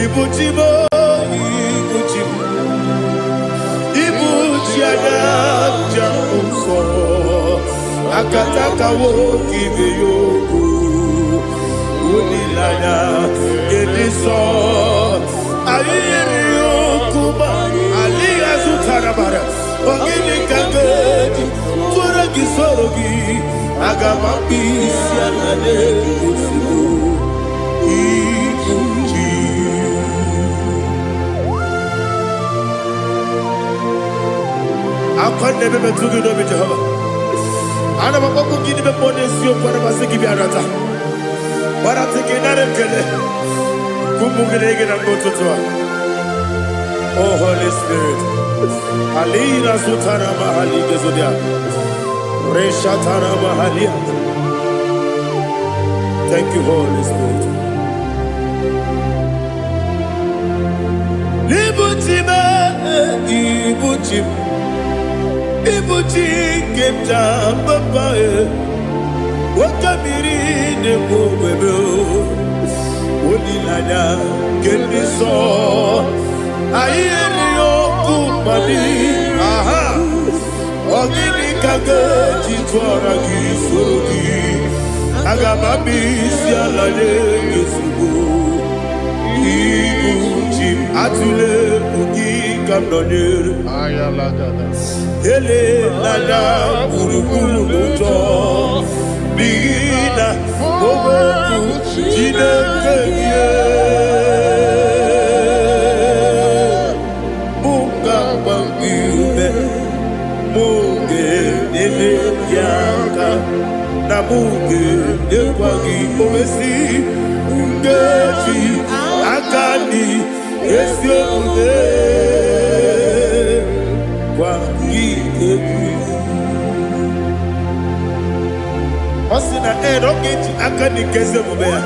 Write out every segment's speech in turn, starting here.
Ibu chi m, ibu chi m, ibu chi anya njem nsọ, akataka nwoke ibe ya okwu, olileanya nke ndị nsọ. Anyị nyere ya okwu ma alịghị azụtara mara. Ọ gịnị ka m ga-eji tụọrọ gị, soro gị? Aga m akpụ isi ala n'ozugbo. Ibu chi. Akwa na-ebe metụ gị n'obi, Jehova. Ana m akpọkwu gị n'ime mmụọ n'eziokwu. Ana m asị gị bịa nata gbarata gị, nara ekele ka ụmụ gị na-ege na mgbe ụtụtụ a. Oh, Holy Spirit. Alina sutara mahali gezodia. Reshatara mahalia. Thank you, Holy Spirit. Ibuchi m, ibuchi m, ibuchi nke m ji papa e. Oke mmiri na-egbu ogbebe o. Olileanya nke ndị nsọ. Anyị erighị ọkụ mmadụ. Aha. Ọ gịnị ka ga-eji tụọra gị, soro gị? Aga m abịa isi ala nye gị ozugbo. Ibu chi m, atụla egwu, gị ka m nọnyere. Ayalagada. Elela gburugburu n'ụjọ, n'ihi na okwu Chineke gị mụ ga-agba gị ume, mụ ga-enyere gị aka, na mụ ga-enyekwa gị owesi nkechi aka dị ezi omume gwa gị egwu. Ọ sị na ee, na ọ ga-eji aka dị nke ezi omume ya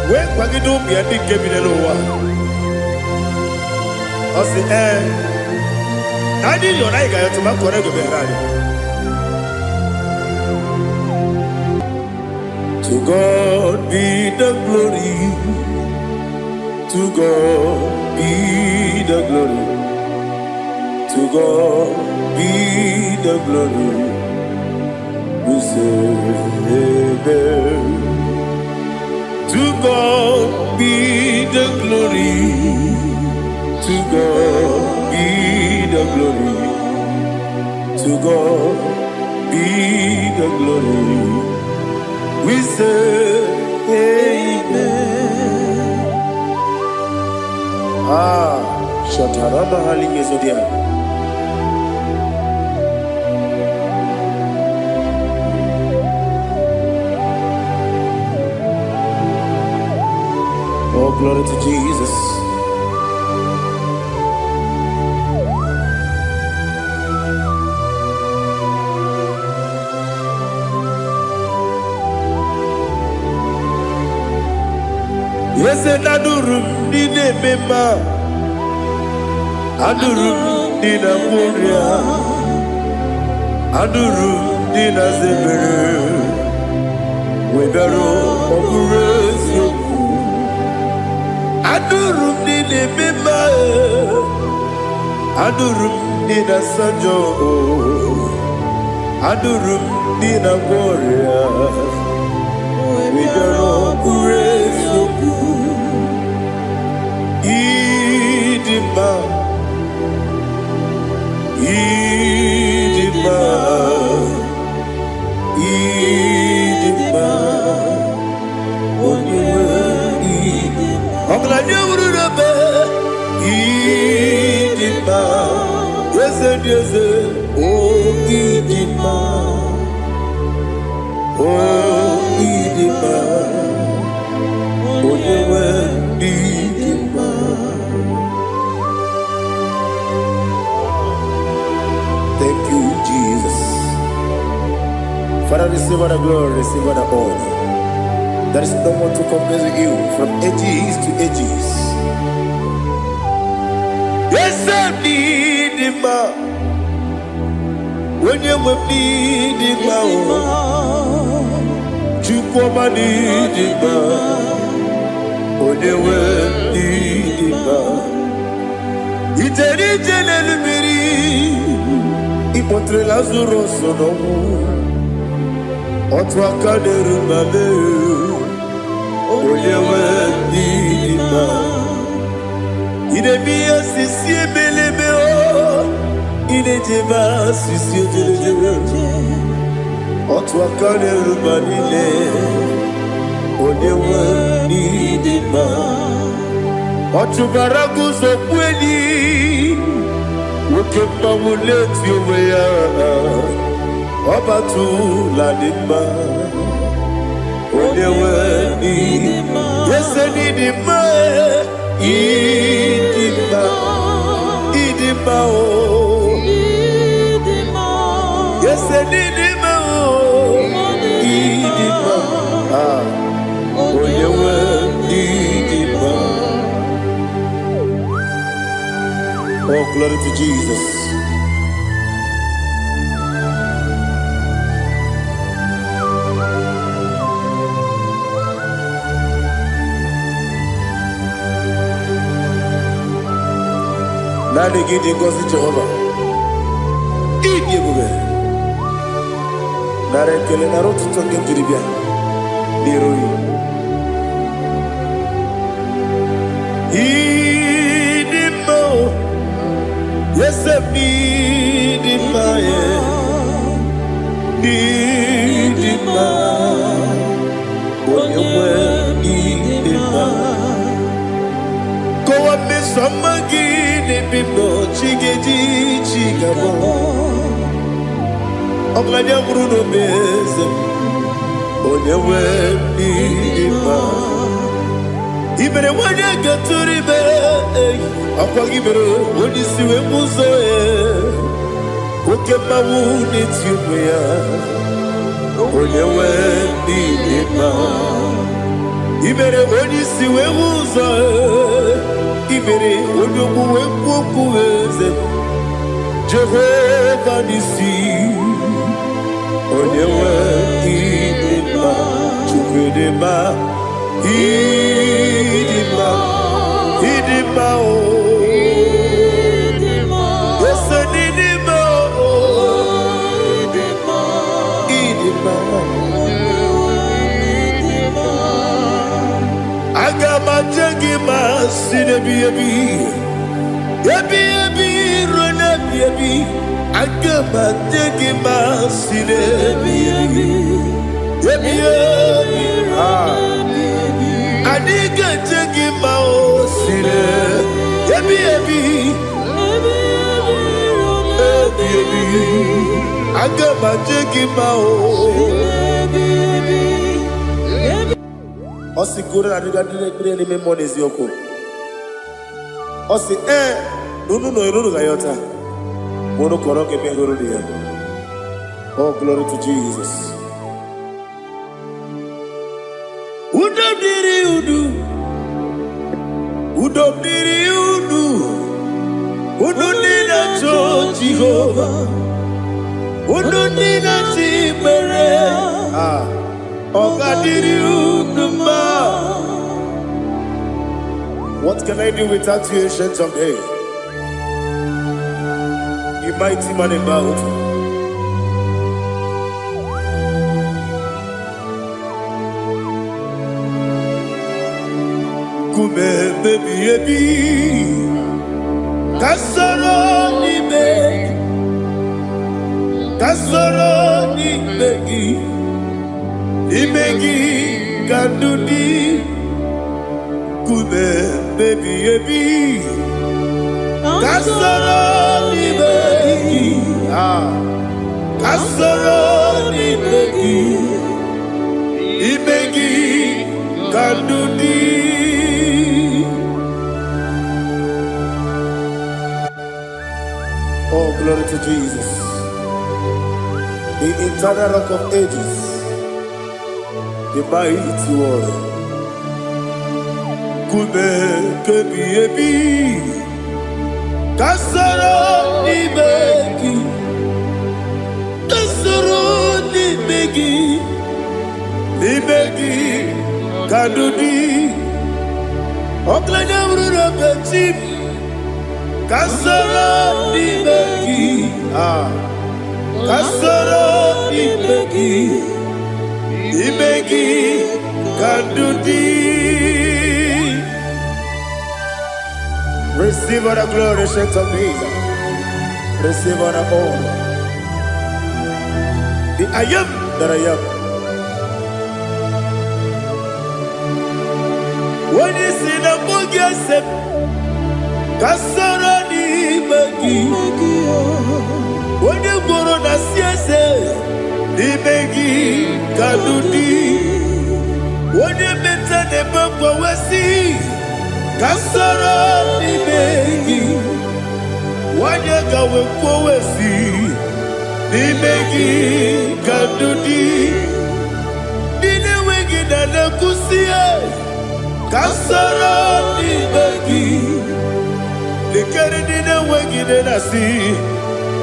wee kwagide ụmụ ya ndị nke bi n'elu ụwa. Ọ sị ee, na anyị yọrọ, anyị ga-ayọtụ ma kọrọ ego meghere anyị. To God be the glory, to God be the glory, to God be the glory. We say amen. To God be the glory, to God be the glory, to God be the glory. We say amen. Ah, Shataraba Halingezodia. Oh, glory to Jesus. Eze na-adụrụ m ndị na-eme mma, adụrụ m ndị na-agwọ ọrịa, adụrụ m ndị na-aza ebere, wee bịaruo ọ bụrụ eziokwu. Adụrụ m ndị na-eme mma, adụrụ m ndị na-asa njọ, adụrụ m ndị na-agwọ ọrịa, wee bịaruo ọ bụrụ eziokwu. Ịdị mma, ịdị mma, ịdị mma, onye nwe ịdị. Ọgaranya wuru n'ebe ịdị mma, eze dị eze, o ịdị mma, o ịdị mma, onye nwe ịdị mma. Thank you, Jesus. Father, receive all the glory, receive all the honor. There is no one to compare with you from ages to ages. Yes, I need him. Onye nwe m n'ịdị mma o, Chukwuma n'ịdị mma, onye nwe Ịkpọtere Lazarus n'ọnwụ. Otu aka na-eru mba mee, onye nwe ndị dị mma. Ị na-eme ihe osisi ebelebe o, ị na-ejebe asịsị ejelejele. Otu aka na-eru mba niile, onye nwe ndị dị mma. Ọ chụbara guzo kweli, nwoke mmanwụ na-eti onwe ya, ọ batụla dị mma, onye nwe ndị ese n'ịdị mma, ịdị mma, ịdị mma o, ese n'ịdị mma o, ịdị mma, ah, onye nwe ndị dị mma. Oh, glory to Jesus. Naanị gị dị ngọzi, Jehova. Ịdị ebube. Nara ekele, nara otuto nke m jiri bịa n'iru gị. Ịdị mma o, eze m, ịdị mma, e. Ịdị mma, onye nwe, ịdị mma. Kọwa mmeso ọma gị n'ebe m nọ, chi ga-eji chi ga-abọ. Ọgaranya nwụrụ n'obe, eze m, onye nwe, ịdị mma. I mere nwanyị gatụrụ ime, ọkwa gị mere onye isi wee bụ ụzọ ya. Oke mmanwụ na-eti onwe ya, onye nwe, ịdị mma. I mere onye isi wee hụ ụzọ, i mere onye ogbu wee kwuo okwu, eze Jehova n'isi, onye nwe, ịdị mma. Chukwu, ịdị mma, ịdị mma, ịdị mma o. Ese n'ịdị mma o, ịdị mma. Aga m aje gị ma si n'ebi ebi ebi ebi ruo n'ebi ebi. Aga m aje gị ma si n'ebi ebi ebi ebi. Ah. Anyị ga-eje gị ma o si n'ebi ebi ebi ebi. Aga m aje gị ma o. Ọ sị goro na adịga ndị na-ekpere n'ime mmụọ n'eziokwu. Ọ sị ee na unu nọ unu ga-ayọta ma unu kọrọ ga-eme hụrụ ya. Oh, glory to Jesus. Udo dịrị unu, udo dịrị unu, unu ndị na-achọ Jehova, unu ndị na-achọ ikpere. Ah, ọ ga-adịrị unu mma. What can I do without you, Ancient of Days? You mighty man in battle. Nkume ebi ebi, ka soro n'ime gị, ka soro n'ime gị, n'ime gị ka ndụ dị. Nkume ebi ebi, ka soro n'ime gị, ah, ka soro n'ime gị, n'ime gị ka ndụ dị. Oh, glory to Jesus, the eternal Rock of Ages, the mighty warrior. Nkume kebi ebi, ka soro n'ime gị, ka soro n'ime gị, n'ime gị ka ndụ dị. Ọgaranya bụrụ n'obe chi m, ka soro n'ime gị, ah. Ka soro n'ime gị, n'ime gị ka ndụ dị. Receive all the glory, Saint of Jesus. Receive all the honor. The I am that I am. Onye si na mbụ gị ese ka soro n'ime gị. Onye gworo na si eze n'ime gị ka ndụ dị. Onye meta na-eme mgbanwe ka soro n'ime gị. Nwanyị ka wee kwuo si n'ime gị ka ndụ dị. Ndị na-enweghị na na-ekwusi ka soro n'ime gị. Lekere ndị na-enweghị nne na-asị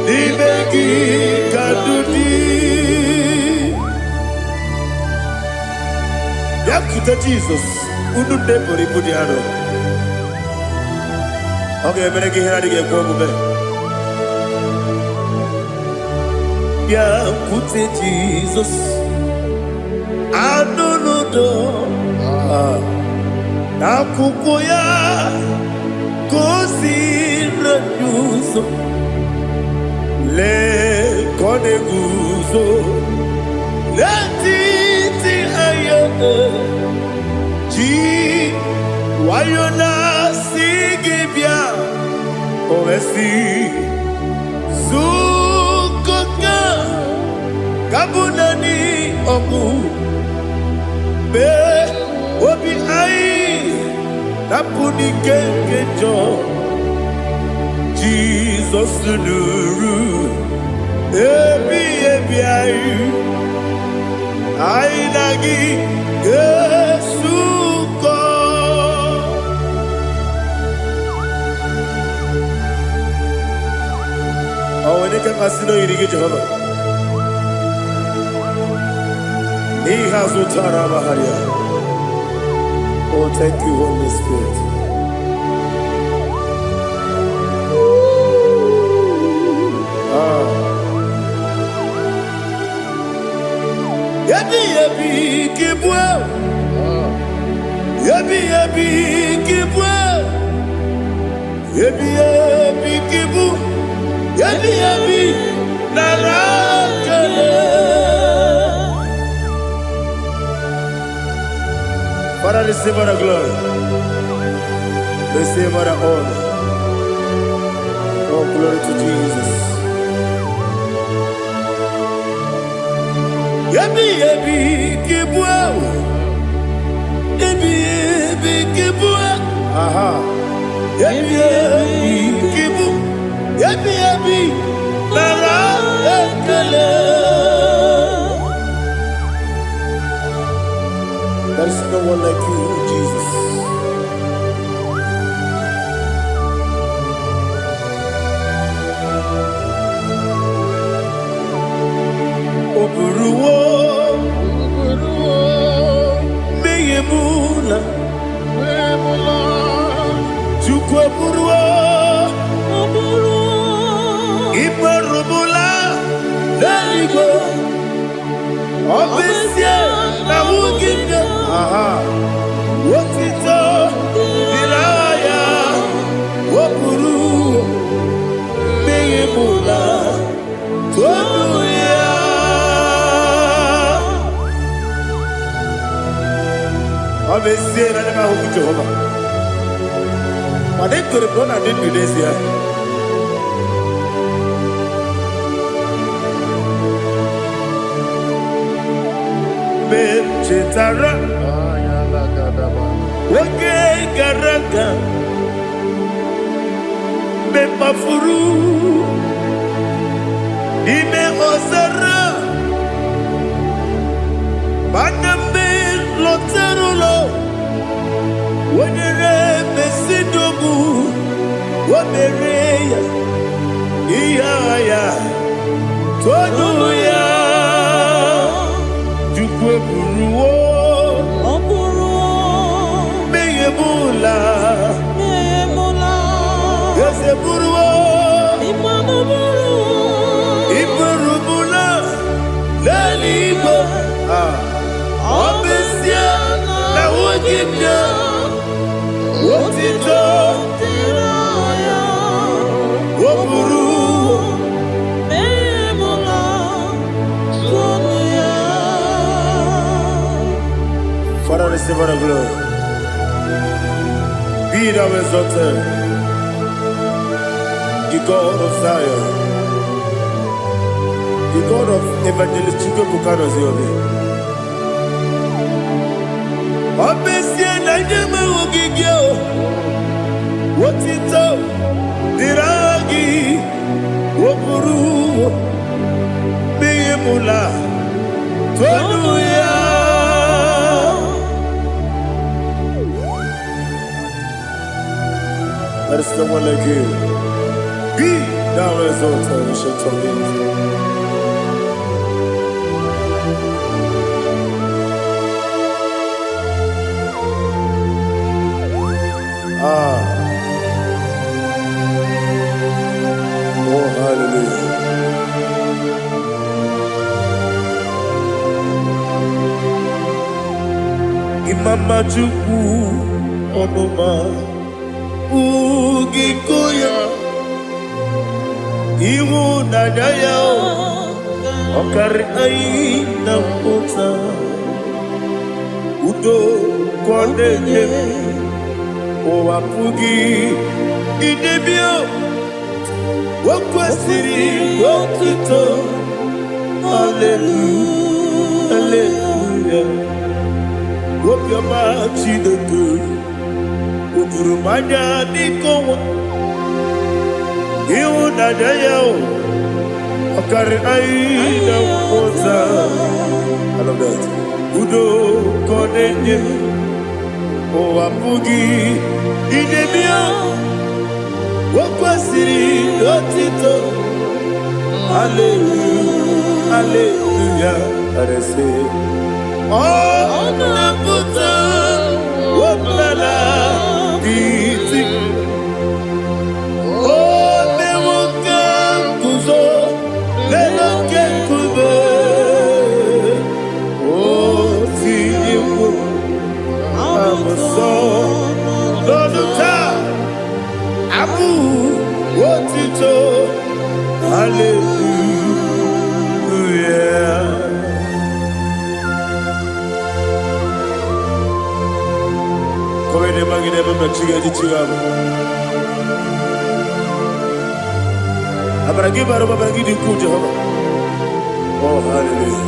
n'ime gị ka ndụ dị. Bịakwute Jizọs, unu nne pụrụ ibu dị arọ. Ọ ga-emere gị ihe na-adịghị ekwe omume. Bịakwute Jizọs, anụ n'udo n'akwụkwọ ya ka o si anyị ụzọ. Lee ka ọ na-eguzo n'etiti anyị, ji nwayọ na-asị gị bịa. O wee sị zukọta ka bụ naanị ọgwụ mee obi anyị napụ n'ike nke njọ. Jizọs nụrụ ebi ebi anyị, anyị na gị ga-esukọ. Ọ nwere ike mmasị na oyiri gị, Jehova, n'ihe azụ tara amagharịa. Oh, thank you, Holy Spirit. Ah. Ebi ebi kibue, ebi ebi kibue, ebi ebi kibu, ebi ebi nara kele. Father, receive all the glory, receive all the honor. Oh, glory to Jesus. Ebi ebi kibue, ebi ebi kibue, aha. Ebi ebi kibu, ebi ebi nara ekele. There is no one like you, Jesus. O buruwo mmehie m na Chukwu eburuwo ikperubula n'eluigwe. Ọ bụ ezie na ahụghị m ya, aha, otito dịrị aha ya. O buru mmehie m na tonu ya. Ọ bụ ezie na anya m ahụghị Jehova, mana ekwere m na ọ na-adị ndụ n'ezie. Mgbe m chetara oge gara aga, mgbe m kpafuru n'ime ọzara, mana mgbe m lọtara ụlọ, wenyere mesidogbu o mere ya ihe agha ya tonu ya. Chukwu eburuwo Ọ bụrụ mmehie m ụla. emụla Eze buruwo ịmanụ bụrụ iburubula. gị bịa. Otito dịrị ya. O buru. Memula tonu ya. Father, receive all the glory. Be thou exalted, the God of Zion, the God of Evangelist Chukwuebuka Obi. Ọ bụ ezie na ndị enweghị gị o, otito dịrị aha gị, o buru n'ihi mụla tonu ya. There is no one like you. Be thou exalted, ancient of days. Ah, oh, hallelujah. Imama Chukwu ọnụma ugiko ya, ịhụnanya ya ọkarị anyị na mpụta, udo ka ọ na-enye m, ụwa pụghị idebe. O kwesịrị otuto. Hallelujah, hallelujah. Obiọma Chineke o juru m anya n'ike ọnwa, ịhụnanya ya o ọkarị anyị na mmụta. I love that. Udo ka ọ na-enye m, ụwa pụghị idebe ya. O kwesịrị otito. Hallelujah, hallelujah. Arese ọ na-apụta ọbụla iti o mewo ka nguzo n'elu oke nkume, o tinyewo abụsọ n'ọnụ taa abụ otito. Hallelujah. Kọwede magide ebe mmechi ga-eji chi ga-abụ. Amara gị bara ụba, amara gị dị ukwuu, Jehova. Oh, hallelujah.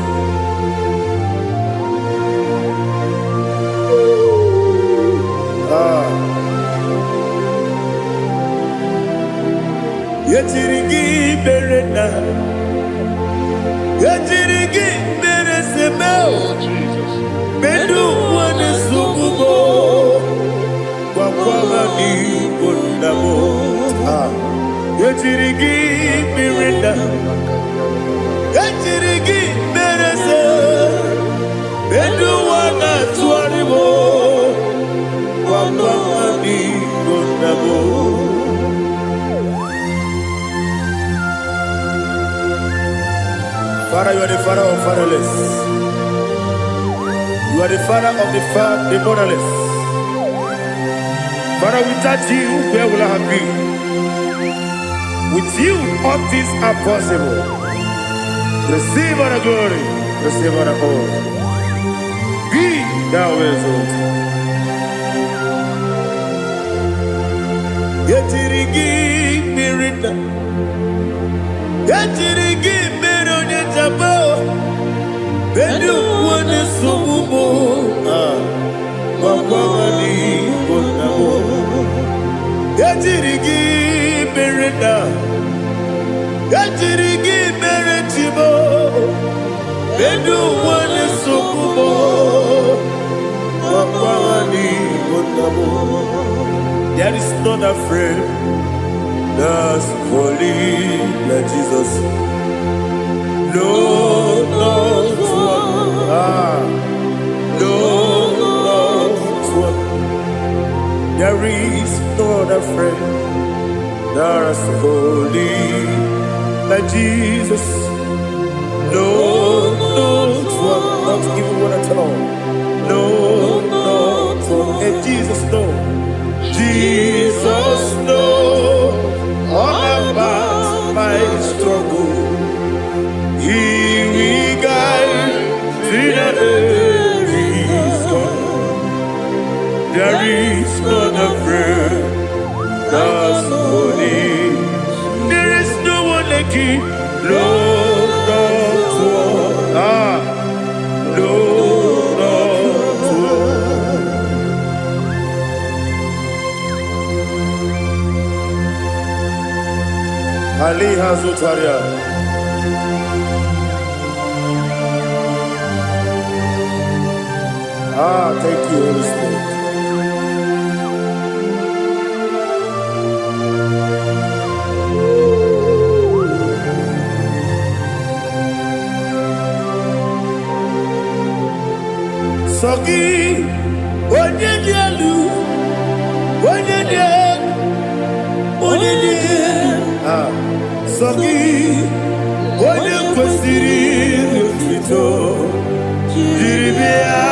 Ah. Ejiri gị mere na ejiri gị mere seme. Oh, Jesus. Medu ụwa na-esogbu m, gwakwa ha n'igbo nna m. Ah. Ejiri gị mere na ejiri gị mere se medu ụwa na-atụgharị m, gwakwa ha n'igbo nna m. Father, you are the father of fatherless. You are the father of the motherless. Father, without you, where will I have been? With you, all things are possible. Receive all the glory, receive all the honor. Be thou exalted. Ejiri gị mmiri na ejiri gị mere onye jaba bedu ụwa na-esogbu m. Ah, gwakwa ha n'igbo nna m. Ejiri gị mere na ejiri gị mere chibo bedu ụwa na-esogbu m, gwakwa ha n'igbo nna m. There is not a friend that's holy like Jesus. No, not one. Ah, no, not one. There is no other friend that's holy like Jesus. No, not one. Not even one at all. No, not one. Aliha Zutaria. Ah, thank you, Holy Spirit. Sọ gị, onye dị elu, onye dị elu, onye dị elu. Ah, sọ gị, onye kwesịrị otuto jiri bịa.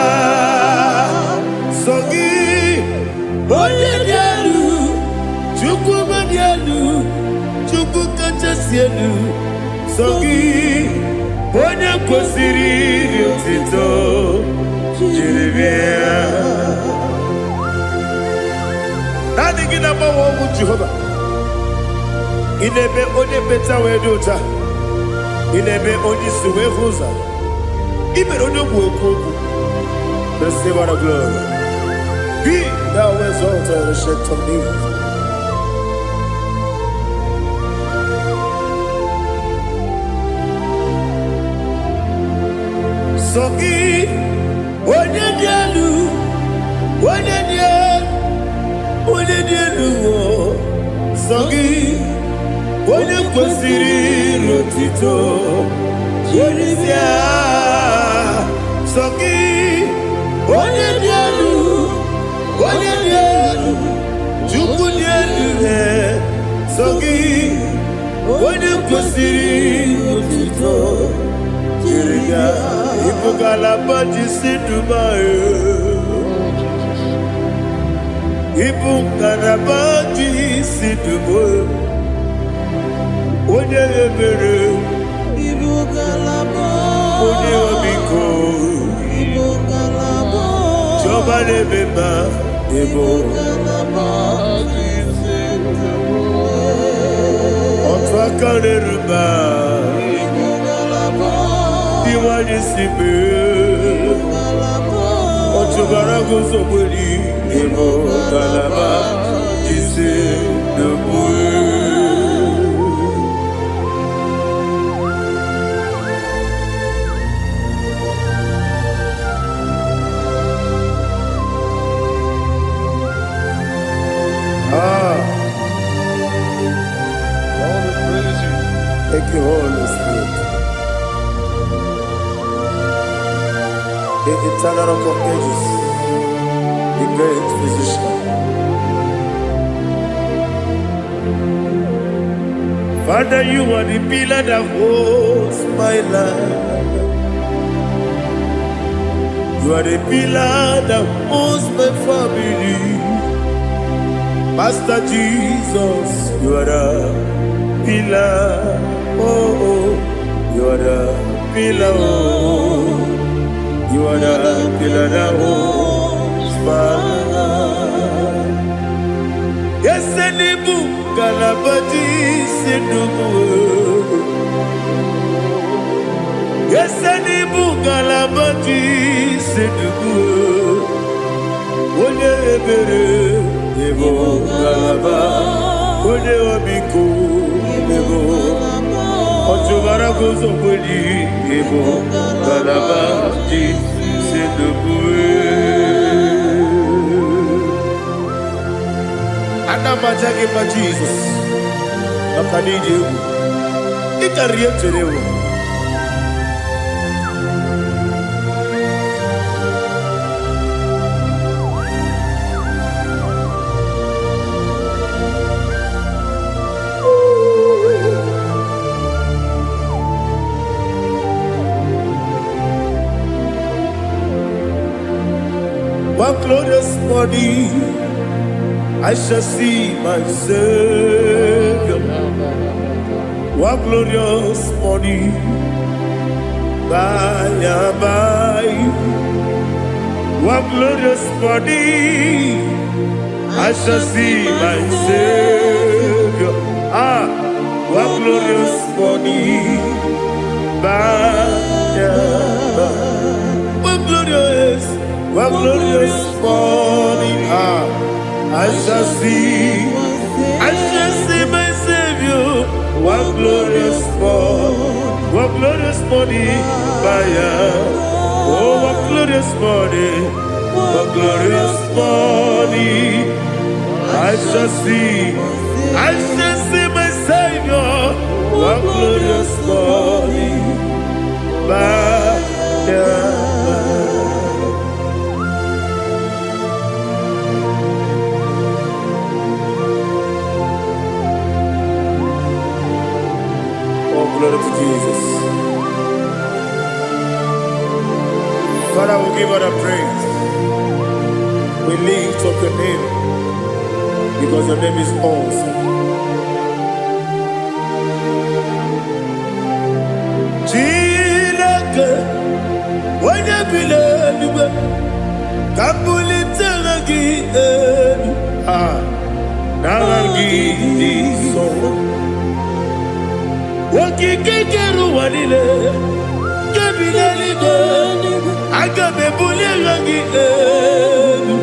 Sọ gị, onye dị elu, Chukwu dị elu, Chukwu kachasị elu. Sọ gị, onye kwesịrị otuto jiri bịa. Naanị gị na-agbanwe ọnwụ Jehova. Ị na-eme onye mkpeta wee dị ụcha. Ị na-eme onye isi wee hụ ụzọ. Ị mere onye ogbu okwu okwu. Receive all the glory. Be thou exalted, ancient of days. Sọ gị, onye dị elu, onye dị elu, onye dị elu, o. Sọ gị, onye kwesịrị otito Jiri bịa. Sọ gị, onye dị elu, onye dị elu, Chukwu dị elu, ee. Sọ gị, onye kwesịrị otito jiri bịa. Ịbụ ngalaba ji si Dubai. Ịbụ ngalaba ji si Dubai. Onye ebere, Ibu ngalaba. Onye ọmịiko, Ibu ngalaba. Chiọma na-eme mma, ịbụ Ibu ngalaba ji otu aka na-eru mba, Ibu ngalaba. Iwanye si mee. Ngalaba. Ọchụbara guzogberi, ịbụ ngalaba ji si Dubai. Ah, All the praise you. Thank you, Holy Spirit. The eternal rock of ages, the great physician. Father, you are the pillar that holds my life. You are the pillar that holds my family. Master Jesus, you are the pillar. Oh, oh, you are the pillar. Oh, you are the pillar that holds my life. Yes, Elibu, Kalabati, Sindubu. Yes, Elibu, Kalabati, Sindubu. Onye ebere, Ebo Kalaba. Onye ọmịiko, Ebo. Ọchụbara guzogbeli, Ebo Kalaba, Ji, Sindubu. Ana m aja gị mma Jizọs maka na ịdị egwu ị karịrị ihe m chere ewu. One glorious morning I shall see my Savior. One glorious morning by and by. One glorious morning I shall see my Savior. Ah, one glorious morning by and by. One glorious morning. Ah, I shall see my Savior. One glorious morning, what glorious morning by and. Oh, what glorious morning, what glorious morning. I shall see my Savior. What glorious morning by and. Oh, glory to Jesus. Father, we give all the praise. We lift up your name because your name is awesome. Chineke, onye bi n'eluigwe, ka m bulite aha gị elu. Ah, n'aha gị dị nsọ. Okike kere ụwa niile, nke bi n'eluigwe, aga m ebuli aha gị elu.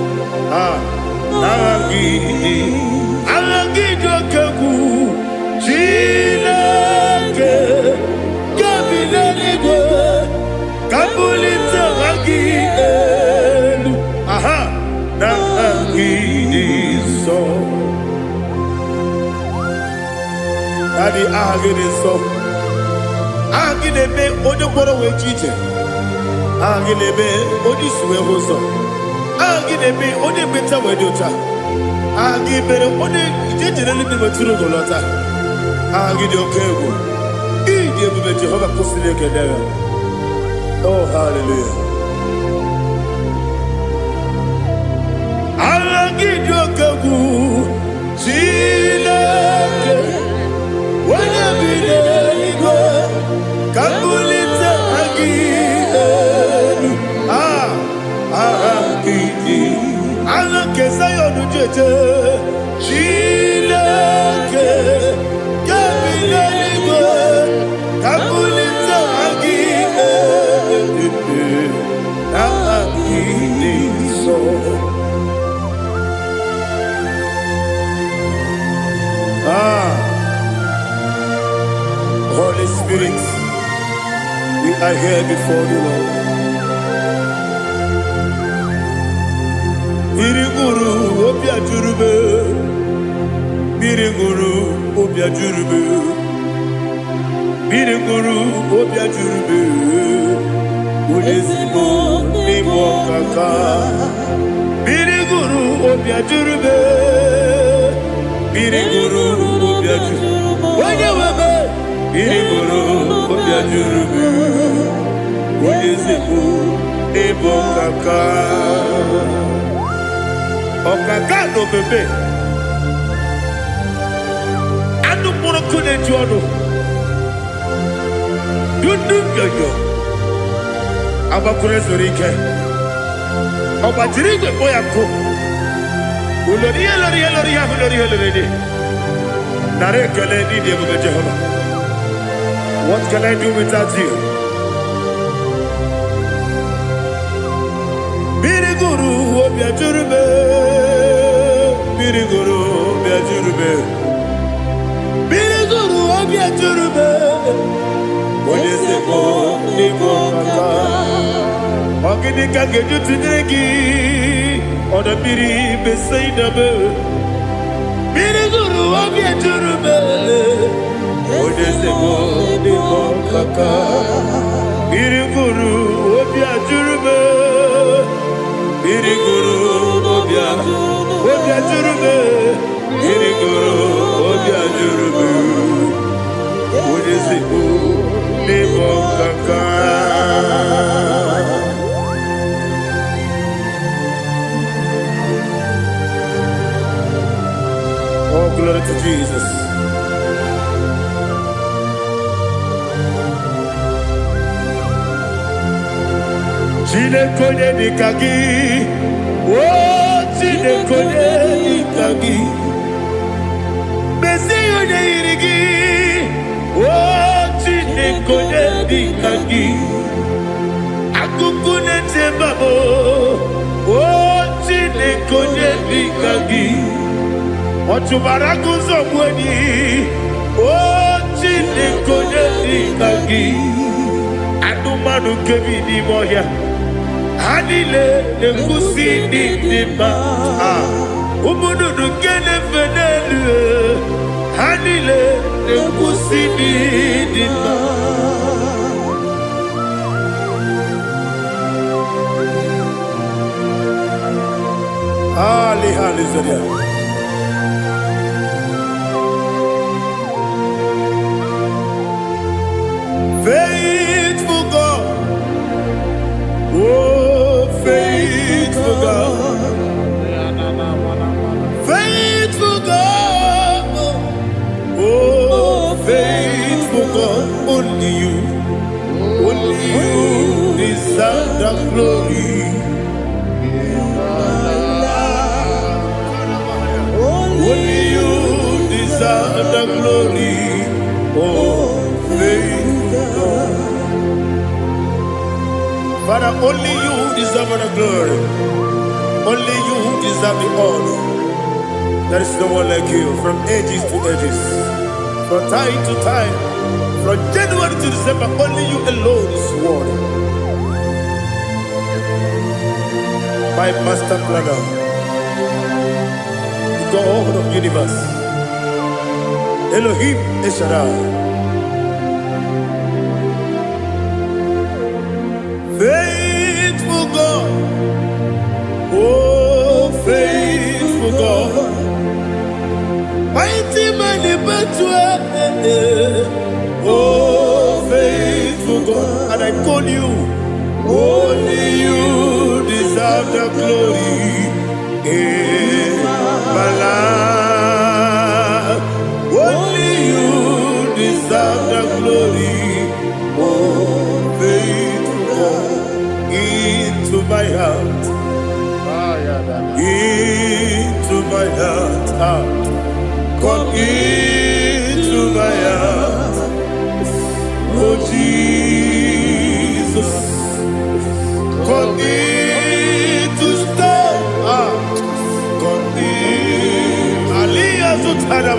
Ah, n'aha gị dị, aha gị dị oke egwu. Chineke, nke bi n'eluigwe, ka m bulite aha gị elu. Aha, n'aha gị dị nsọ. Daddy, aha gị dị nsọ. Aha gị na-eme onye mkpọrọ wee ji ije. Aha gị na-eme onye isi wee hụ ụzọ. Aha gị na-eme onye ekpenta wee dị ụcha. Aha gị mere onye ije jere eluigwe metụrụ ugo lọta. Aha gị dị oke egwu. Ịdị ebube Jehova kwụsịrị ekele ya. Oh, hallelujah. Aha gị dị oke egwu. Chineke, onye bi n'eluigwe, ka m bulite aha gị elu. Ah, aha gị dị. Aha nke Zion jeje. Chineke, nke bi n'eluigwe, ka m bulite aha gị elu. Aha gị dị nsọ. Ah, Holy Spirit, we are here before you, Lord. Mmiri ṅụrụ obi ajụrụ m. Mmiri ṅụrụ obi ajụrụ m. Mmiri ṅụrụ obi ajụrụ m. Onye ezigbo n'ịbụ ọkaka. Mmiri ṅụrụ obi ajụrụ m. Mmiri ṅụrụ obi ajụrụ. Onye nwe m. Mmiri ṅụrụ obi ajụrụ m. Onye ezigbo n'ịbụ ọkaka. Ọkaka na omeme. Anụ mkpụrụ nkụ na-eju ọnụ. Dundu nyonyo. Agbakwuru ezuru ike. Ọ gbajiri igwe kpọ ya nkụ. Ulori ihe lori ihe lori ihe ahụ lori ihe lori dị. Nara ekele n'ịdị ebube Jehova. What can I do without you? Mmiri gụrụ obi ajụrụ m. Mmiri gụrụ obi ajụrụ m. Mmiri gụrụ obi ajụrụ m. Onye ezigbo n'ịbụ ọkaka. Ọ gịnị ka m ga-eji tụnyere gị? Ọdọ mmiri Besaida m. Mmiri gụrụ obi ejuru m. Onye ezigbo n'ịbụ ọkaka. Mmiri gụrụ obi ajụrụ m. Mmiri gụrụ obi ajụrụ m. Mmiri gụrụ obi ajụrụ m. Onye ezigbo n'ịbụ ọkaka. Oh, glory to Jesus. Chineke onye dịka gị, o Chineke onye dịka gị, mezie onye yiri gị, o Chineke onye dịka gị, akụkụ na-eche mba m, o Chineke onye dịka gị, ọ chụbara agụzọ gbuo enyi. O Chineke, onye dị ka gị? Anụmanụ nke bi n'ime ọhịa, ha niile na-ekwusi ndị dị mma. Ah, ụmụ nnụnụ nke na-efe n'elu, ha niile na-ekwusi ndị dị mma. Ali hallelujah. Faithful God, oh faithful God, faithful God, oh faithful God, only you deserve the glory. Only you deserve the glory. Oh, faithful God. Father, only you deserve the glory. Only you deserve the honor. There is no one like you from ages to ages, from time to time, from January to December. Only you alone is worthy. My master planner, the God of universe, Elohim El Shaddai. Faithful God, oh faithful God, mighty man in battle, oh faithful God, and I call you, only you deserve the glory in my life. Only you deserve the glory, oh faithful God, into my heart, into my heart, ah, come into my heart, oh Jesus, come in to stay, ah, come in, Aliyah Zutara,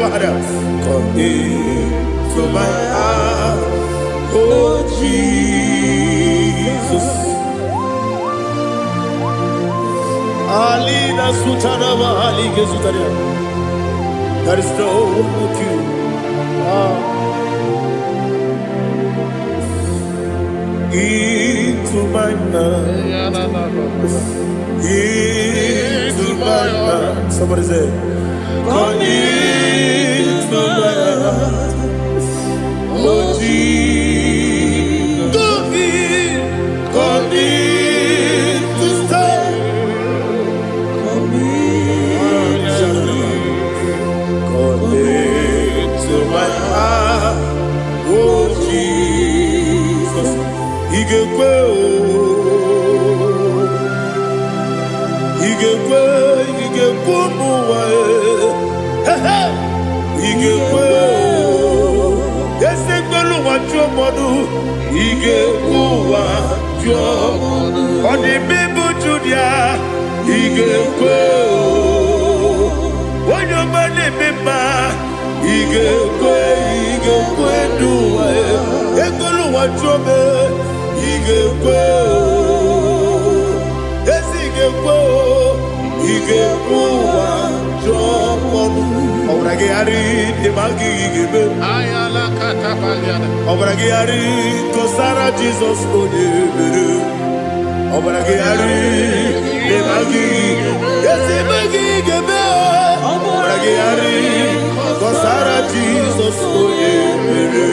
come into my heart, oh Jesus. Alina Sutana Mahali Gezutaria. There is no one like you. Ah. Into my heart. Into my heart. Somebody say, come into my heart. Oh Jesus. Come in. Come in to stay. Come in. Come into my heart, oh Jesus. Ị ga-ekwe o, ị ga-ekwe, ị ga-ekwe ụmụ ụwa e. He he. Ị ga-ekwe o, esi ekwelu ụwa jụọ mmadụ, ị ga-ekwe ụwa jụọ. Ọ dị mma Judia, ị ga-ekwe o. Onye ọma na-eme mma, ị ga-ekwe, ị ga-ekwe n'ụwa e. Ekwelu ụwa jụọ m, ị ga-ekwe o. Ezi ị ga-ekwe o, ị ga-ekwe ụwa jụọ ọnụ. Ọbara gị gharị dị ma gị ga-eme. Ọbara gị gharị kọsara Jizọs onye mere. Ọbara gị gharị dị ma gị ezi ma gị ga-eme. Ọbara gị gharị kọsara Jizọs onye mere.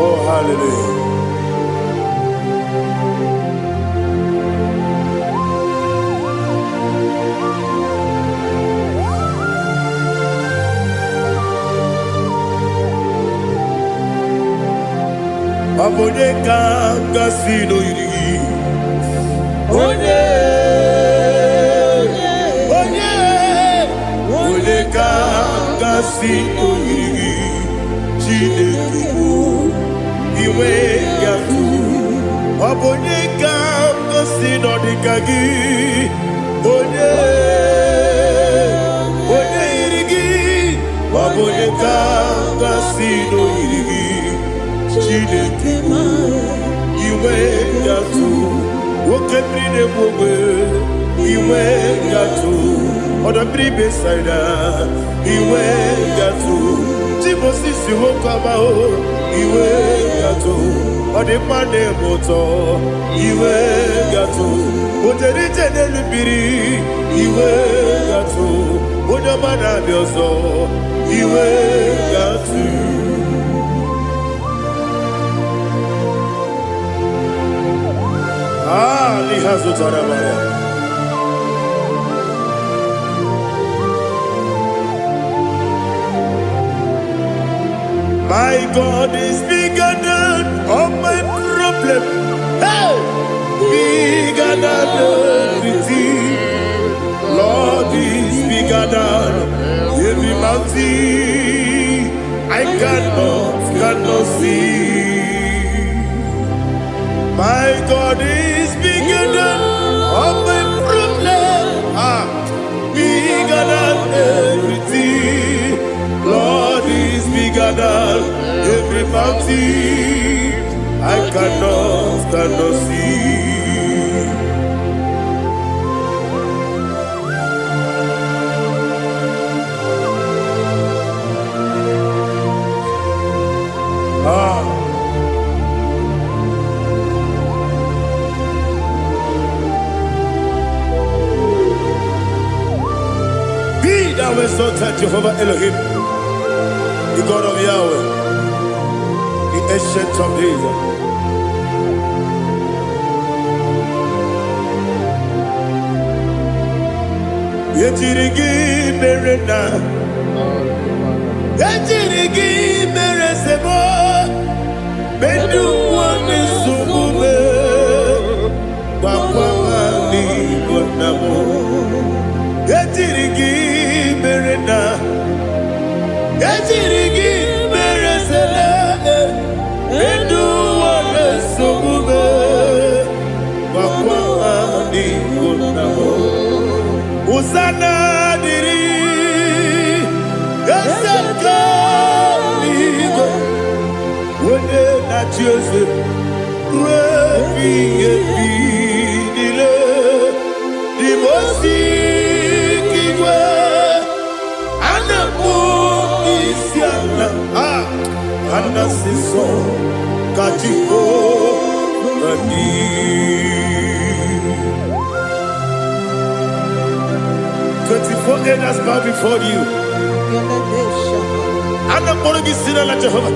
Oh, hallelujah. Ọ bụ onye ka gasị n'oyiri gị? Onye, onye, onye ka gasị n'oyiri gị? Chineke bụ iwe ya tụ. Ọ bụ onye ka gasị n'ọdịka gị? Onye, Ọ bụ onye ka gasị n'oyiri gị, Chineke? Inwe gatụ oke mmiri na-egbu ogbe, inwe gatụ ọdọ mmiri Besaida, inwe gatụ Timosisi nwoke ọma o, inwe gatụ ọdịmma na-eme ụtọ, inwe gatụ o jere ije n'elu mmiri, inwe gatụ onye ọma na-abịa ọzọ, inwe gatụ. Ah, n'ihe zụtara mara. My God is bigger than all my problem. Hey! Bigger than everything. Lord is bigger than every mountain I cannot see. My God is bigger than all my problems. Ah, bigger than everything. Lord is bigger than every mountain I cannot see. Ah, be thou exalted, Jehovah Elohim, the God of Yahweh, the Ancient of Days. Ejiri gị mere na ejiri gị mere sebo ndị ụwa na-esogbu m gwakwa ha n'Igbo nna m. Ejiri gị mere na ejiri gị mere sele ndị ụwa na-esogbu m gwakwa ha n'Igbo nna m. Hosanna dịrị eze nke eluigwe, onye na-achị eze ruo ebighị ebi niile. Dị osi igwe a na-akpọ isi ala, a a na-asị nsọ ka Jehova dị. 24 elders bow before you. A na-akpọrọ gị si n'ala Jehova.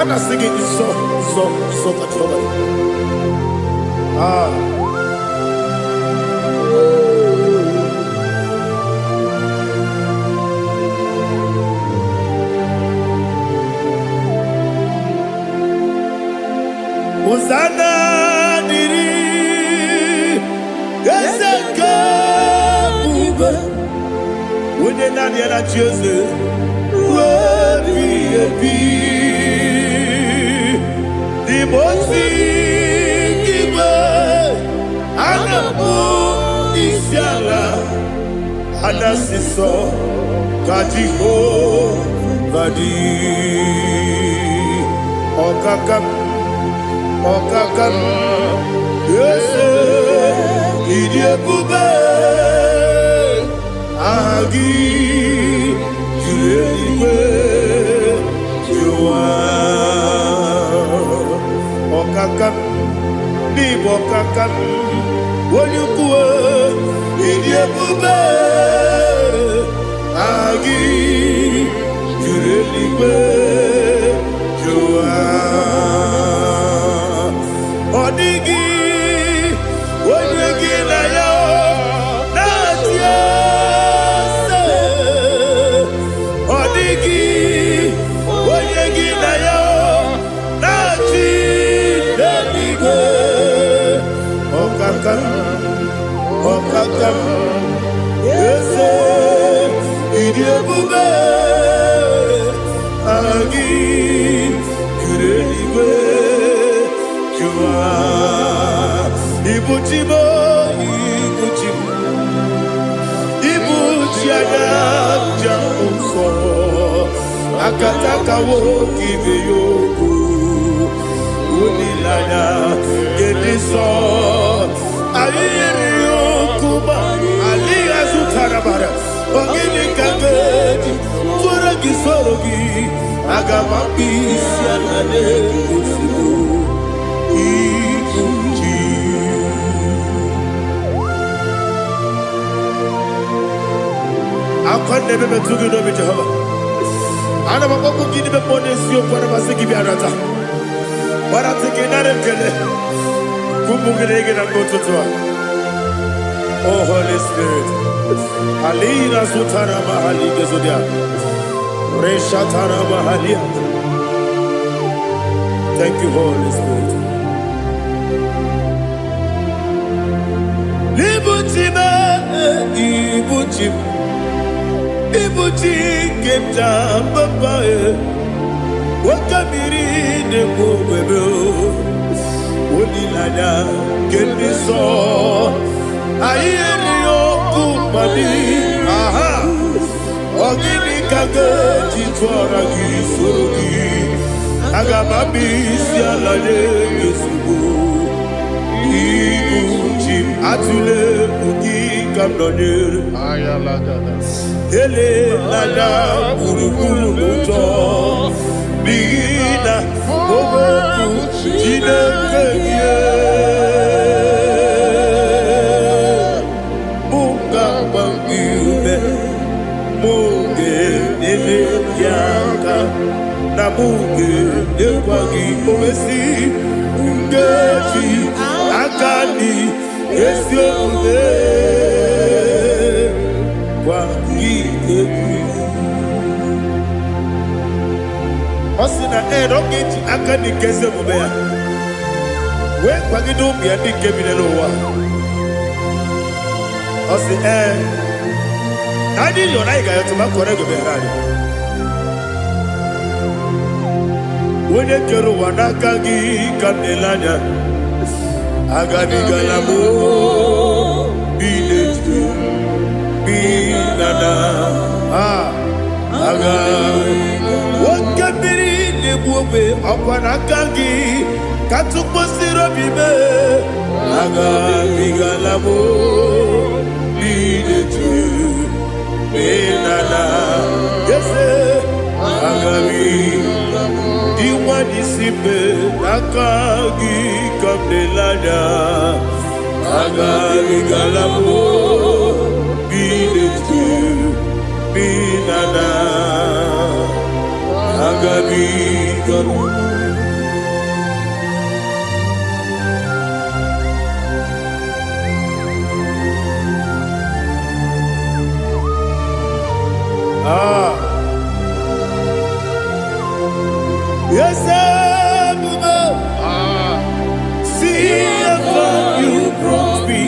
A na-asị gị nsọ, nsọ, nsọ ka Jehova dị. Ah. Hosanna dịrị eze nke ebube, onye naanị ya na-achị eze ruo ebighị ebi. N'ime osi igwe a na-akpọ isi ala, a na-asị nsọ ka Jehova dị. Ọkaka, ọkaka, eze, ịdị ebube, aha gị juru eluigwe juru ụwa. Ọkaka, n'ịbụ ọkaka, onye ukwu, ịdị ebube, aha gị juru eluigwe juru ụwa. Ọ dịghị onye gị na ya na-achị eze. Ọ dịghị onye gị na ya na-achị n'eluigwe. Ọkaka, ọkaka, eze, ịdị ebube, aha gị juru eluigwe juru ụwa. Ibu chi m, ibu chi m, ibu chi anya njem nsọ. Akataka nwoke ibe ya okwu. Olileanya nke dị nsọ. Anyị yiri ya okwu ma adịghị azụtara bara. Ọ gịnị ka m ga-eji tụọrọ gị soro gị? Aga m akpụ isi ala n'ozugbo. Ibu chi. Akwa na-ebe metụ gị n'obi, Jehova. Ana m akpọkwu gị n'ime mmụọ n'eziokwu, ana m asị gị bịa nata. Gbarata gị nara ekele. Kwupụ gị na gị na mgbe ụtụtụ a. Oh Holy Spirit. Alina sutara mahali gezodia. Reshatara mahalia. Thank you, Holy Spirit. Ibuchi m, ibuchi m, ibuchi nke m ji papa e. Nwoke mmiri na-ekwu ogbebe o. Olileanya nke ndị nsọ. Anyị erighị okwu mmadụ. Aha. Ọ gịnị ka ga-eji tụọra gị soro gị? Aga m abịa isi ala nye gị ozugbo. Ibu chi m, atụla egwu, gị ka m nọnyere. Elela gburugburu n'ụjọ, n'ihi na okwu Chineke gị mụ ga-agba gị ume, mụ ga-enyere gị aka, na mụ ga-enyekwa gị owesi nkeji aka dị ezi omume gwa gị egwu. Ọ sị na ee, na ọ ga-eji aka dị nke ezi omume ya wee kwagide ụmụ ya ndị nke bi n'ụwa. Ọ sị ee, na anyị yọrọ, anyị ga-ayọtụ ma kọrọ ego meghere anyị. Onye kere ụwa, n'aka gị ka m na-ele anya. Agabigala m bi n'eju bi na na aga oke mmiri na-egbu ogbe, ọkwa n'aka gị ka tụkwasịrị obi mee. Agabigala m bi n'eju bi na na eze agabi Iwa n'isi mbe, n'aka gị ka m na-ele anya. Agabigala m bi n'etu bi na na agabigala m. Ah. Yes, ebube, see how far you brought me.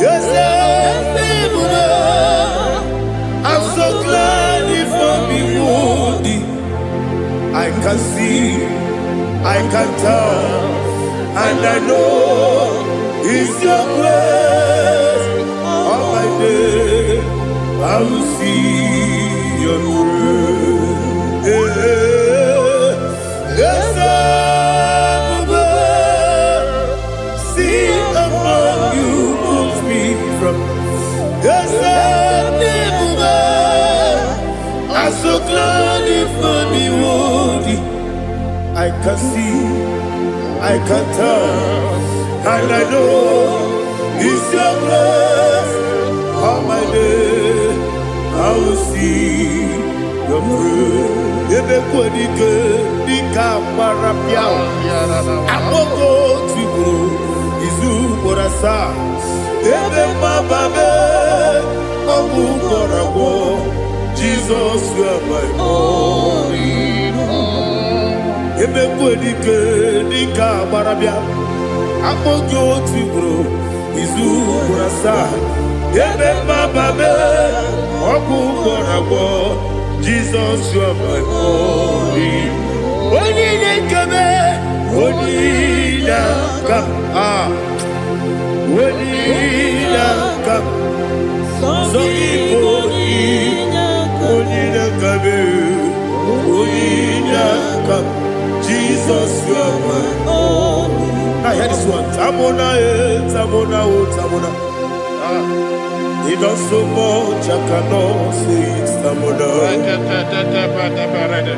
Yes, ebube, I'm so glad you found me worthy. I can see, I can tell, and I know it's your grace. All my day, I will see your grace. Yes, ebube, see how far you brought me from. Yes, ebube, I'm so glad you found me worthy. I can see, I can tell, and I know it's your grace. All my day, I will see your grace. Ebe kwadike dịka gbara pịa akpọgo tigburu izu ugboro asaa, ebe mgbaba mee ọgwụ gwọrọ agwọ. Jizọs, you are my all. Ebe dike dịka agbara bịa akpọ gị otu ugboro izu ugboro asaa, ebe mgbaba mee ọgwụ gwọrọ agwọ. Jizọs, you are my all. Onye na-ekebe, onye na-aka a, onye na-aka sọ gị bụ onye na-akabe. you are my all. Now hear this one. Tamona, eh, Tamona, oh, Tamona. He does so much I cannot say it. Tamona.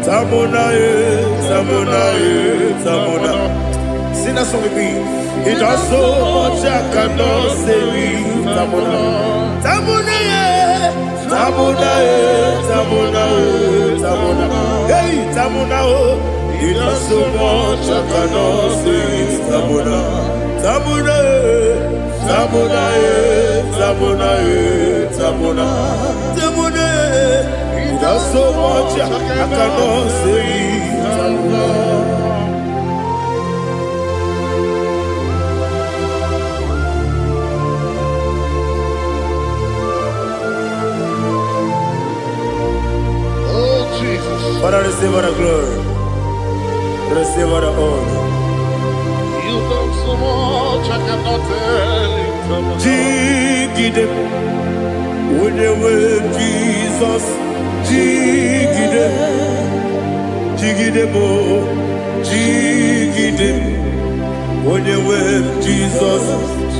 Tamona, eh, Tamona, eh, Tamona. Sing that song with me. He does so much I cannot say it. Tamona. Tamona, eh, Tamona, eh, Tamona, eh, Tamona. Hey, Tamona, oh. He does so much I cannot say it. Tamona. Tamona, eh, Tamona, eh, Tamona, eh, Tamona. Tamona, eh. He does so much I cannot say it. Tamona. Oh, Jesus. Father, receive all the glory. Receive all the honor. You've done so much, I cannot tell it. Jigide, onye nwe Jizọs, jigide, jigide m, jigide, onye nwe Jizọs,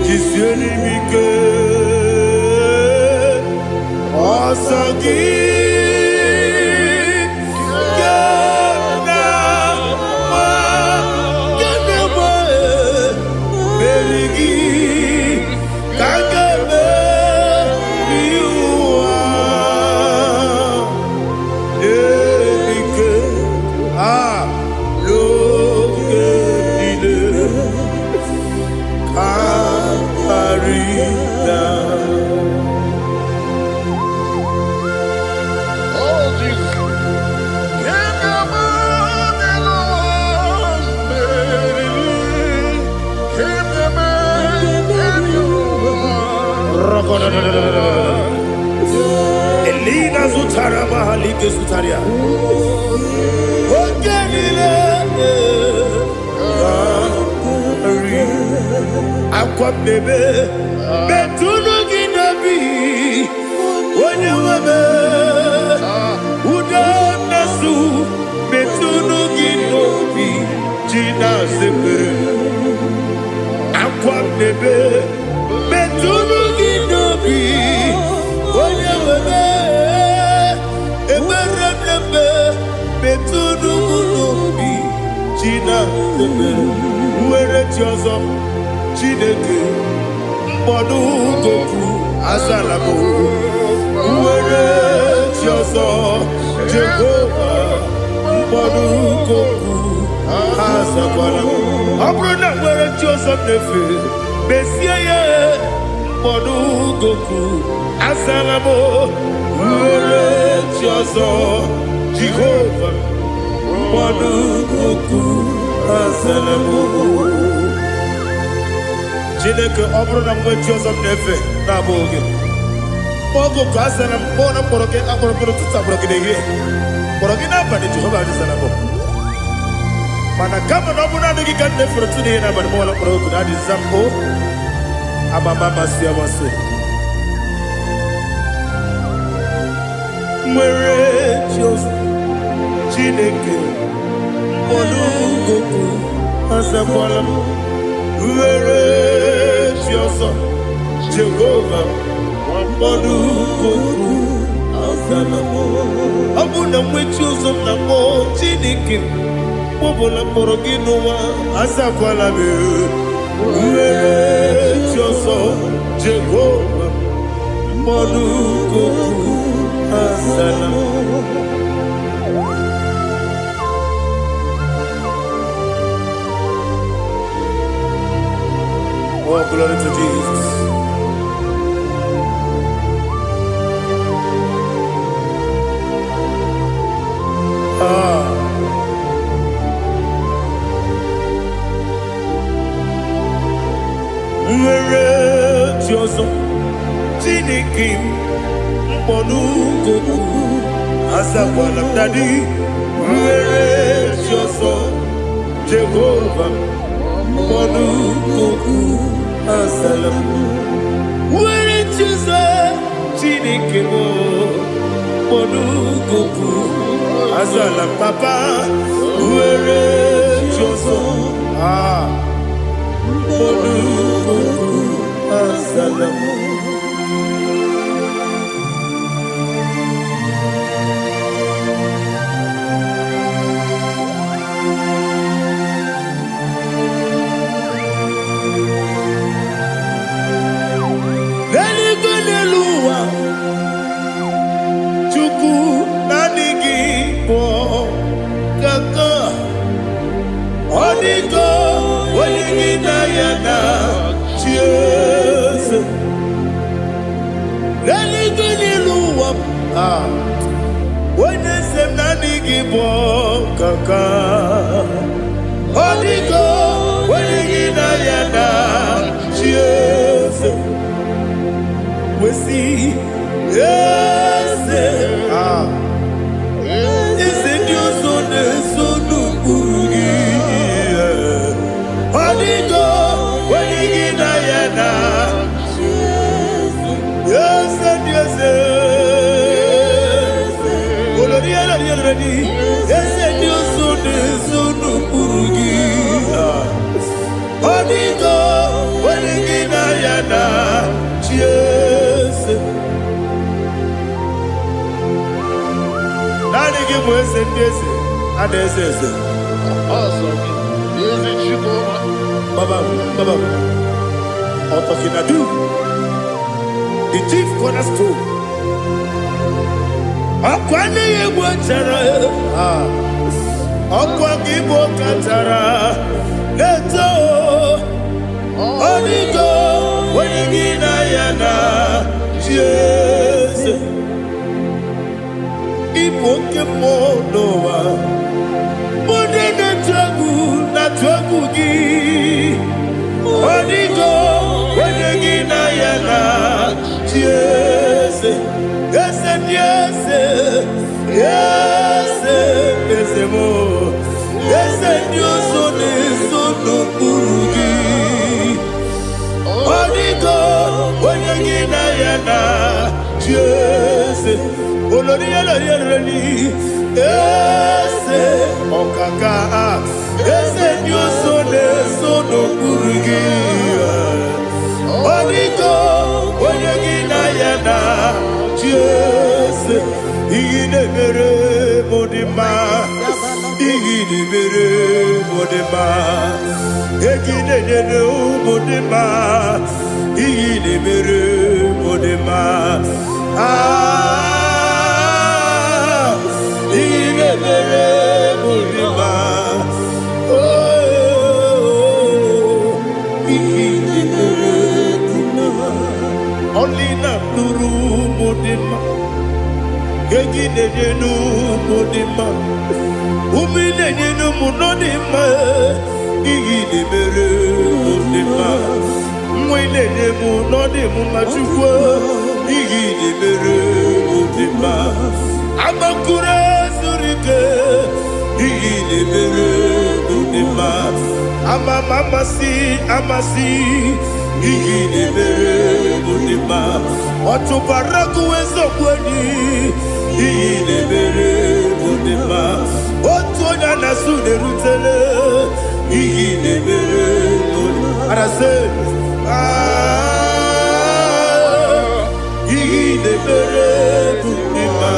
jisie m ike. Ọsọ gị ka m na-agba, ka m na-agba, meri gị ka m ga-emeri ụwa. Ike a n'oge niile ka karịa. Oh, Jesus. Can you imagine? Can you imagine? Elina zutara mahalike zutaria. Oge niile karị akwa mmebe metụnụ gị n'obi onye nwebe ude mmesu metụnụ gị n'obi ji na-azepere akwa mmebe metụnụ gị n'obi onye nwebe ekpere mmemme metụnụ m n'obi ji na-azepere nwere chi ọzọ Chineke mkpọdụ goku azala m nwere chi ọzọ Jehova mkpọdụ goku azakwala m. Ọ bụrụ na nwere chi ọzọ m na-efe mezie ya mkpọdụ goku azala m nwere chi ọzọ Jehova mkpọdụ goku azala m. Chineke, ọ bụrụ na mgbe chi ọzọ m na-efe na-abụghị gị, oge ka azara m kpọọ na mkpọrọ gị akpọrọ mkpọrọ ụtụtụ, akpọrọ gị n'ehihie, kpọrọ gị n'abalị, Jehova azara m. Mana kama na ọ bụrụ naanị gị ka m na-efere ụtụtụ n'ihe n'abalị, mọla mkpọrọ oku na adịza m o amama amasị amasị nwere chi ọzọ Chineke mkpọrọ goku azakwala m nwere chi ọzọ Jehova mkpọrọ goku azala m. Ọ bụ na nwe chi ọzọ m na-akpọ Chineke mkpọbụla mkpọrọ gị n'ụwa azakwala m nwere chi ọzọ Jehova mkpọrọ goku azala m. Oh, glory to Jesus. Ah. Nwere chi ọzọ Chineke m mkpọnụgoku azakwala m daddy nwere chi ọzọ Jehova mkpọnụgoku azala m nwere chi ọzọ Chineke m mkpọnụgoku azala m papa nwere chi ọzọ. Ah, Olukuku azala m. N'eluigwe n'elu ụwa, Chukwu naanị gị bụ ọkaka. Ọ dịgo onye gị na ya na chi eze. N'eluigwe n'elu ụwa, ah, onye eze m naanị gị bụ ọkaka. Ọ dịgo onye gị na ya na chi eze. Wesi eze, ah, eze ndị ọzọ na-eso n'ụkpụrụ gị. Ọ dịgo onye gị na ya na eze ndị eze. Olori elori elori, eze ndị ọzọ na-eso n'ụkpụrụ gị. Ọ dịgo onye gị na ya na chi eze. Naanị gị bụ eze ndị eze, a na-eze eze. Ọsọ gị, ezi Chukwuma. Baba, Baba, Otokinadu, the chief cornerstone. Ọkwa n'ihi egwu chara, ah, ọkwa gị bụ kachara na-eto. Ọ dịgo onye gị na ya na chi eze. Ịbụ oke mmụọ n'ụwa, onye na-etu egwu na-atụ egwu gị. Ọ dịgo onye gị na ya na chi eze. Eze ndị eze, eze eze m, eze ndị ọzọ na-eso n'okpuru gị. Ọ dịgo onye gị na ya na chi eze. Olori olori olori, eze ọkaka, eze ndị ọzọ na-eso n'okpuru gị. Ọ dịgo onye gị na ya na chi eze. Ihe na-emere m dị mma, ihe na-emere m dị mma, ego ị na-enyere m dị mma, ihe na-emere m dị mma. Ah, ihe na-emere m dị mma. Oh, ihe na-emere dị mma. Ọlị na-atụrụ m dị mma. Ego ị na-enye n'ụmụ dị mma, ume ị na-enye n'ụmụ nọ dị mma, ihe ị na-emere mụ dị mma, nwa ị na-enye m nọ dị m mma. Chukwu, ihe ị na-emere mụ dị mma. Agbakụrụ zuru ike, ihe ị na-emere mụ dị mma. Ama m amasị amasị, ihe ị na-emere mụ dị mma. Ọchụbara gụwa eziokwu enyi, ihe ị na-emere mụ dị mma. Otu onye a na-asụ na-erutele, ihe ị na-emere mụ dị mma. Arasị, ah, ihe ị na-emere mụ dị mma.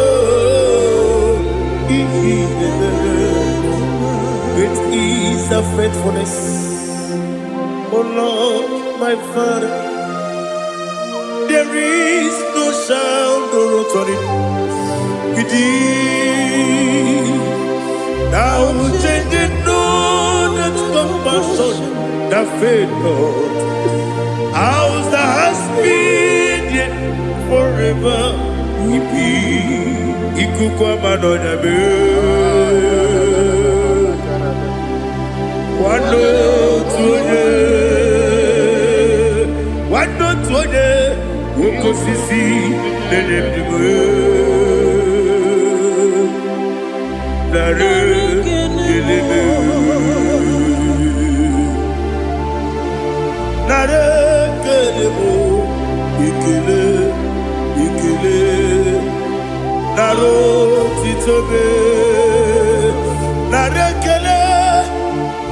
Oh, ihe ị na-emere. Great is thy faithfulness, O Lord, my Father. There is no sound or authority with thee. Thou changest not that compassion that fail not. House that has been yet forever will be. Ikuku ama n'ọnya mee. Nwanne otu onye, nwanne otu onye, nwoke osisi na-enye ndụ m. Narị ekele m. Narị ekele m, ekele, ekele. Narị otito m, narị ekele.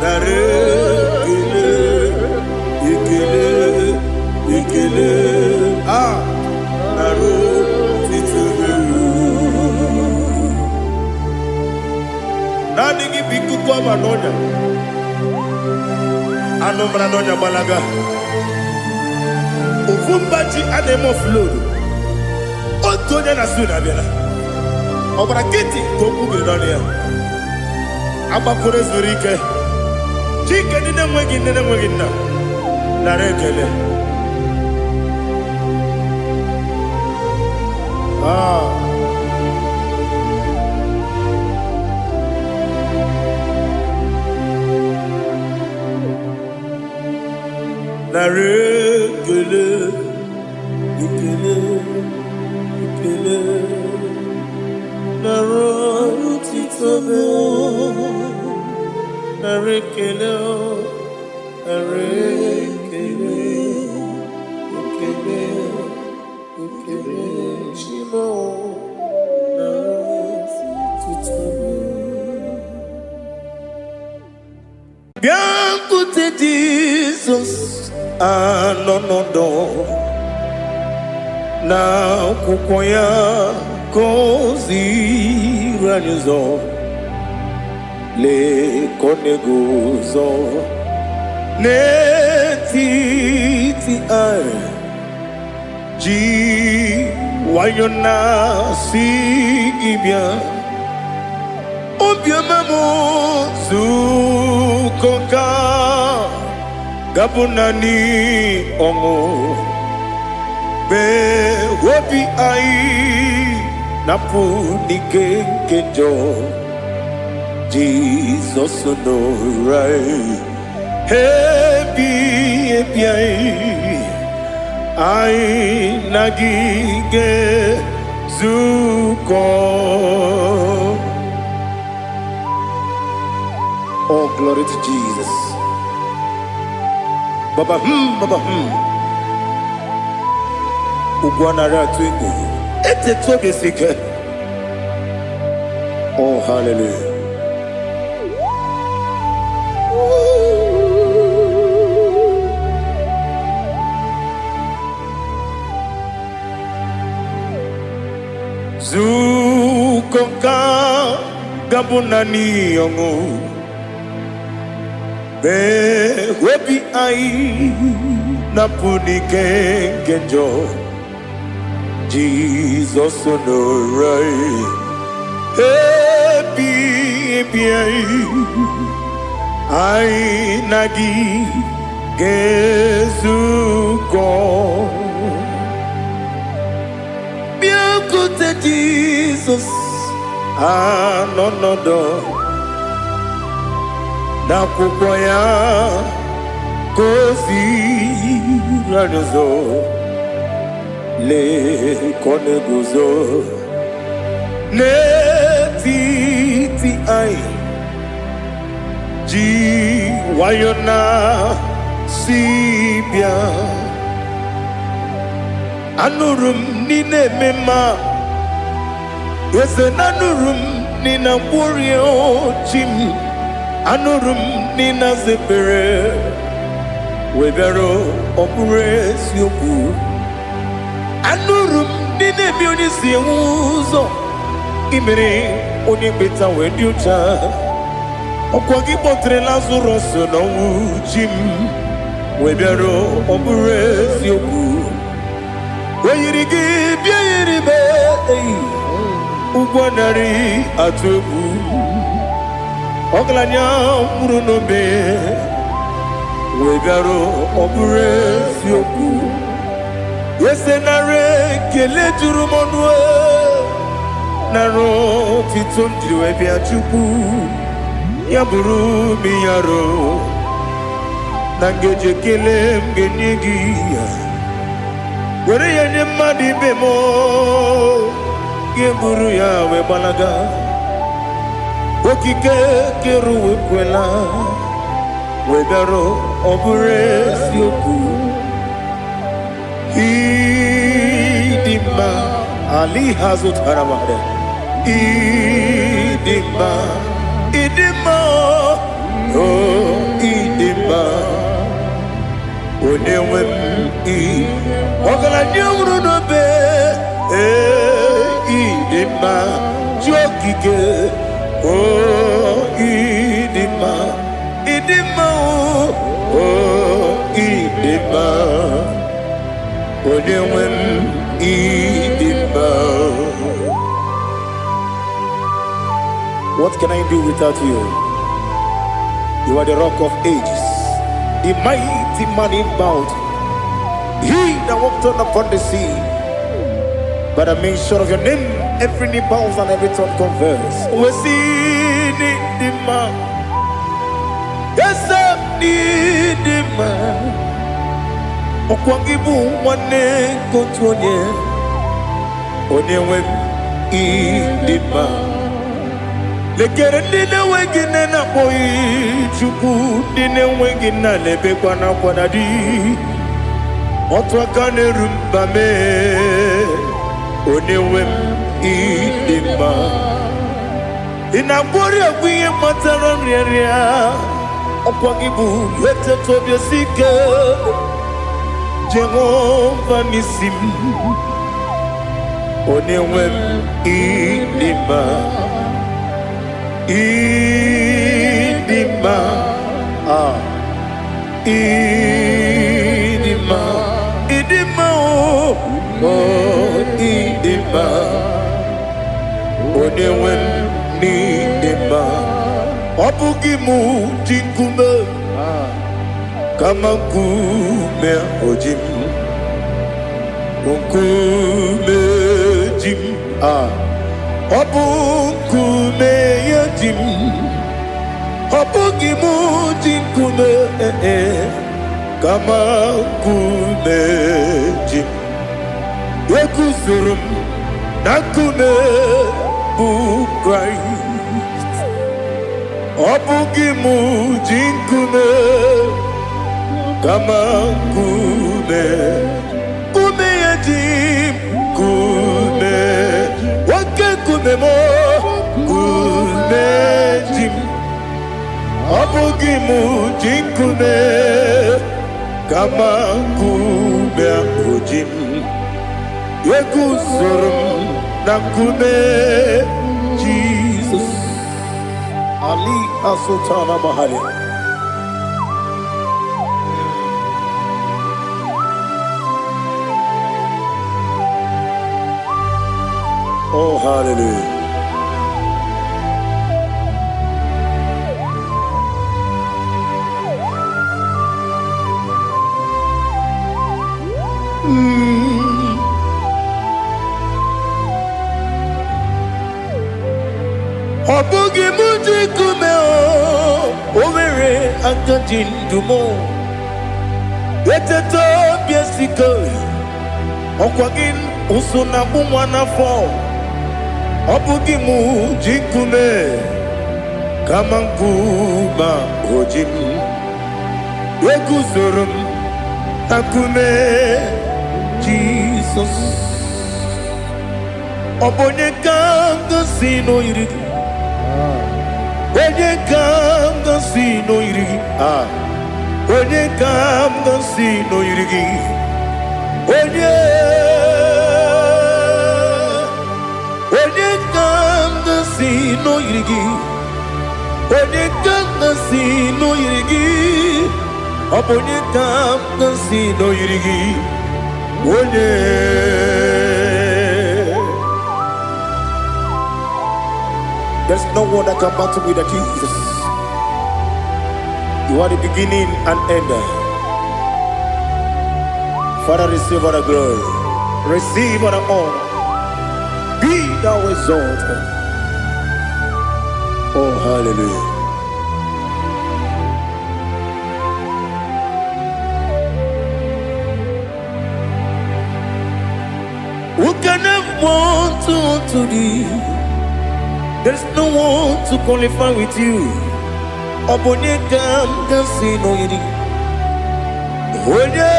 Nara ekele, ekele, ekele. Ah, nara otito. Naanị gị bụ ikuku ọma n'ọnya. Anụ mara n'ọnya gbalaga. Ofu mba ji a na-eme offload. Otu onye na su na-abịala. Ọ gbara nkịtị ka okwu biri n'ọnụ ya. Agbakọrọ zuru ike. Chike ndị na-enweghị nne na-enweghị nna. Nara ekele. Ah. Nara ekele, ekele, ekele. Nara otito m. Nara ekele, nara ekele, ekele, ekele. Chi m o, nara otito m. Bịakwute Jizọs anọ n'ọdọ na akwụkwọ ya ka o ziri anyị ụzọ. Lee ka ọ na-eguzo n'etiti anyị ji nwayọ na-asị gị bịa. Obiọma m, zukọ ka gabụ naanị ọṅụ mgbe obi anyị na-apụ n'ike nke njọ. Jizọs nọrọ anyị ebi ebi anyị, anyị na gị ga-ezukọ. Oh, glory to Jesus. Baba baba. Ugwu anaghị atụ egwu. Etetu obi esi ike. Oh, hallelujah. Zukọ ka gabụ naanị ọṅụ mgbe obi anyị na-apụ n'ike nke njọ. Jizọs nọrọ anyị ebi ebi anyị, anyị na gị ga-ezukọ. Bịakwute Jizọs anọ n'ọdọ n'akwụkwọ ya ka o ziri anyị ụzọ. Lee ka ọ na-eguzo n'etiti anyị ji nwayọ na si bịa. Anụrụ m n'ị na-eme mma, eze na anụrụ m n'ị na-agwọrịa chi m. Anụrụ m n'ị na-aza ekpere wee bịara. Ọ bụrụ eziokwu, anụrụ m n'ị na-eme onye si enwe ụzọ imere onye mkpeta wee dị ụcha. Ọkwa gị kpọtere Lazarọs n'ọnwụ, chi m, wee bịara. Ọ bụrụ eziokwu, o yiri gị bịa yiri m eyi ụgwọ narị atụ egwu. Ọgaranya nwụrụ n'obe wee bịara. Ọ bụrụ eziokwu, eze, nara ekele juru m ọnụ, nara otito m jiri wee bịa. Chukwu, ya bụrụ m yaro na ngeji ekele m ga-enye gị ya, were ya nye mmadụ ibe m, ga-eburu ya wee gbalaga. Okike kere ụwa ekwela wee bịarụ. Ọ bụrụ eziokwu, ịdị mma ali ha zụtara mmadụ. Ịdị mma, ịdị mma. O ịdị mma, onye nwe m ị. Ọgaranya nwụrụ n'obe, ee, ịdị mma, chi okike, o ịdị mma, ịdị mma, o ịdị mma, onye nwe m ịdị mma. What can I do without you? You are the Rock of Ages, the mighty man in battle, he that walked on upon the sea. By the mention of your name, every knee bows and every tongue confess. We see the man. Yes, I the man. Ọkwa gị bụ nwanne nke otu onye, onye nwe m ịdị mma. Lekere ndị na-enweghị nne na-akpọghị Chukwu, ndị na-enweghị nna na-ebekwa n'akwa na di. Otu aka na-eru mba mee, onye nwe m ịdị mma. Ị na-agwọrị ọgwụ ihe kpatara nrịanrịa. Ọkwa gị bụ eteta obi esi ike, Jehova n'isi m, onye nwe m ịdị mma, ịdị mma, ah, ịdị mma, ịdị mma, o o ịdị mma, onye nwe m n'ịdị mma. Ọ bụghị mụ ji nkume, kama nkume oji m, nkume ji m, ah, ọ bụ nkume ya ji m. Ọ bụghị mụ ji nkume, eh, eh, kama nkume ji m. Eguzoro m na nkume bụ Kraịst. Ọ bụghị mụ ji nkume, kama nkume, nkume ya ji m, nkume, oke nkume m, nkume ji m. Ọ bụghị mụ ji nkume, kama nkume ahụ ji m. Eguzoro m na nkume Jizọs. Ali Asultana Mahali. Oh, hallelujah. Ọ bụghị mụ ji nkume, o nwere aka ji ndụ m. Eteta obi esike, ọkwa gị ụsụ na agbụ nwa n'afọ. Ọ bụghị mụ ji nkume, kama nkume o ji m. Eguzoro m na nkume Jizọs. Ọ bụ onye ka m gosi n'oyiri gị? Onye ka m gosi n'oyiri gị? Ah, onye ka m gosi n'oyiri gị? Onye, onye ka m gosi n'oyiri gị? Onye ka m gosi n'oyiri gị? Ọ bụ onye ka m gosi n'oyiri gị? Onye. There's no one that can battle with the Jesus. You are the beginning and end. Father, receive all the glory. Receive all the honor. Be thou exalted. Oh, hallelujah. Who can have one to thee? There's no one to qualify with you. Ọ bụ onye ka m ga-asị n'oyiri? Onye,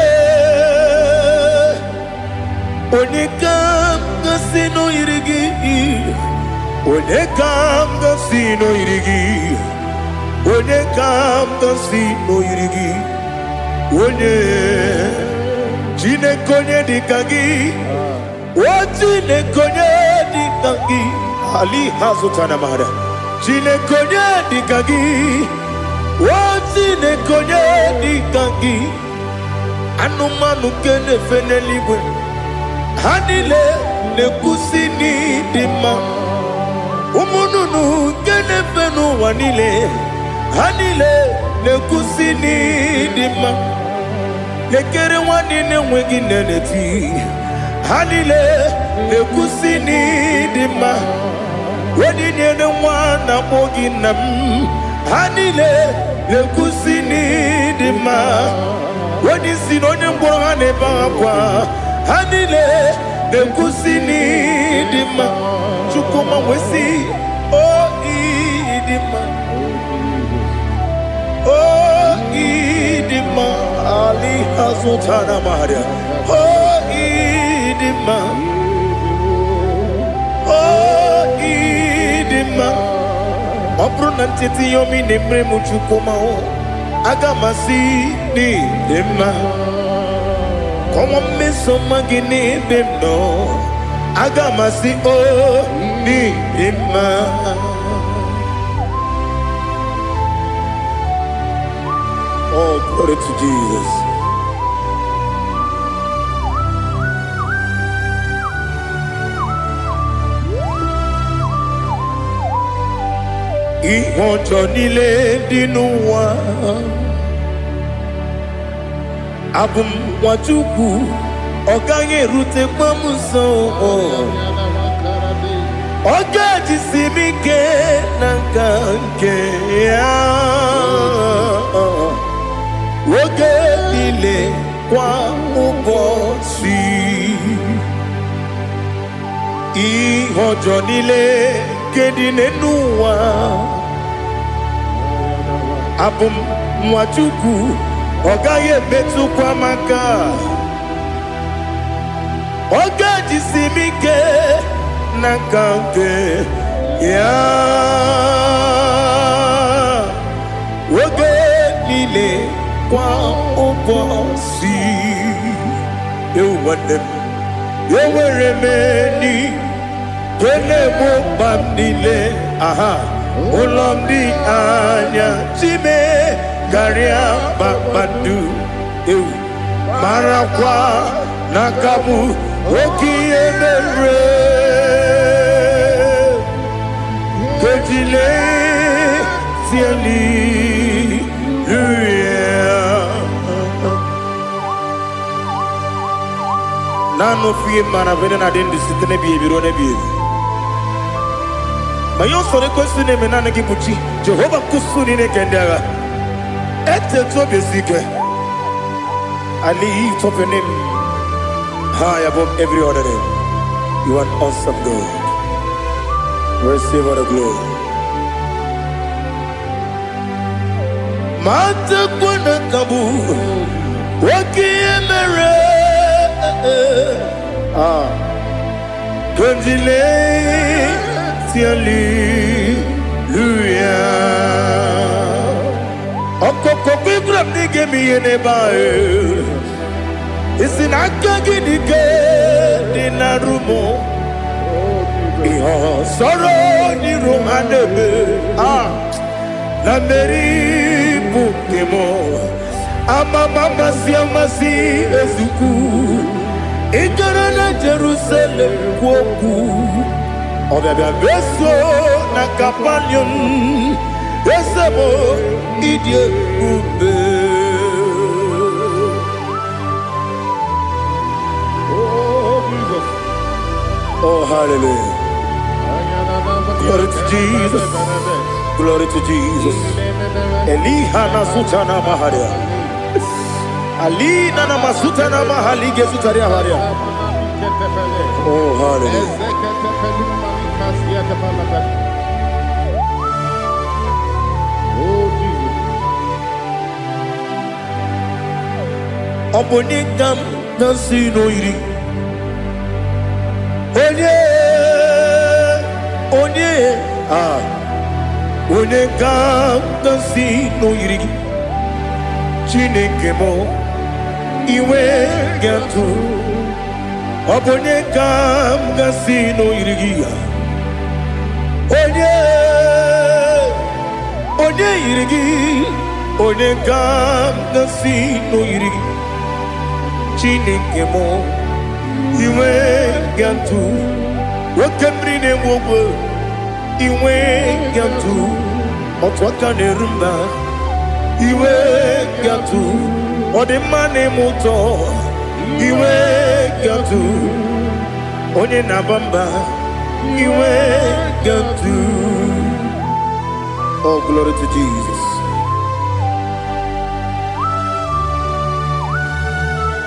onye ka m ga-asị n'oyiri gị? Onye ka m ga-asị n'oyiri gị? Onye ka m ga-asị n'oyiri gị? Onye, Chineke, onye dị ka gị? O Chineke, onye dị ka gị? Ali ha zụtara mara. Chineke, onye dị ka gị? O Chineke, onye dị ka gị? Anụmanụ nke na-efe n'eluigwe, ha niile na-ekwusi n'ịdị mma. Ụmụ nnụnụ nke na-efe n'ụwa niile, ha niile na-ekwusi n'ịdị mma. Lekere nwa niile enweghị nne na-eti, ha niile na-ekwusi n'ịdị mma. Onye nyere nwa na-akpọ gị nna m, ha niile na-ekwusi n'ịdị mma. Onye isi na onye ngwọrọ, ha na-ebe akwa, ha niile na-ekwusi n'ịdị mma. Chukwuma wee sị o, ịdị mma, o ịdị mma. Ali hazụtara maria. O ịdị mma, o ịdị mma. Ọ bụrụ na ncheta ihe ọma ị na-emere m, Chukwuma o, aga m asị n'ịdị mma. Kọwa mmeso ọma gị n'ebe m nọ, aga m asị o n'ịdị mma. Oh, glory to Jesus. Ihe ọjọọ niile dị n'ụwa, abụ m nwa Chukwu, ọ gaghị erutekwa m nso. Ọ ga-ejisi m ike na nka nke ya oge niile, kwa ụbọchị. Ihe ọjọọ niile nke dị n'ụwa, abụ m nwa Chukwu, ọ gaghị emetụkwa m aka. Ọ ga-ejisi m ike n'aka nke ya oge niile, kwa ụbọchị. Ewu nwanne m, enwere m enyi nke na-egbo mkpa m niile. Aha ụlọ m dị anya chime karịa kpakpando. Ewu, marakwa na aka bụ oke ihe mere kejile hallelujah. Naanị ofu ihe mara bụ na adị ndụ site n'ebighị ebi ruo n'ebighị ebi. Ma ihe usoro ekwesị na-eme, naanị gị bụ chi Jehova nkusu niile nke ndị agha. Etetu obi esi ike. I lift up your name high above every other name. You are an awesome God. Receive all the glory. Matakwa na ka bụ oke ihe mere. Ah, Kondile hallelujah. Ọkọkọ gwara m na ị ga-eme ihe n'ebe ahụ. Isi na aka gị dị ike dị na rumo. Ihe ọsọrọ n'iru ha na-eme. Ah, na mmeri bụ nke m. Amama amasị amasị ezukwu. Ị gara na Jerusalem kwuo okwu. Ọbịabịa meso na Kapanium. Eze m, ịdị ebube. Oh, Jesus. Oh, hallelujah. Glory to Jesus. Glory to Jesus. Eliha na sutana maharia. Alina na masutana mahali gesutaria haria. Oh, hallelujah. Oh, Jesus. Ọ bụ onye ka m na-asị n'oyiri? Onye, onye, ah, Onye ka m ga-asị na o yiri gị? Chineke m, iwe ga-atụ. Ọ bụ onye ka m ga-asị na o yiri gị ya? Onye, onye yiri gị? Onye ka m ga-asị na o yiri gị? Chineke m, iwe ga-atụ. Oke mmiri na-egbu ogwe, iwe ga-atụ. Otu aka na-eru mba, iwe ga-atụ. Ọ dị mma na-eme ụtọ, iwe ga-atụ. Onye na-aba mba, iwe ga-atụ. Oh, glory to Jesus.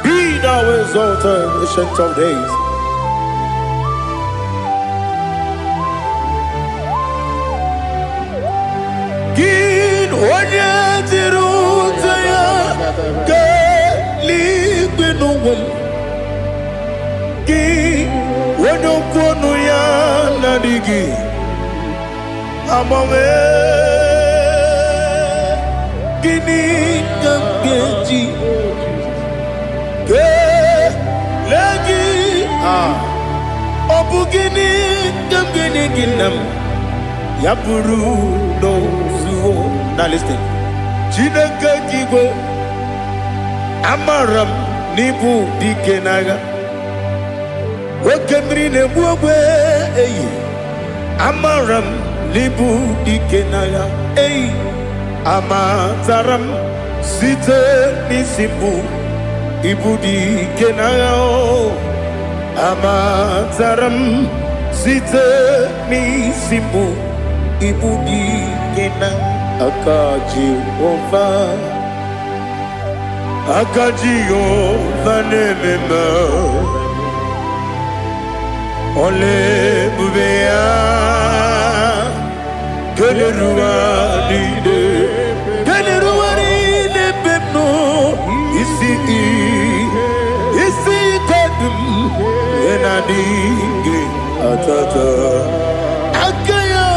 Be thou exalted, Ancient of Days. Gị onye jiri ụta ya kelee n'ụwa m. Gị onye okwu ọnụ ya na-adịghị agbanwe. Gịnị ka m ga-eji kelee gị? Ah, ọ bụ gịnị ka m ga-enye gị, nna m? Ya bụrụ n'ozuo na listen. Chineke gị igwe, amara m n'ịbụ dike n'agha. Oke mmiri na-egbu ogbe eyi, amara m n'ịbụ dike n'agha eyi. Amatara m site n'isi mbụ, ịbụ dike n'agha o. Amatara m site n'isi mbụ, ịbụ dike na aka Jehova. Aka Jehova na-eme mma. Ọla ebube ya kelere ụwa niile, kelere ụwa niile ebe m nọ. Isi isi ike dị m ihe na-adịghị atata aka ya.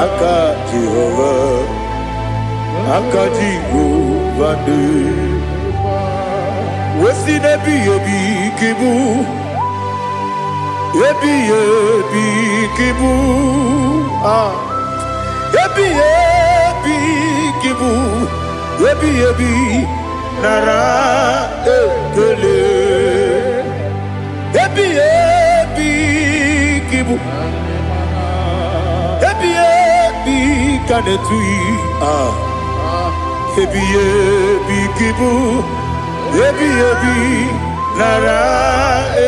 Aka Jehova, aka Jehova dị wesi n'ebighị ebi ka ịbụ, ebighị ebi ka ịbụ. Ah, ebighị ebi ka ịbụ, ebighị ebi, nara ekele. Ebighị ebi ka ịbụ, ebighị ebi ka na-etughị. Ah, ebighị ebi ka ịbụ, ebighị ebi, nara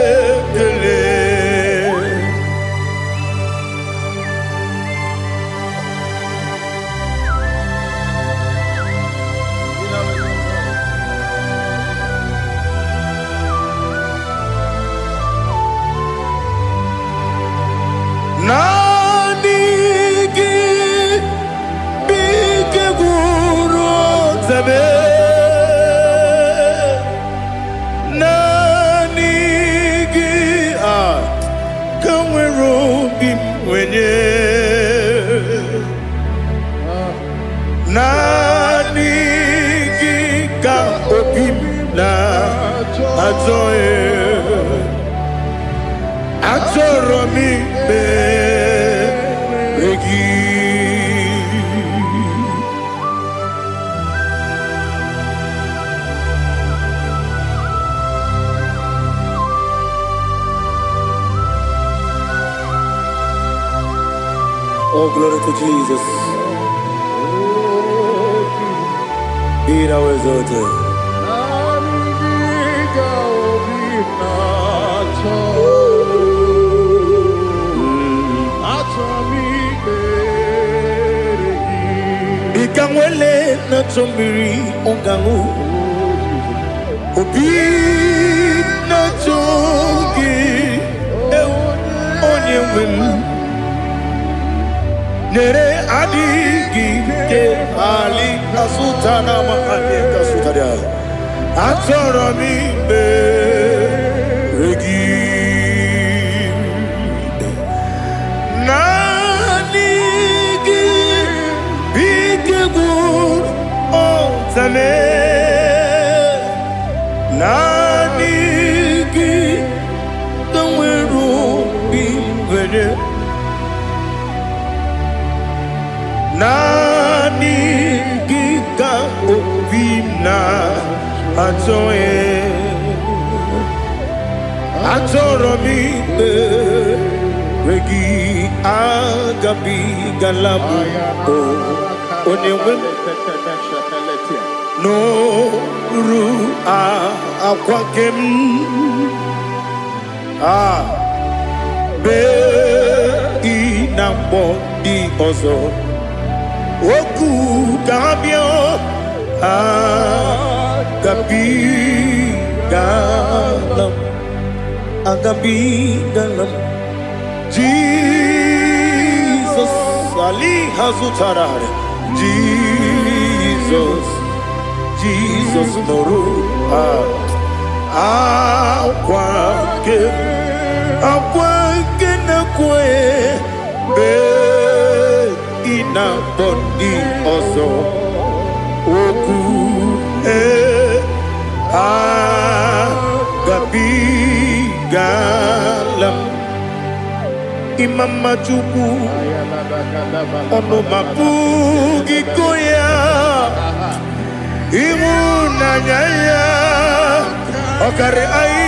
ekele. Naanị gị bụ ike gwụrụ ọtabe. Naanị gị a ka nwere obi m nwenye. Naanị gị ka obi m na-achọ ya. Achọrọ m ikpere gị. Oh, glory to Jesus. Be thou exalted. Dịka nwele na-achọ mmiri ọ ga-aṅụ, obi na-achọ gị, ewu, onye nwe m. Nyere adịghị ike ali kasụta na mahadị kasụtara. Achọrọ m ikpere gị. Naanị gị na-enye. Naanị gị ka obi m na-achọ e. Achọrọ m ikpere gị, agabigala m o onye nwe m n'oru akwa gị m a bee ị na mgbọ ndị ọzọ okwu ga-abịa agabigala m, agabigala m. Jizọs ali ha zụtara Jizọs, Jizọs nụrụ akwa nke akwa nke na-ekwe mgbe ị na-akpọ ndị ọzọ okwu e agabigala m. Ịma mma Chukwu, ọnụ ma pụghị ịkọ ya. Ịhụnanya ya ọkarị anyị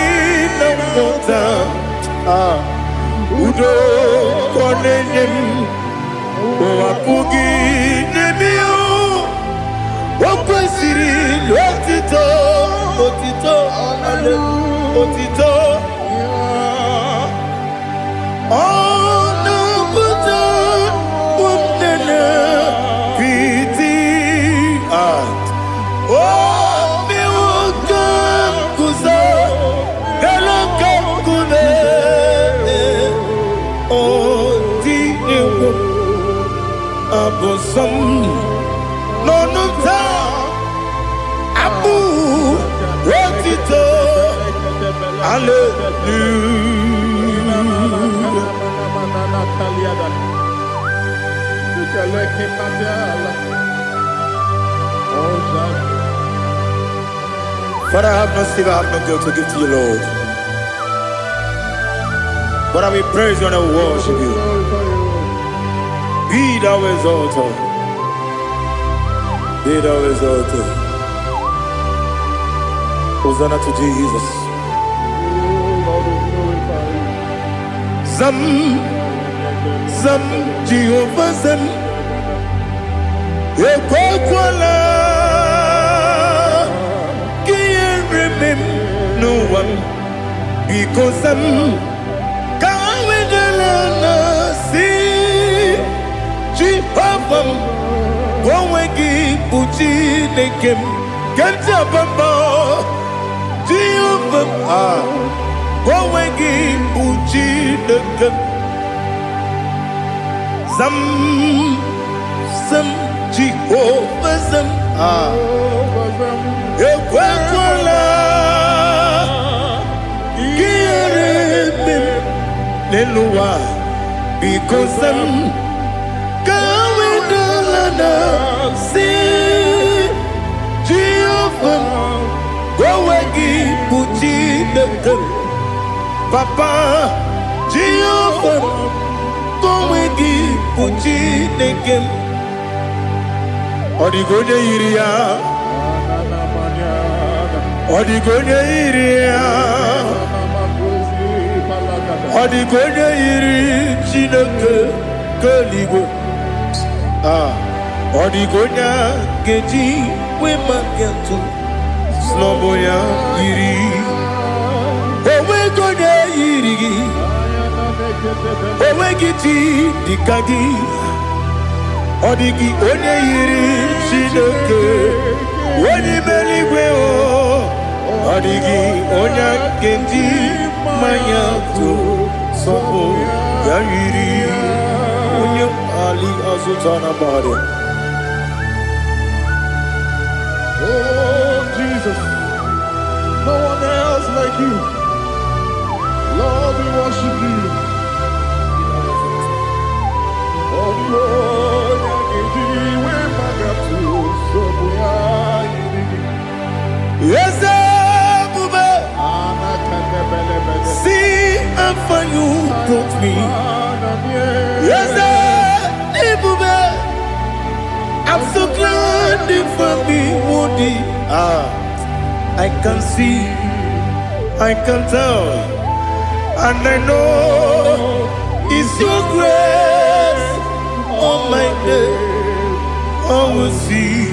na nghọta. Ah, udo ka ọ na-enye m, ụwa pụghị n'ebe ya. O kwesịrị otito, otito, otito. Ọ na-apụta ụmụnne piti. Ah, o mewo ka m guzo elu ka nkume. O tinyewo abụ nsọ m n'ọnụ m taa, abụ otito, hallelujah. Father, I have no silver, I have no gold to give to you, Lord. But I will praise you and I will worship you. Be thou exalted. Be thou exalted. Hosanna to Jesus. Lord, we glorify you. Zam, Zam, Jehovah Zam. Ekwekwala ka ihere mee m n'ụwa m. Biko zam, ka wedala na si Jehova m, ka onwe gị bụ Chineke m nke m ji aba mba. Jehova m, ah, ka onwe gị bụ Chineke m. Zam, zam, Jehova zam, ah, ekwekwala ka ihere mee m n'elu ụwa. Biko zam, ka wedala na si Jehova m, ka onwe gị bụ Chineke m. Papa, Jehova m, ka onwe gị bụ Chineke m. Ọ dịghị onye yiri ya, ọ dịghị onye yiri ya, ọ dịghị onye yiri Chineke nke eluigwe. Ah, ọ dịghị onye a ga-eji wee maka atụ snọbụ ya yiri. Onweghị onye yiri gị, onweghị chi dịka gị. Ọ dịghị onye yiri Chineke onye ime eluigwe o. Ọ dịghị onye a ga-eji mmanya tụ sọpụ ya yiri onye ali azụta na mmadụ. Oh, Jesus, no one else like you. Lord, we worship you. Oh, Lord, we Eze ebube, see how far you brought me. Eze ebube, I'm so glad you found me worthy. Ah, I can see, I can tell, and I know it's your grace on my day. I will see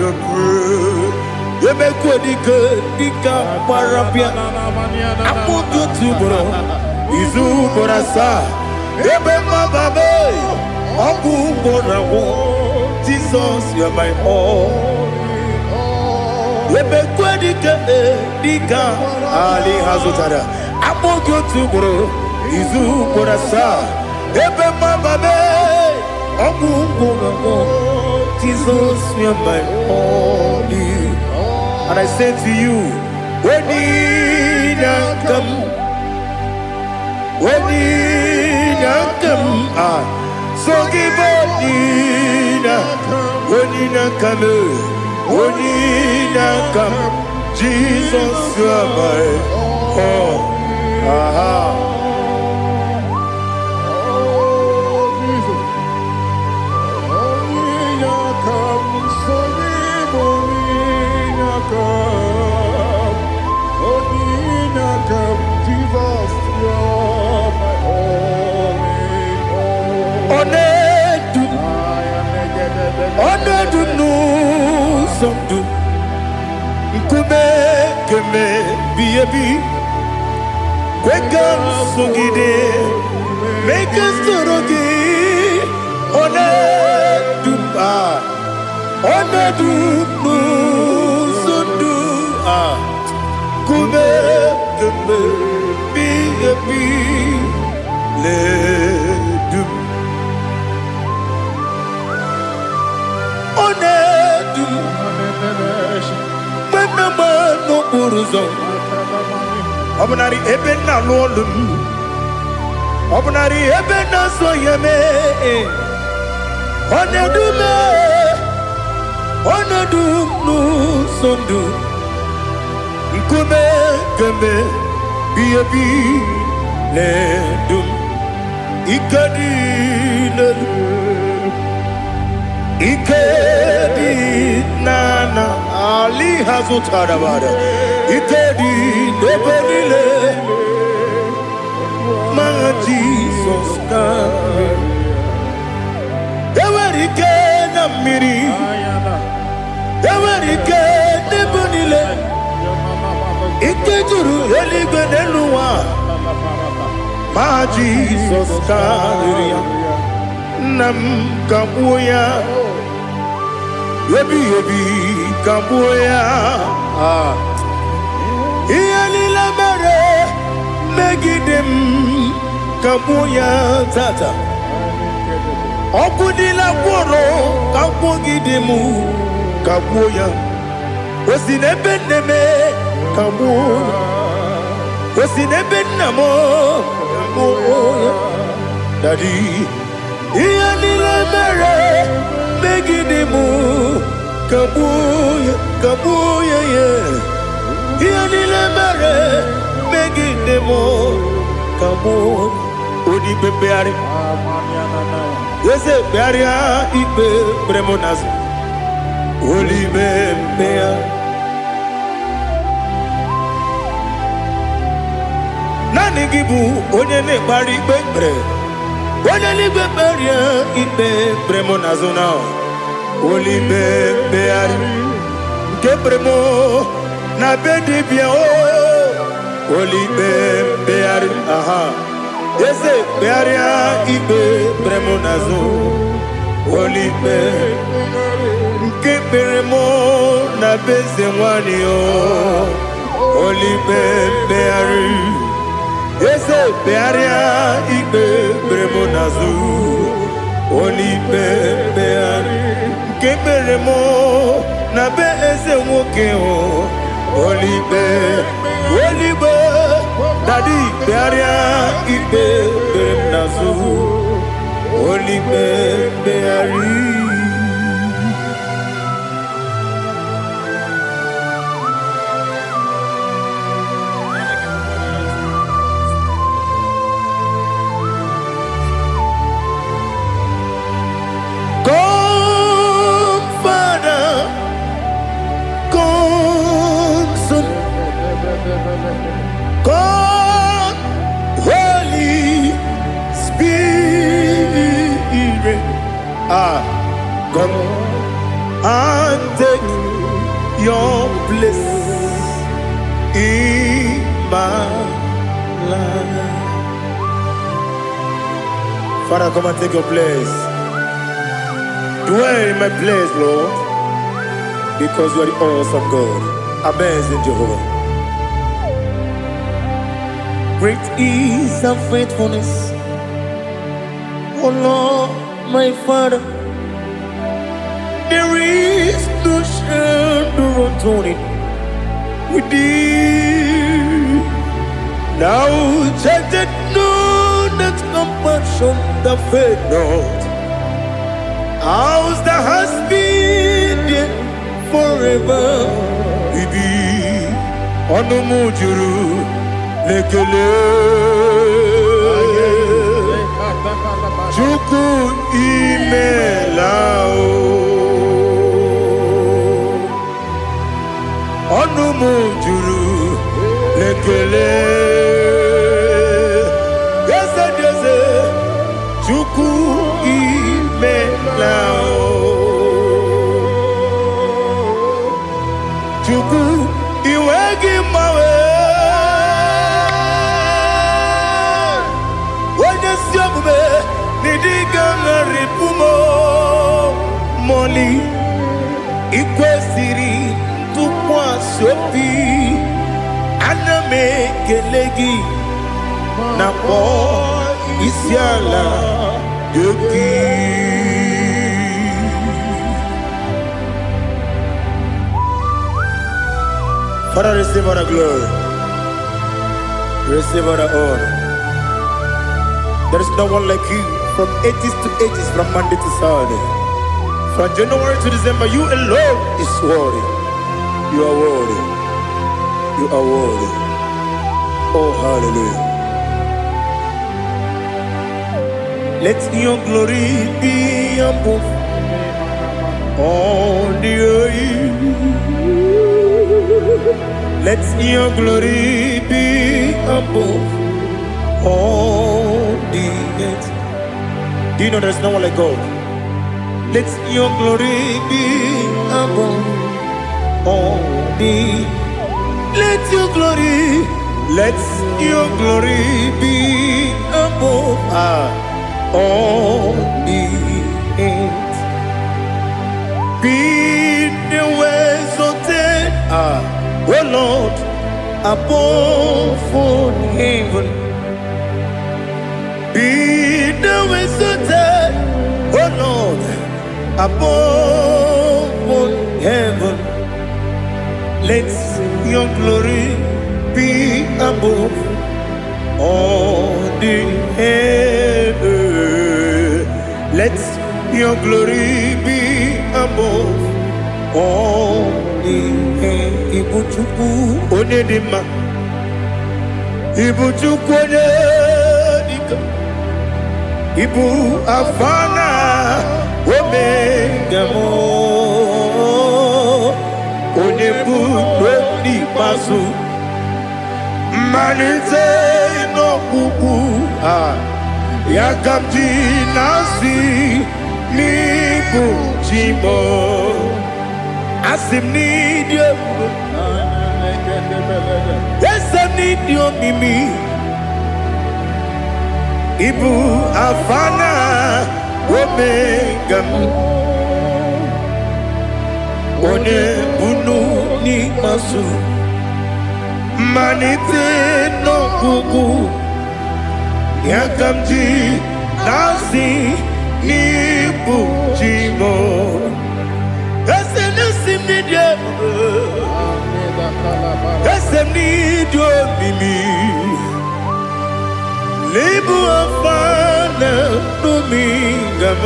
your grace. Ebekwe dike dike gbara bịa akpụkpọ otu ugboro izu ugboro asaa ebe mmababe ọgwụ ugboro agwụ. Jesus, you're my all. Ebekwe dike dike ali ha zụtara akpụghị otu ugboro izu ugboro asaa ebe mmababe ọgwụ ugboro agwụ. Jesus, you're my all. And I say to you, when you come, when you come, ah, so give when you come, when you come, Jesus, you are my all. Aha. Oh, Jesus. Onye aka m, so gị bụ onye aka m. Onye aka m, Jesus, you're my all in all. Ọ na-edu m, I am ọ na-edu m n'ụzọ ndụ nkume keme bi ebi kwe ka m sogide mee ka m soro gị. Ọ na-edu m, ah, ọ na-edu m n'ụzọ ndụ a nkume keme bi ebi na-edu m. Ọ na-edu m mgbe m na-agba n'okporo ụzọ ọ bụnarị ebe m na-alụ ọlụ m ọ bụnarị ebe m na-azụ ya mee. Ọ na-edu m, ọ na-edu m n'ụzọ ndụ nkume kemgbe bi ebi na-edu m. Ike dị n'elu ike dị n'ana ali ha zụtara bara ike dị n'ebe niile ma Jizọs karịrị. Enwere ike na mmiri, enwere ike n'ebe niile, ike juru eluigwe n'elu ụwa ma Jizọs karịrị ya. Nna m kagbuo ya ebighị ebi, kagbuo ya. Ah. Ihe niile mere megide m kagbuo ya tata. Ọgwụ niile gwọrọ kagbugide m kagbuo ya. O si n'ebe nne m kagbuo ya, o si n'ebe nna m kagbuo ya. Daddy, ihe niile mere megide m kagbuo ya, kagbuo ya ya. Ihe niile mere megide m kagbuo. Onye ikpe mkpegharị, eze kpegharịa ikpe kpere m n'azụ olibe mkpegharị. Naanị gị bụ onye na-ekpegharị ikpe kpere onye n'igwe kpegharịa ikpe kpere m n'azụ na olibe mkpegharị nke kpere m na be dibịa o olibe mkpegharị. Aha, eze kpegharịa ikpe kpere m n'azụ olibe nke kpere m na be eze nwanyị o olibe mkpegharị. Eze kpegharịa ikpe kpere m n'azụ olibe mkpegharị nke kpere m na be eze nwoke o olibe olibe. Daddy, kpegharịa ikpe kpere m n'azụ olibe mkpegharị. Ah, come and take your place in my life. Father, come and take your place. Dwell in my place, Lord, because you are the awesome God, amazing Jehovah. Great is thy faithfulness, O Lord, my Father. There is no shadow of turning with thee. Thou changest not thy compassions, they fail not. As thou hast been there forever, be. Ọnụ m juru n'ekele. Chukwu, imela o. Ọnụ m juru n'ekele. Eze dị eze, Chukwu, imela o. Chukwu, iwe gị mgbanwe. Onye ezi omume n'ịdị ga-agharịpụ m mọli. Ikwesịrị ntụkwasị obi, ana m ekele gị na kpọọ isi ala nye gị. Father, receive all the glory. Receive all the honor. There is no one like you from ages to ages, from Monday to Saturday. From January to December, you alone is worthy. You are worthy. You are worthy. Oh, hallelujah. Let your glory be above all the earth. Let your glory be above all the earth. Do you know there's no one like God? Let your glory be above all the. Let your glory, let your glory be above all the earth. Be thou exalted, O Lord, above all heaven. Be thou exalted, O Lord, above all heaven. Let your glory be above all the heaven. Let your glory be above all the heaven. Ibu Chukwu onye dị mma. Ibu Chukwu onye dịka. Ibu Alfa na Omega m. Onye bụ n'ikpeazụ. Mmalite n'ọgwụgwụ a ya ka m ji na-asị n'ịbụ chi m. Asị m n'ịdị ebube, eze m, n'ịdị omimi. Ịbụ Alfa na Omega m, onye bunu n'ikpeazụ, mmalite n'ọgwụgwụ ya ka m ji na-asị n'ịbụ chi m. Eze na-esi m n'ịdị ebube, eze m, n'ịdị omimi. N'ịbụ Alfa na Omega m,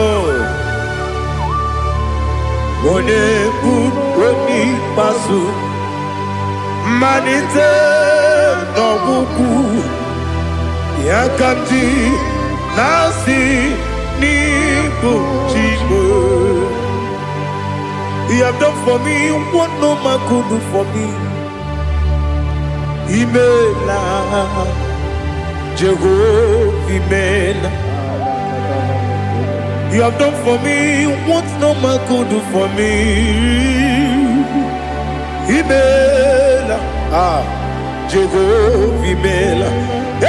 onye bụ onye ikpeazụ, mmalite n'ọgwụgwụ ya ka m ji na-asị n'ịbụ chi m. You have done for me what no man could do for me. Imela, Jehovah, imela. You have done for me what no man could do for me. Imela, ah, Jehovah imela.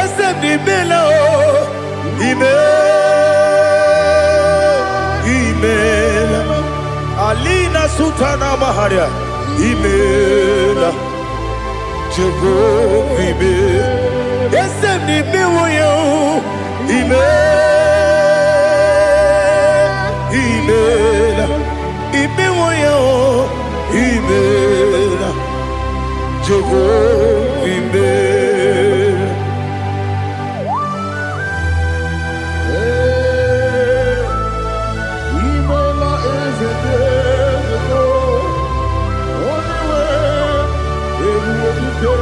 Eze m imela o, imela, imela. Alina Sultana Maharia, imela, Jehovah imela. Eze m imewo ya o, imela, imela, imewo ya o, imela, Jehovah imela. Imela eze dị eze onye nwe ebube dike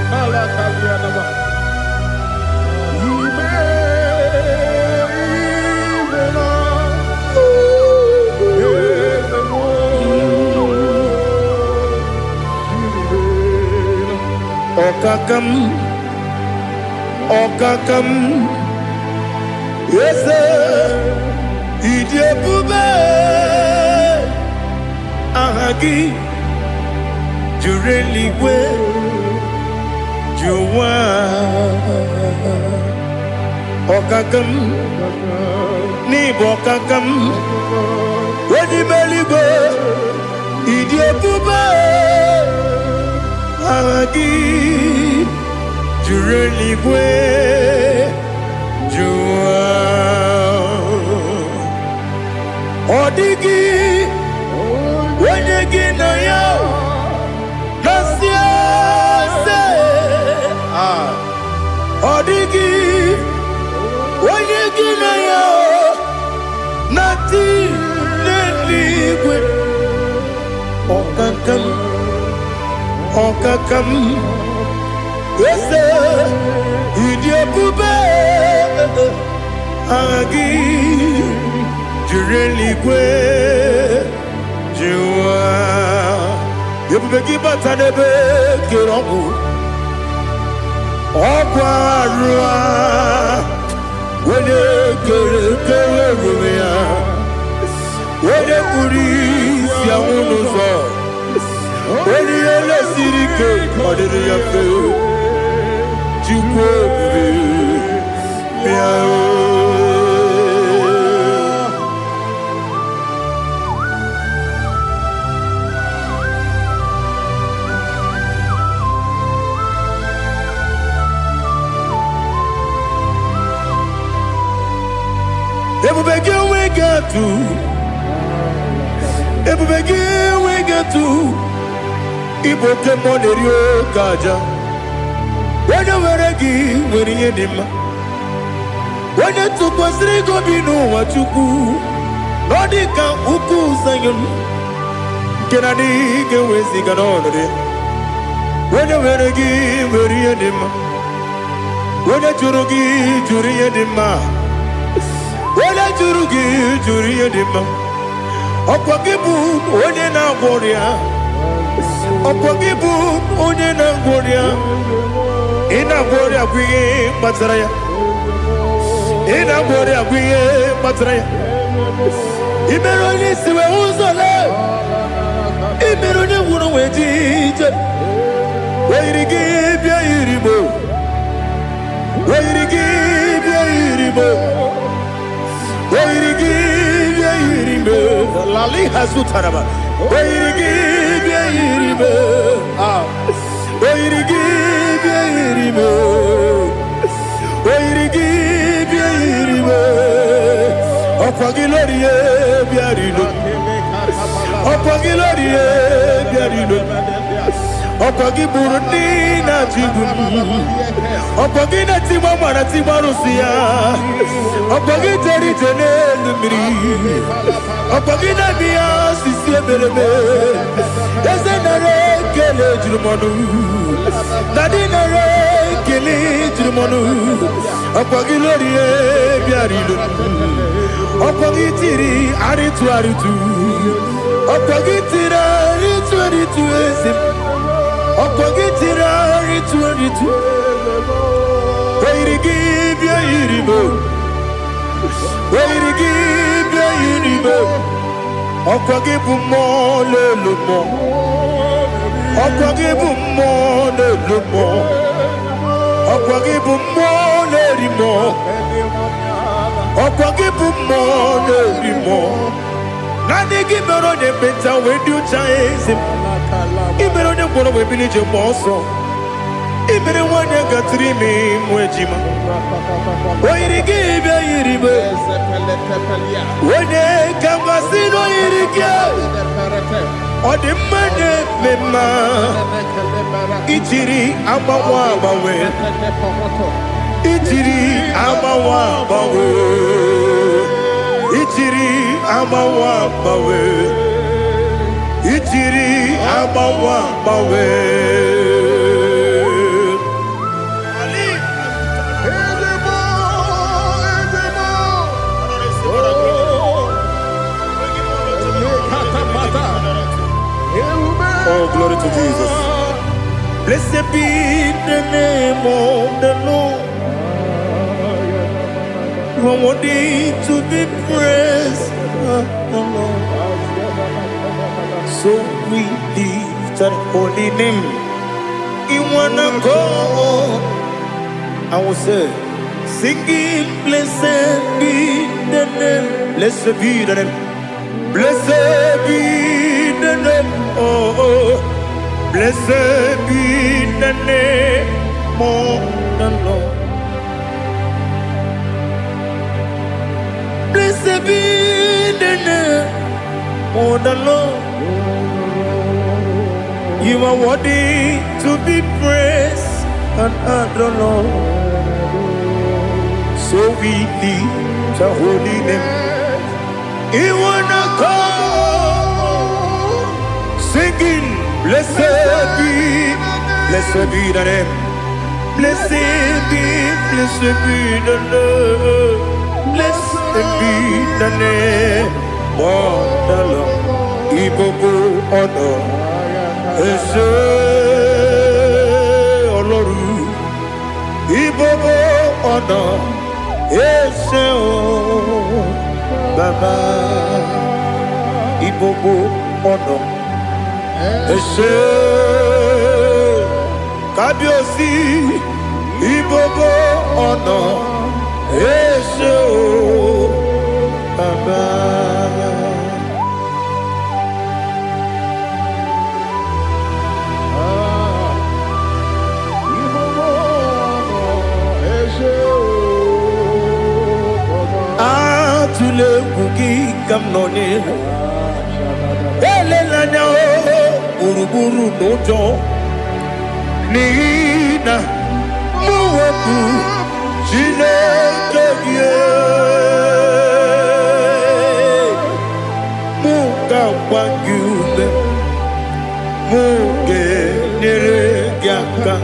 n'ala kalịanaba. Ime imela eze m imela. Ọkaka m, ọkaka m, eze, ịdị ebube, aha gị juru eluigwe ju ụwa. Ọkaka m, n'ịbụ ọkaka m, onye ime eluigwe, ịdị ebube, aha gị juru eluigwe ju ụwa. Ọ dịghị onye gị na ya na-asị eze. Ah, ọ dịghị onye gị na ya na-atị n'eluigwe. Ọkaka m, ọkaka m, eze, ịdị ebube, aha gị juru eluigwe ju ụwa. Ebube gị bata n'ebe kere ọgwụ, ọgwụ arụ a, onye kere kere ebube ya, onye kpuru isi anwụ n'ụzọ, onye ihe lesiri ike ọ dịrị ya mfe. Chukwu ebube, bịa o. Ebube gị enweghị atụ, ebube gị enweghị atụ. Ịbụ oke mmụọ na-eri oke aja. Onye nwere gị nwere ihe dị mma. Onye tụkwasịrị gị obi n'ụwa, Chukwu, na ọ dị ka ukwu Zayọn nke na adịghị ga-eweziga n'ọnọdụ ya. Onye nwere gị nwere ihe dị mma. Onye jụrụ gị jụrụ ihe dị mma. Onye jụrụ gị jụrụ ihe dị mma. Ọkwa gị bụ onye na-agwọ ọrịa. Ọkwa gị bụ onye na-agwọ ọrịa. Ị na-agwọ ọrịa bụ ihe kpatara ya. Ị na-agwọ ọrịa bụ ihe kpatara ya. Ị mere onye isi wee ụzọ lee. Ị mere onye gwụrụ wee ji ije. Oyiri gị bịa yiri mo. Oyiri gị bịa yiri mo. Oyiri gị bịa yiri mo. Lali hazutaraba. Oyiri gị bịa yiri mo. Ah. Oyiri gị bịa yiri mo. Oyiri gị bịa yiri mo. Ọkwa gị lórí ye bịa rilo. Ọkwa gị lórí ye bịa rilo. Ọkwa gị gburu ndị na-achị igbu m. Ọkwa gị na-etigba mara tigba arụsị ya. Ọkwa gị jere ije n'elu mmiri. Ọkwa gị na-eme ya osisi emereme. Eze, nara ekele juru m ọnụ. Daddy, nara ekele juru m ọnụ. Ọkwa gị lórí bịara ilo. Ọkwa gị tiri arịtụ arịtụ. Ọkwa gị tiri arịtụ arịtụ, eze m. Ọkwa gị tiri arịtụ arịtụ. Oyiri gị bịa yiri m. O yiri gị bịa yiri ibe. Ọkwa gị bụ mmụọ na-elu mmụọ. Ọkwa gị bụ mmụọ na-elu mmụọ. Ọkwa gị bụ mmụọ na-eri mmụọ. Ọkwa gị bụ mmụọ na-eri mmụọ. Naanị gị mere onye ekpenta wee dị ụcha, eze m. Ị mere onye ngwọrọ wee bili ije mgbe ọsọ. Ị mere nwaanyị gatụrụ ime ịmụ ejima. O yiri gị bịa yiri ibe. Onye ka mmasị na o yiri gị. Ọ dị mma na-eme mma. Ijiri agbanwe agbanwe. Ijiri agbanwe agbanwe. Ijiri agbanwe agbanwe. Ijiri agbanwe agbanwe. Ali. Ezigbo, ezigbo. Oh, Lekatapata. Ebube. Oh, glory to Jesus. Blessed be the name of the Lord. You are worthy to be praised, the Lord. So we lift that holy name. In one accord, I will say, singing, blessed be the name. Blessed be the name. Blessed be the name. Oh. Blessed be the name of the Lord. Blessed be the name of the Lord. You are worthy to be praised and adored, Lord. So we lift the holy name. You wanna come singing, blessed be the name. Blessed be the name. Blessed be the name of the Lord. Ìgbogbo ọ̀nà ẹ ṣé Ọlọ́run. Ìgbogbo ọ̀nà ẹ ṣé o Bàbá. Ìgbogbo ọ̀nà ẹ ṣé Kábíyèsí. Ìgbogbo ọ̀nà ẹ ṣé o Bàbá. Ah, ìgbogbo ọ̀nà ẹ ṣé o Bàbá. Atụla egwu, gị ka m nọ n'ihu. Elela anya o gburugburu n'ụjọ, n'ihi na mụ bụ Chineke gị. Mụ ga-agba gị ume, mụ ga-enyere gị aka,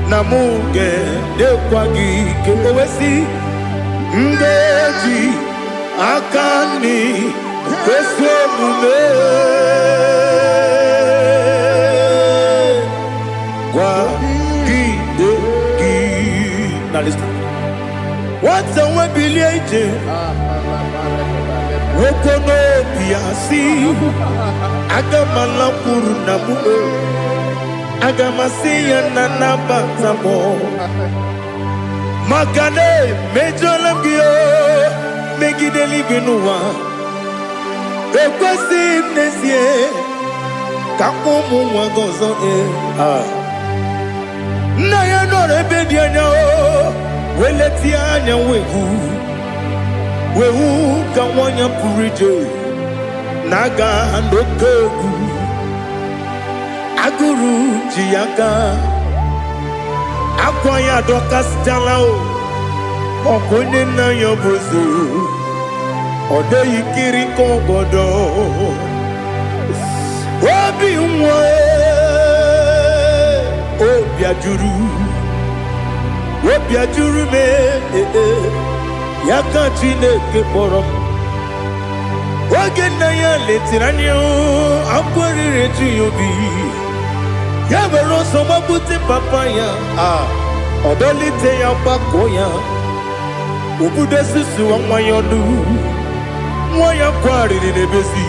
na mụ ga-enyekwa gị ike. O wee sị, m ga-eji aka nri ezi omume kwagide gị. Na listen. Nwata nwe bilie ije, nwoke n'obi ya si, aga m alakwuru nna m o. Aga m asị ya na nabata m, maka na emejọla m gị o megide eluigwe n'ụwa. Ekwesịghị m n'ezie ka mkpọ ụmụ nwa gị ọzọ. Ee. Ah. Nna ya nọrọ ebe dị anya o wee letie anya wee hụ ka nwa ya pụrụ ije na-aga n'oke egwu. Agụrụ ji ya aka, akwa ya adọkasịchala o. Ọkwa onye nna ya bụ eze, ọ dịghị kiri ka ọgọdọ obi nwa. Obi ajụrụ, obi ajụrụ m. Ee, ya ka Chineke kpọrọ m. Oge nna ya letiri anya, akwa riri eju ya obi. Ya were ọsọ gbapute papa ya, a ọ dọlite ya, gbakọọ ya. Obodo susuwa nwa ya ọnụ, nwa ya kwarịrị n'ebezi.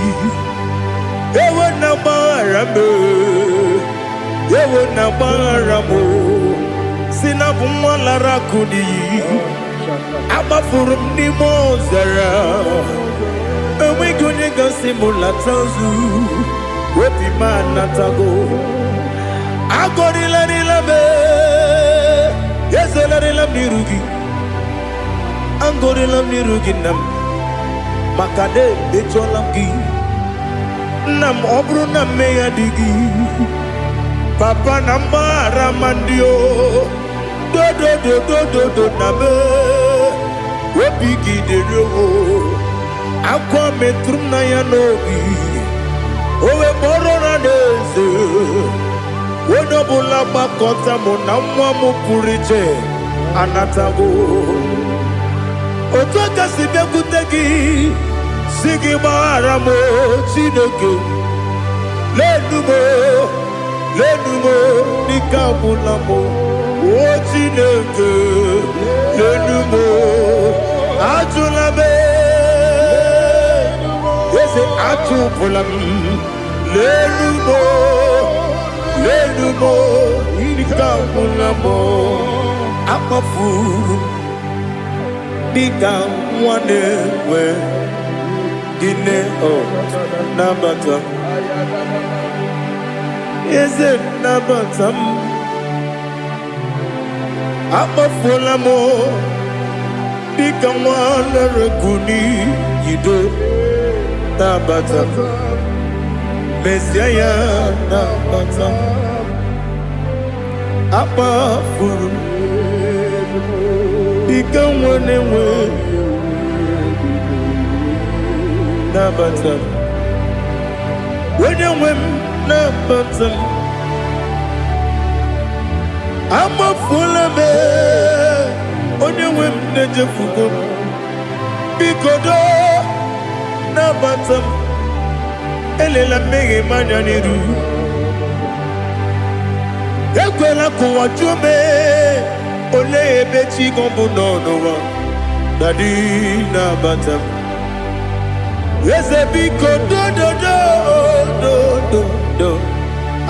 Ewo na gbaghara m, ewo na gbaghara m, si na bụ nwa lara akụ n'iyi. Agbafuru m n'ime ọzara, enweghị onye gasị m lata ozu. Obi m anatago. Agọrịlarịla m, ezelarịla m n'iru gị. Agọrịla m n'iru gị, nna m, maka na emejọla m gị, nna m. Ọ bụrụ na mmehie dị gị, papa, na mgbaghara ma ndị o dodododododo na m obi gị dịrị o. Akwa metụrụ m na ya n'obi, o wee kpọrọ na n'eze onye ọbụla gbakọta mụ na nwa m pụrụ iche anatago. Otu aka si bịakwute gị, si gị gbaghara m, Chineke. Lenu m, lenu m, n'ike agwụla m. O Chineke, lenu m, ajụla m. Eze, achụpụla m. Lenu m, lenu m, ike agwụla m. Akpafuru m dịka nwa na-enwe gịnị o. Nabata, eze, nabata m. Akpafuola m dịka nwa lere n'iyido. Nabata m, mezie ya, nabata m. Akpafuru m dịka nwa na-enwe, nabata m. Onye nwe m, nabata m. Amafuola m, onye nwe m, na-ejefugo m. Biko doo, nabata m. Elela mmehie m anya n'iru. Ekwela ka ụwa jụọ m, olee ebe chi gị bụ nọ n'ụwa. Daddy, nabata m. Eze, biko, dododo dododo.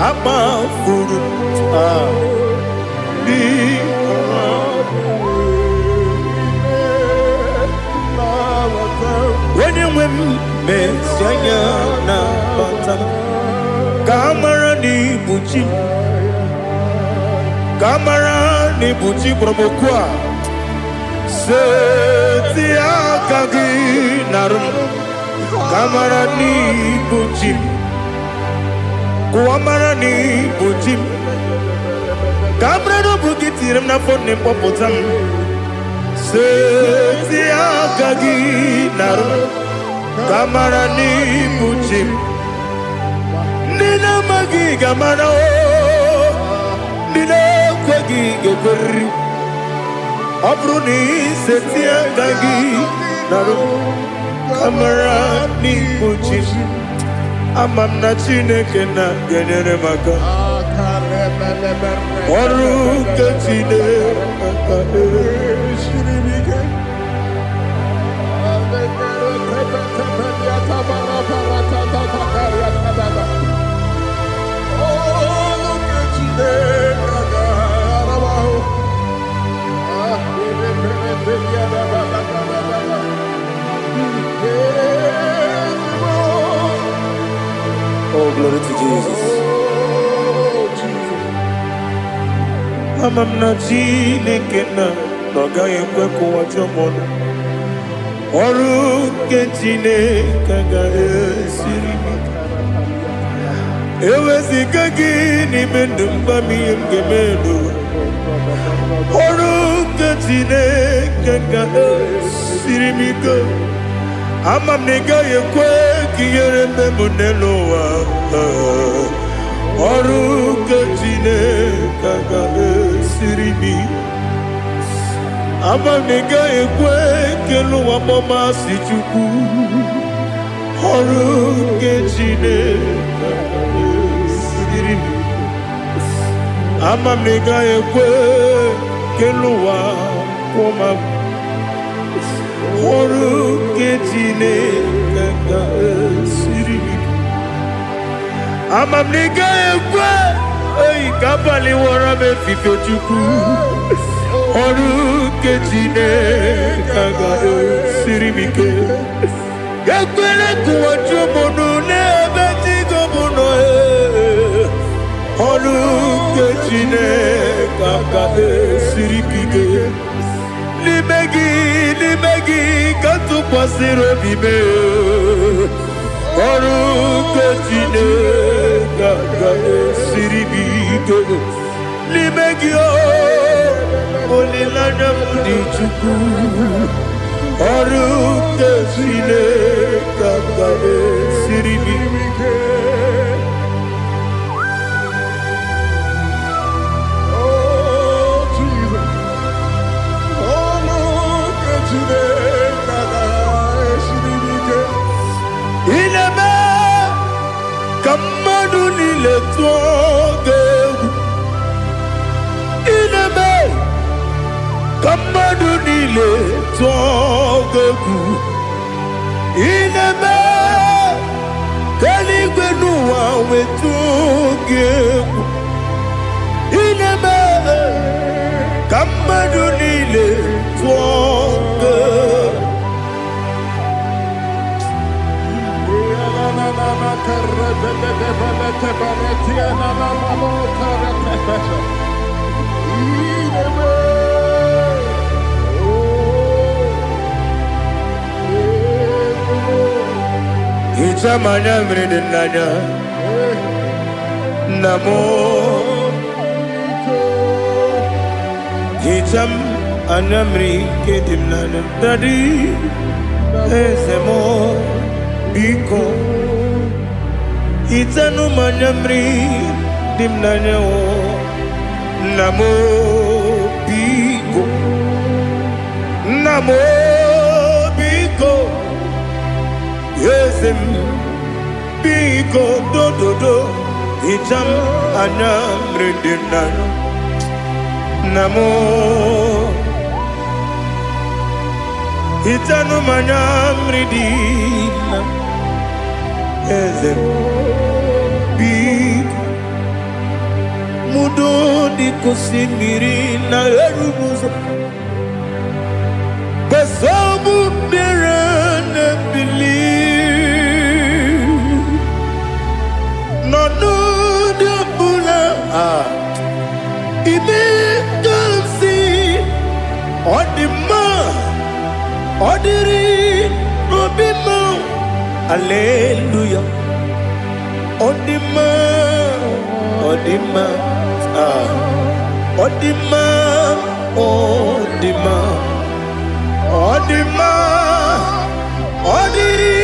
Akpafuru m, ah, biko. Onye nwe m, mezi anya, nabata m, ka a mara na ibu chi m, ka a mara na ibu chi kpọrọ m okwu a. Seti aka gị narụ m, ka a mara na ibu chi m. Kụwa mara na ibu chi m, ka a mara na ọ bụ gị tinyere m n'afọ nne m, kpọpụta m. Seti aka gị narụ m, ka a mara na ibu chi m. Ndị na-amaghị ga-amara o, ndị na-ekweghị ga-ekweriri. Ọ bụrụ na iseti aka gị narụ m, ka mara n'ibu chi m. Ama m na Chineke na ga-enyere m aka. Ọrụ nke Chineke. Oh, glory to Jesus. Ama m na Chineke na ọ gaghị ekwe ka ụwa jụọ m ọnụ. Ọrụ nke Chineke agaghị esiri m ike. Eweziga gị n'ime ndụ m, gwa m ihe m ga-eme n'ụwa. Ọrụ nke Chineke ga-esiri m ike. Ama m na ị gaghị ekwe ka ihere mme m n'elu ụwa. Ọrụ nke Chineke ga-esiri m ike. Ama m na ị gaghị ekwe ka elu ụwa kpọmasị Chukwu. Ọrụ nke Chineke ga-esiri m ike. Ama m na ị gaghị ekwe ka elu ụwa kwụọ m. Ọrụ nke Chineke ga-esiri m ike. Ama m na ị gaghị ekwe oyi ka abalị wọrọ m efife. Chukwu, ọrụ nke Chineke ga-esiri m ike. Ekwela ka ụwa jụọ m ọnụ n'ebe chi m nọ ee. Ọrụ nke Chineke ga-esiri m ike. N'ime gị, n'ime gị ka m tụkwasịrị obi m ee. Ọrụ nke Chineke ga-esiri m ike. N'ime gị o, olileanya m dị. Chukwu, ọrụ nke Chineke ga-esiri m Ike. Oh, Jesus. Ọlụ nke Chineke ga-esiri m ike. Ị na-eme ka mmadụ niile tụọ gị egwu. Ị na-eme ka mmadụ niile tụọ gị egwu. Ị na-eme ka eluigwe n'ụwa wetụọ gị egwu. Ị na-eme ka mmadụ niile tụọ gị egwu. Hichaa m anya mmiri dị n'anya, nna m. Hichaa m anya mmiri nke dị m n'anya, Daddy, eze m, biko hichanụ m anya mmiri dị m n'anya o. Nna m, biko, nna m, biko, eze m, biko, dododo, hichaa m anya mmiri dị m n'anya, nna m. Hichanụ m anya mmiri dị na eze m, biko. Mudo dị ka osimiri na-eru n'ụzọ gbasọbụ mmiri na-ebili n'ọnọdụ ọbụla ah, ime ka m si ọ dị mma, ọ dịrị n'obi m. Aleluya, ọ dị mma, ọ dị mma ah, ọ dị mma, ọ dị mma, ọ dị mma, ọ dịrị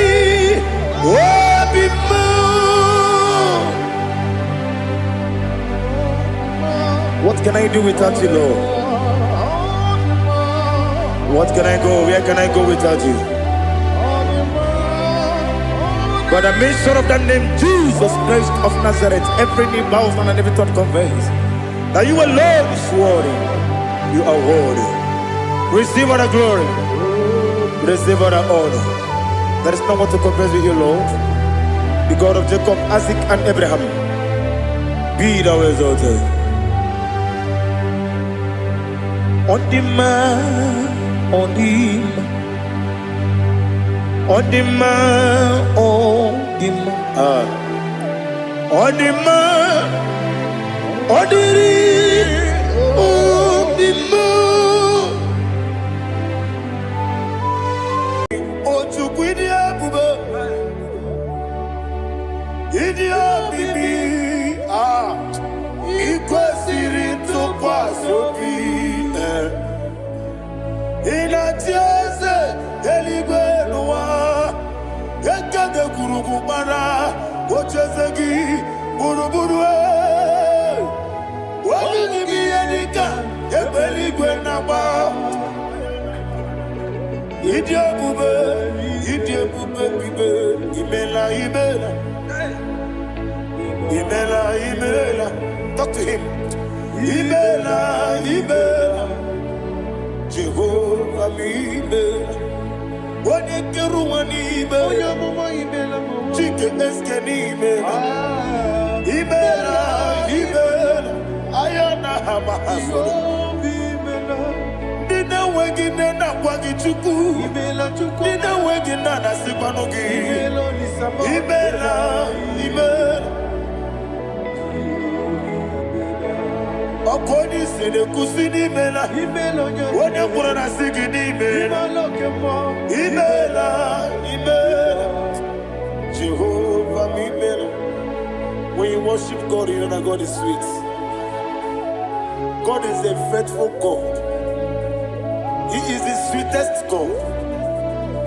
obi m. What can I do without you, Lord? What can I go? Where can I go without you? By the mention of that name, Jesus Christ of Nazareth, every knee bows down and every tongue confess that you alone is worthy. You are worthy. Receive all the glory. Receive all the honor. There is no one to compare with you, Lord. The God of Jacob, Isaac, and Abraham. Be thou exalted. Ọ dị mma, ọ dị mma, ọ dị mma, ọ dị mma, ah. Ọ dị mma, ọ dịrị obi m. O Chukwu, ịdị ebube, ịdị omimi, ah, ị kwesịrị ntụkwasị obi eh. Ị na-achị eze eluigwe n'ụwa. Ekede gwurugwu gbara ocheeze gị gburugburu eh. Olu gị bụ ihe dịka egbe eluigwe na-agba. Ịdị ebube, ịdị ebube bibe. Imela, imela, imela, imela. Talk to him. Imela, imela, Jehova m, imela. Onye kere ụwa n'ime. Onye amụma, imela m. Chike eske n'ime. Ah, Imela, imela. Aya na ha ma ha soro. Jehova, imela. Ndị na-enweghị nne na-akwa gị, Chukwu. Imela, Chukwu. Ndị na-enweghị nna na-asịkwanụ gị. Imela, Olisa m. Imela, imela. Ọkụ onye isi na-ekwusi n'imela. Imela, onye Onye kwuru na sị gị n'imela. Imela, oke mmụọ. Imela, imela. Jehovah m, imela. When you worship God, you know that God is sweet. God is a faithful God. He is the sweetest God.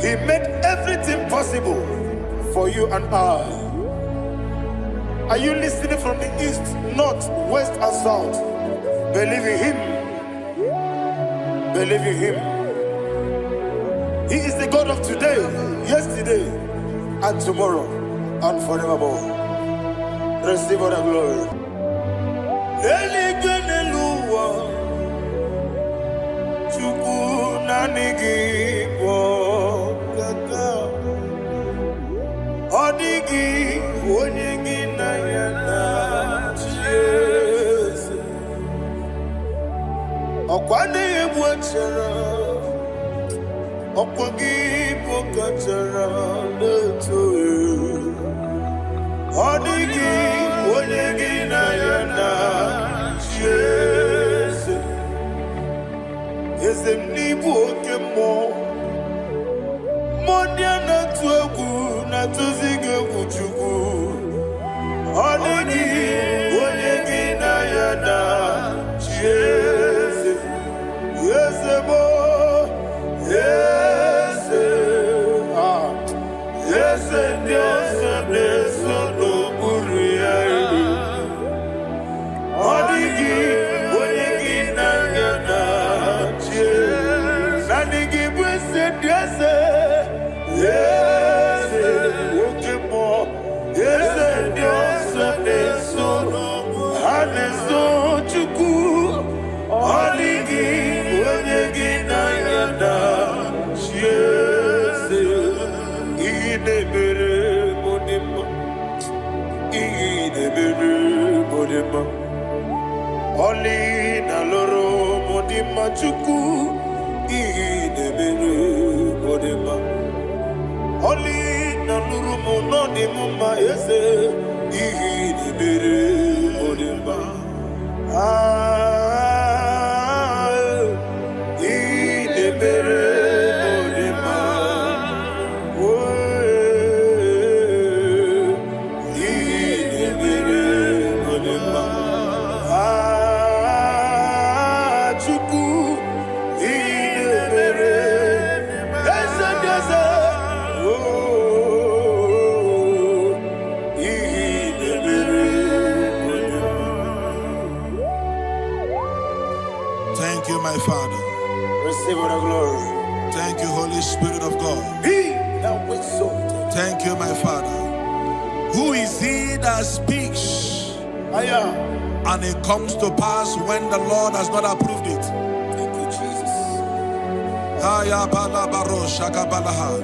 He made everything possible for you and I. Are you listening from the east, north, west, and south? Believe in Him. Believe in Him. He is the God of today, yesterday, and tomorrow, and forevermore. Receive all the glory. Eluigwe n'elu ụwa, Chukwu, naanị gị bụ ọkaka. Ọ dịghị onye gị na ya na-achị eze. Ọkwa na-egbu achara, ọkwa gị bụ kachara na-eto. Ọ dịghị onye gị na ya na-achị eze. Eze m, n'ịbụ oke mmụọ. Mmụọ ndị a na-atụ egwu na-atụzi gị egwu, Chukwu. Ọ dịghị onye gị na ya na-achị eze. Eze bụ eze, ah, eze ndị ọzọ na-eso n'okpuru ya. Ọ dịghị onye gị na ya na-achị eze. Naanị gị bụ eze ndị eze, eze oke mmụọ, eze ndị ọzọ na-eso, ha na-eso Chukwu. Ọ dịghị onye gị na ya na-achị eze. Ihe na-emere m dị mma, ihe na-emere m dị mma. Ọlị na lụrụ m dị mma, Chukwu. Ihe na-emere m dị mma. Ọlị na lụrụ m nọ dị m mma, eze. Ihe na-emere m dị mma. Ah, ihe na-emere m dị mma. Oh, ihe na-emere m dị mma. Ah, Chukwu, ihe na-emere eze ndị eze. Oh, ihe na-emere m dị mma. Thank you, my Father. Receive all the glory. Thank you, Holy Spirit of God. Be thou exalted. Thank you, my Father. Who is he that speaks Aya. and it comes to pass when the Lord has not approved it? Thank you, Jesus. Aya bala baro shaka balaha.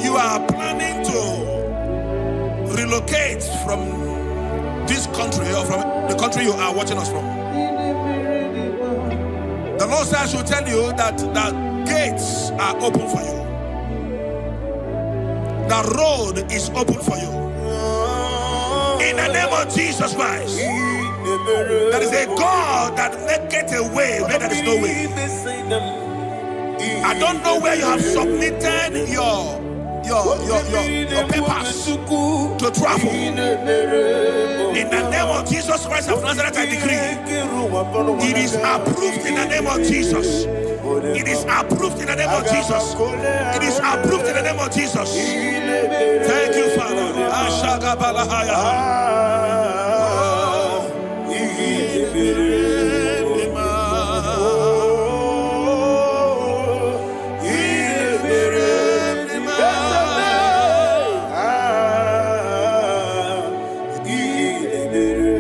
You are planning to relocate from this country or from the country you are watching us from. The Lord says I should tell you that the gates are open for you. The road is open for you. In the name of Jesus Christ. There is a God that maketh a way where there is no way. I don't know where you have submitted your papers to travel. In the name of Jesus Christ of Nazareth, I decree it is approved in the name of Jesus. It is approved in the name of Jesus. It is approved in the name of Jesus. Thank you, Father. Ashagabalahaya. Ah, ihe mere. Oh, ihe mere. Ah, ihe mere.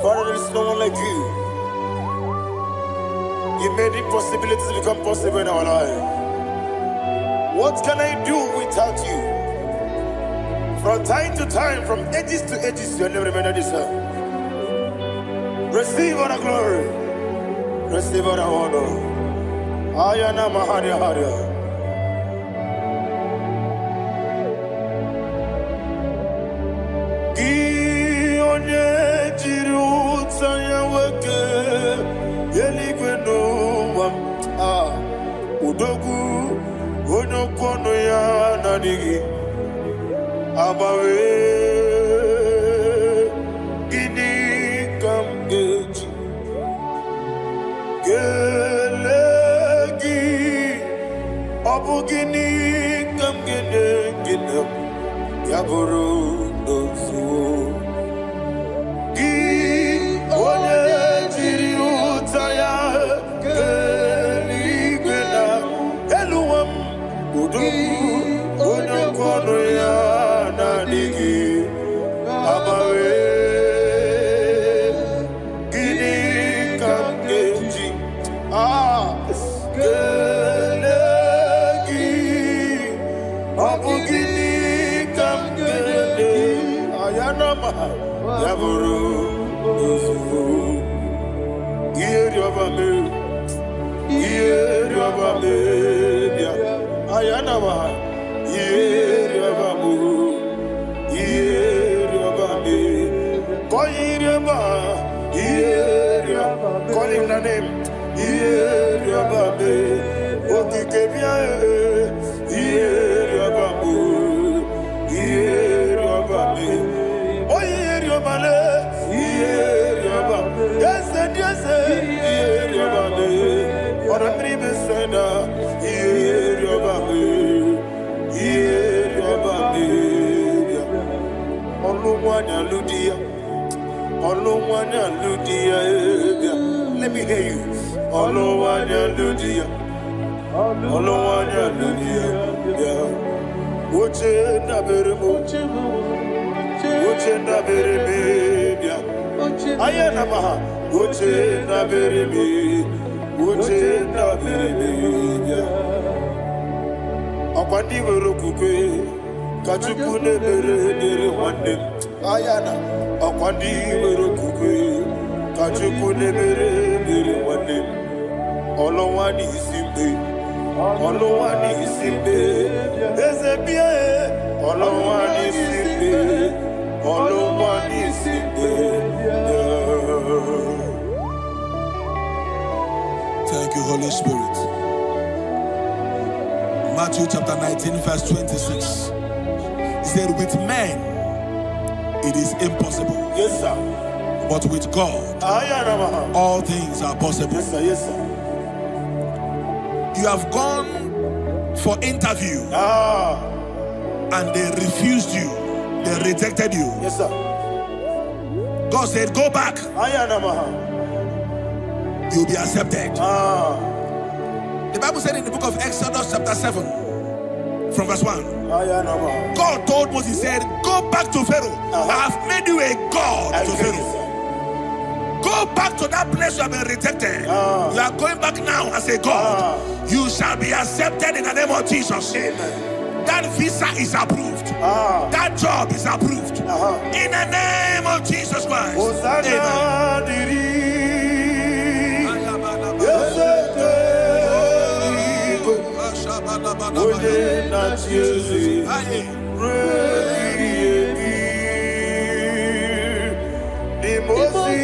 Father, there is no one like you. You made impossibilities become possible in our life. What can I do without you? From time to time, from ages to ages, your name remained the same. Receive all the glory. Receive all the honor. Ayana Maharia Haria. Gị onye jiri ụta ya nwoke eluigwe n'ụwa m, ah, odogwu onye okwu ọnụ ya na-adịghị agbanwe. Gịnị ka m ga-eji kelee gị? Ọ bụ gịnị ka m ga-enye gị na ya bụrụ n'ozuo? Gị onye jiri ụta ya kee eluigwe na elu ụwa m, odogwu onye okwu ọnụ ya na-adịghị agbanwe. Gịnị ka m ga-eji kelee gị? Ọ bụ gịnị ka m ga-enye ayanama ya bụrụ n'ozugbo? Ihe rịọba mee, ihe rịọba mee bịa ayanama, ihe rịọba mụ, ihe rịọba mee, kọ ihe rịọba, ihe rịọba. Call him the name. Ihe rịọba mee, okike bịa, ihe rịọba mụ, ihe rịọba mee, onye rịọba le, ihe rịọba, eze dị eze, ihe rịọba mee, ọ̀nà mmiri mesena, ihe rịọba mee, ihe rịọba mee bịa. Ọlụ nwanyị alụ di ya, ọlụ nwanyị alụ di ya, bịa. Let me hear you. Ọlụ nwanyị alụ di ya, ọlụ nwanyị alụ di ya, bịa. Oche ndabere m, oche ndabere m, bịa. Anya na ma ha, oche ndabere m, oche ndabere m, bịa. Ọkwa ndị nwere okwukwe ka Chukwu na-emere dịrị nwanne m. Anya na ọkwa ndị nwere okwukwe ka Chukwu na-emere dịrị nwanne m. Ọlụnwa n'isi mgbe, ọlụnwa n'isi mgbe, eze bịa e. Ọlụnwa n'isi mgbe, ọlụnwa n'isi mgbe, bịa. Thank you, Holy Spirit. Matthew chapter 19, verse 26. He said, with men it is impossible, Yes, sir. but with God Aya na ma ha. all things are possible. Yes, sir. Yes, sir. You have gone for interview and they refused you, they rejected you. Yes, sir. God said, go back, Aya na ma ha. you'll be accepted. The Bible said in the book of Exodus chapter 7, from verse 1, Aya na ma ha. God told Moses, he said, go back to Pharaoh. I have made you a God I to get Pharaoh. it, sir. Go back to that place you have been rejected. You are going back now as a God. You shall be accepted in the name of Jesus. Amen. That visa is approved. That job is approved. In the name of Jesus Christ. Hosanna Amen. dịrị eze eluigwe, onye na-achị eze ruo ebighị ebi. N'ime ozi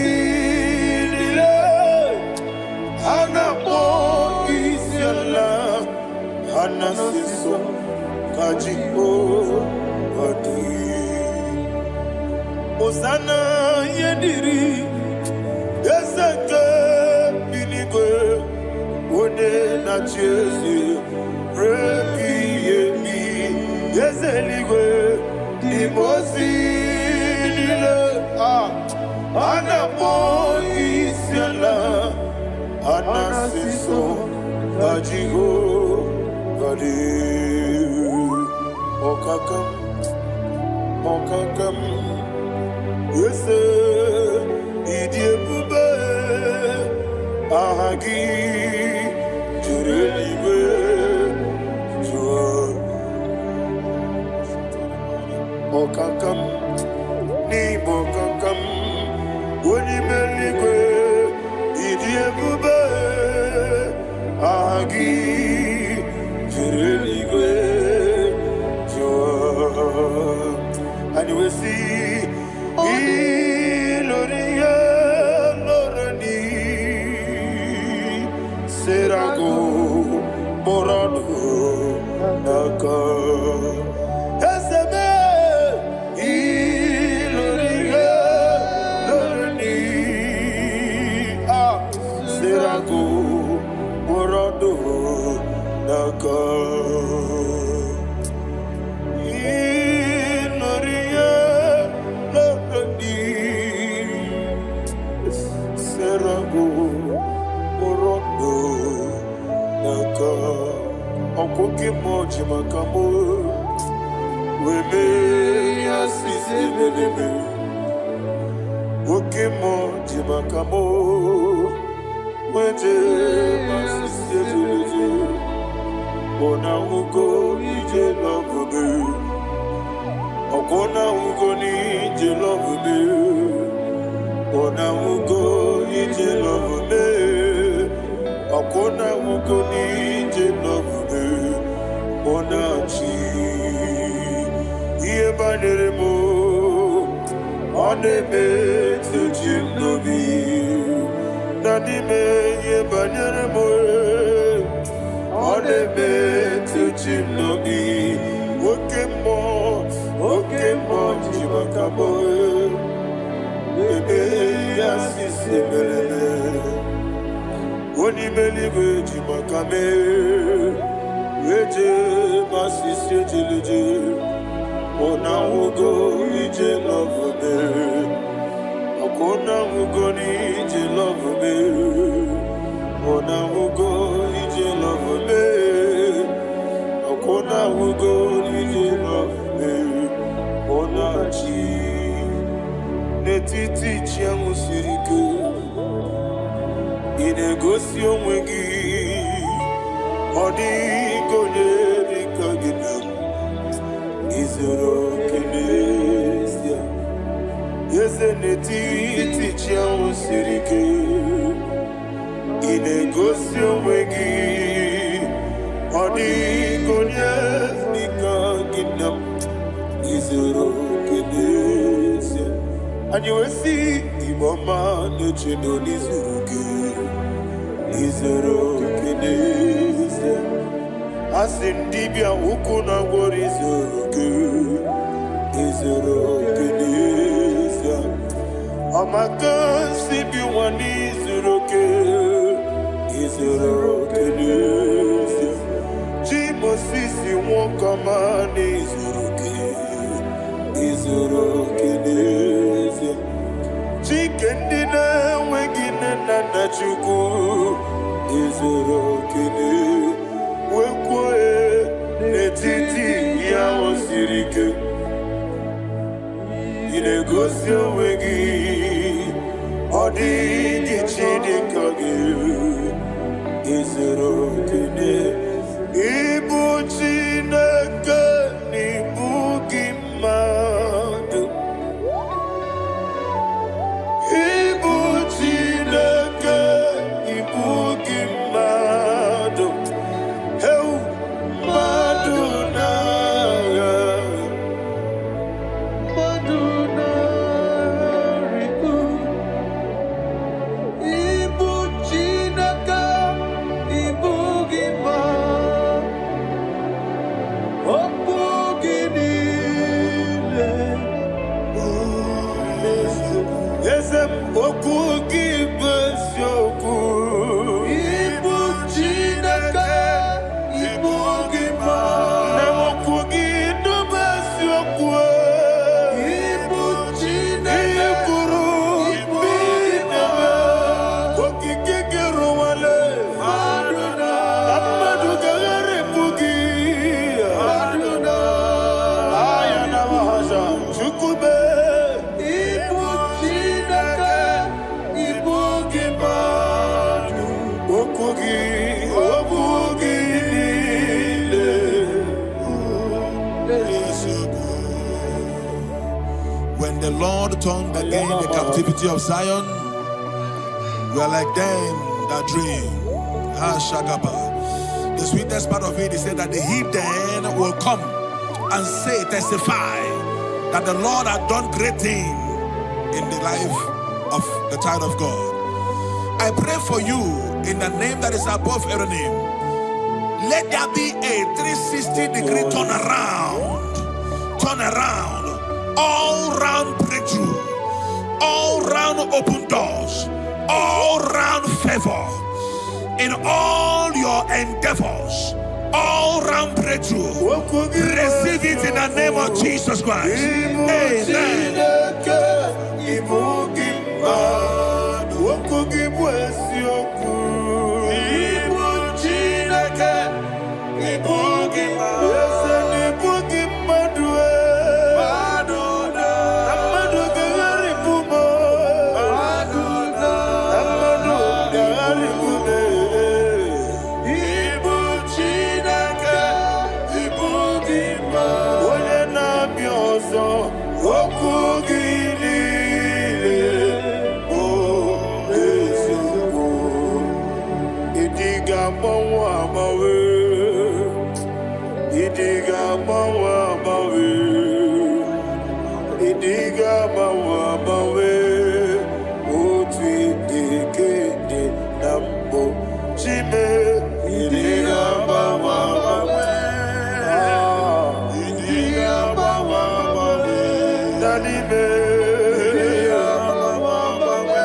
niile ha na-akpọ isi ala, ha na-asị nsọ ka Jehova dị. Hosanna ihe dịrị eze nke eluigwe, onye na-achị eze ruo ebighị ebi. Eze eluigwe, n'ime ozi niile a na-akpọ isi ala, a na-asị nsọ ka Jehova dị. Ọkaka m, ọkaka m, eze ịdị ebube, aha gị si ilorie loreni serago morodo n'aka ezebe ilorie loreni ah serago morodo n'aka ilorie loreni serago morodo n'aka ọkwụke mmụọ ji maka mụ wee mee ya sisi ebelebe oke mmụọ ji maka mụ wee jee ma sisi ebelebe ọna nwugo ije lọbụbe ọkwụna nwugo n'ije lọbụbe ọna nwugo ije lọbụbe ọkwụna nwugo n'ije lọbụbe ọna chi ihe banyere m ọ na-emetụ chi m n'obi na n'ime ihe banyere m ọ na-emetụ chi m n'obi oke mmụọ ji maka m ebe ya sisi mereme onye ime eluigwe ji maka mee eje ma sisi ejeleje ọna nwugo ije lọvụme ọkwa nwugo n'ije lọvụme ọna nwugo ije lọvụme ọkwa nwugo n'ije lọvụme ọna chi n'etiti chi ahụ siri ike ị na-egosi onwe gị ọ dịghị onye dị ka gị na izuru oke n'ezie eze n'etiti chi ahụ siri ike ị na-egosi onwe gị ọ dịghị onye dị ka gị na izuru oke n'ezie anyị wee sị Igbo ọma na-eche na n'izuru gị izuru oke n'ezie asị m dibịa ukwu na gwọrọ izuru gị izuru oke n'ezie ọmaka si bi nwa n'izuru oke izuru oke n'ezie chi Mosisi nwoke ọma n'izuru oke izuru oke n'ezie Chike ndị na-enweghị nne na nna Chukwu izuru oke wee kwuo n'etiti ihe ahụ siri ike ị na-egosi onwe gị ọ dịghị chi dị ka gị izuru oke ịbụ Chineke na ịbụ gị mmadụ ịbụ Chineke ịbụ gị mmadụ heu mmadụ na-agha Mmadụ na-arịgo ịbụ Chineke ịbụ gị ma okwu gị niile eze m okwu gị bụ eziokwu ịbụ Chineke ịbụ gị ma na okwu gị bụ eziokwu ịbụ ihe Chineke kwuru ịbụ gị ma okike gị rụwale mmadụ na na mmadụ ga-agharịpụ gị mmadụ na aya na mahaja chukwube ịbụ Chineke ịbụ gị mmadụ okwu gị niile. When the Lord turned again the captivity of Zion, we are like them that dream. Ah, Shagaba. The sweetest part of it is said that the heathen will come and say, testify That the Lord had done great thing in the life of the child of God. I pray for you in the name that is above every name. Let there be a 360-degree turnaround. Turn around. All round breakthrough. All round open doors. All round favor. In all your endeavors. All round breakthrough. Okwu gị bụ Receive it in the name of eziokwu. Jesus Christ. Ịbụ Amen. Chineke, ịbụ gị mmadụ. Okwu gị bụ eziokwu. Ịbụ Chineke, ịbụ gị mmadụ. Eze na ịbụ gị mmadụ. Mmadụ na mmadụ ga-agharịpụ m. Mmadụ na mmadụ ga-agharịpụ m. Ịbụ Chineke, ịbụ gị mmadụ. Onye na-abịa ọzọ, okwu gị niile bụ eziokwu. Ịdị ga-agbanwe agbanwe. Ịdị ga-agbanwe agbanwe. Ịdị ga-agbanwe agbanwe. Otu ịdị ka ịdị na mbụ. Chime, ịdị ga-agbanwe agbanwe. Ah, ịdị ga-agbanwe agbanwe. Na n'ime. Ịdị ga-agbanwe agbanwe.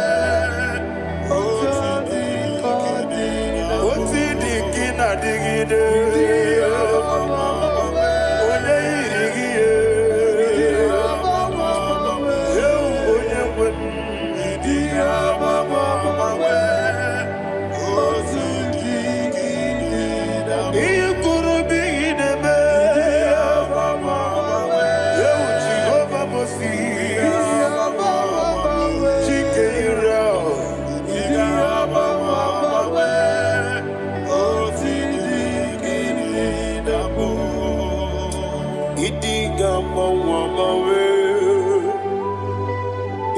Otu ịdị ka ịdị na mbụ. Otu ịdị ka ị na-adịgide. Onye yiri gị ya. Ewu onye nwe m. Ịdị ga-agbanwe agbanwe. Otu ịdị ka ịdị na mbụ. Ihe kwuru bụ ihe na-eme. Ewu Jehova Mosi. Chike Israel. Ịdị ga-agbanwe agbanwe. Otu ịdị ka ịdị na mbụ. Ịdị ga-agbanwe agbanwe.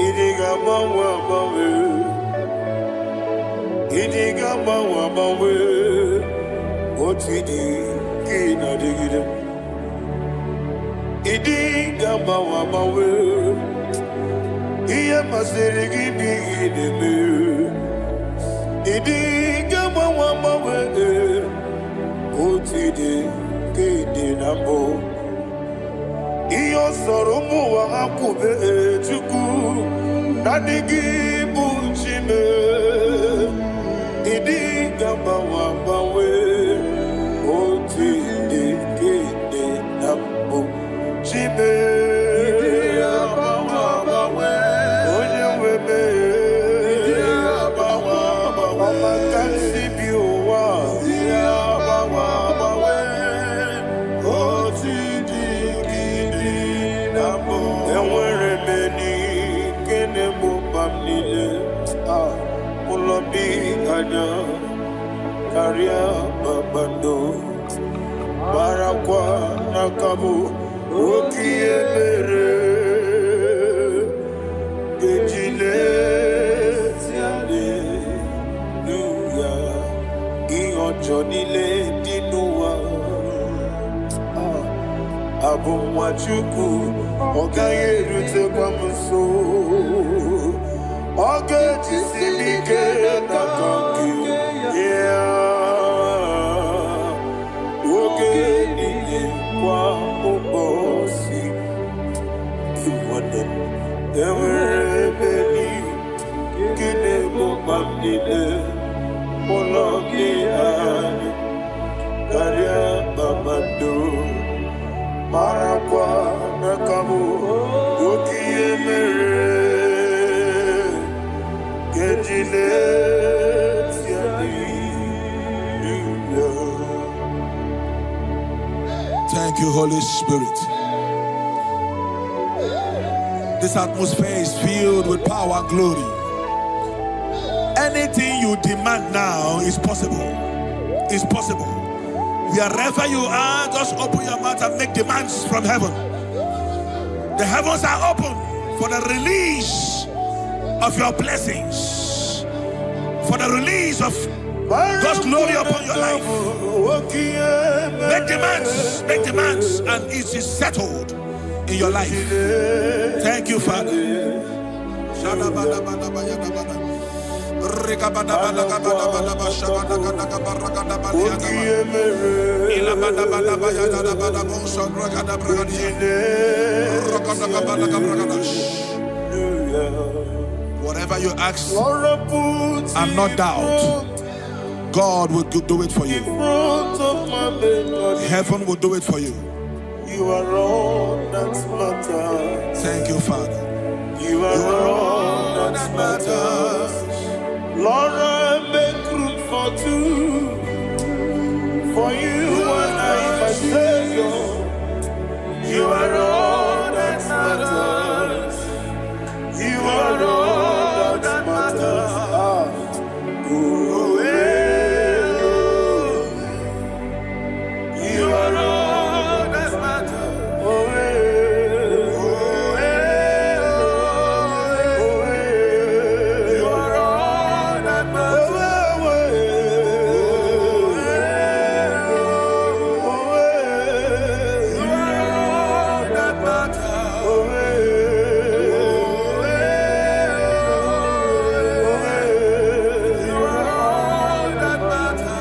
Ịdị ga-agbanwe agbanwe. Ịdị ga-agbanwe agbanwe. Otu ịdị ka ị na-adịgide. Ịdị ga-agbanwe agbanwe. Ihe masịrị gị bụ ihe ị na-eme. Ịdị ga-agbanwe agbanwe. Otu ịdị ka ịdị na mbụ. Ihe ọ sọrọ ụmụ ụwa ha kwube, Chukwu, naanị gị bụ Chime. Ịdị ga-agbanwe agbanwe. Otu ịdị ka ịdị na mbụ. Chime. Onye nwe m. Ọma ka m si bi ụwa. Otu ịdị ka ịdị na mbụ. Enwere m enyi nke na-egbo mkpa m niile. Ah, ụlọ bi anya karịa kpakpando. Marakwa n'aka bụ oke ihe mere ga-eji lezi haleluya ihe ọjọọ niile dị n'ụwa. Ah, abụ nwa Chukwu, ọ gaghị erutekwa m nso. Ọ ga-ejisi m ike n'aka nke ya oge niile kwa ụbọchị. Nwanne m, enwere ebe nke na-egbo mkpa m niile. Ụlọ gị anya karịa kpakpando. Marakwa n'aka bụ oke ihe mere ga-eji leti haleluya. Thank you, Holy Spirit. This atmosphere is filled with power and glory. Anything you demand now is possible. Is possible. Wherever you are, just open your mouth and make demands from heaven. The heavens are open for the release of your blessings, for the release of God's glory upon your life. Make demands, and it is settled. in your life. Thank you, Father. Whatever you ask and not doubt, God will do it for you. Heaven will do it for you. You are all that matters. Thank you, Father. You are all that matters. Lord, I make room for two. For you and I, my Savior. You are all that matters. You are all that matters. Ah. Oh, eh, oh. You are all that matters. Oh, eh, oh, eh, oh, eh. You are all that matters. Oh, eh, oh, eh. You are all that matters. Oh, eh, oh, eh, oh, eh. You are all that matters.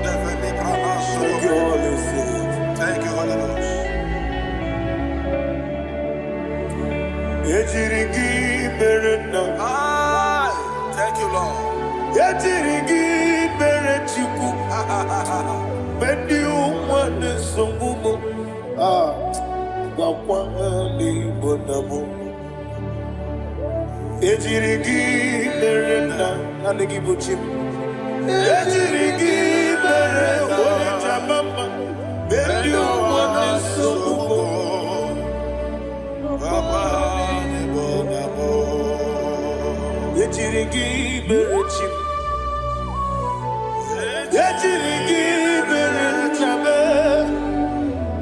Thank you, Holy Spirit. Thank you, Holy Ghost. Ejiri gị mere nna. Aye. Thank you, Lord. Ejiri gị mere Chukwu. Mgbe ndị ụwa na-esogbu m, ah, gwakwa ha n'Igbo na mụ. Ejiri gị mere nna, naanị gị bụ chi m. Ejiri gị mere onye jama mma. Mgbe ndị ụwa na-esogbu m, ejiri gị mere chi m. Ejiri gị mere nna m.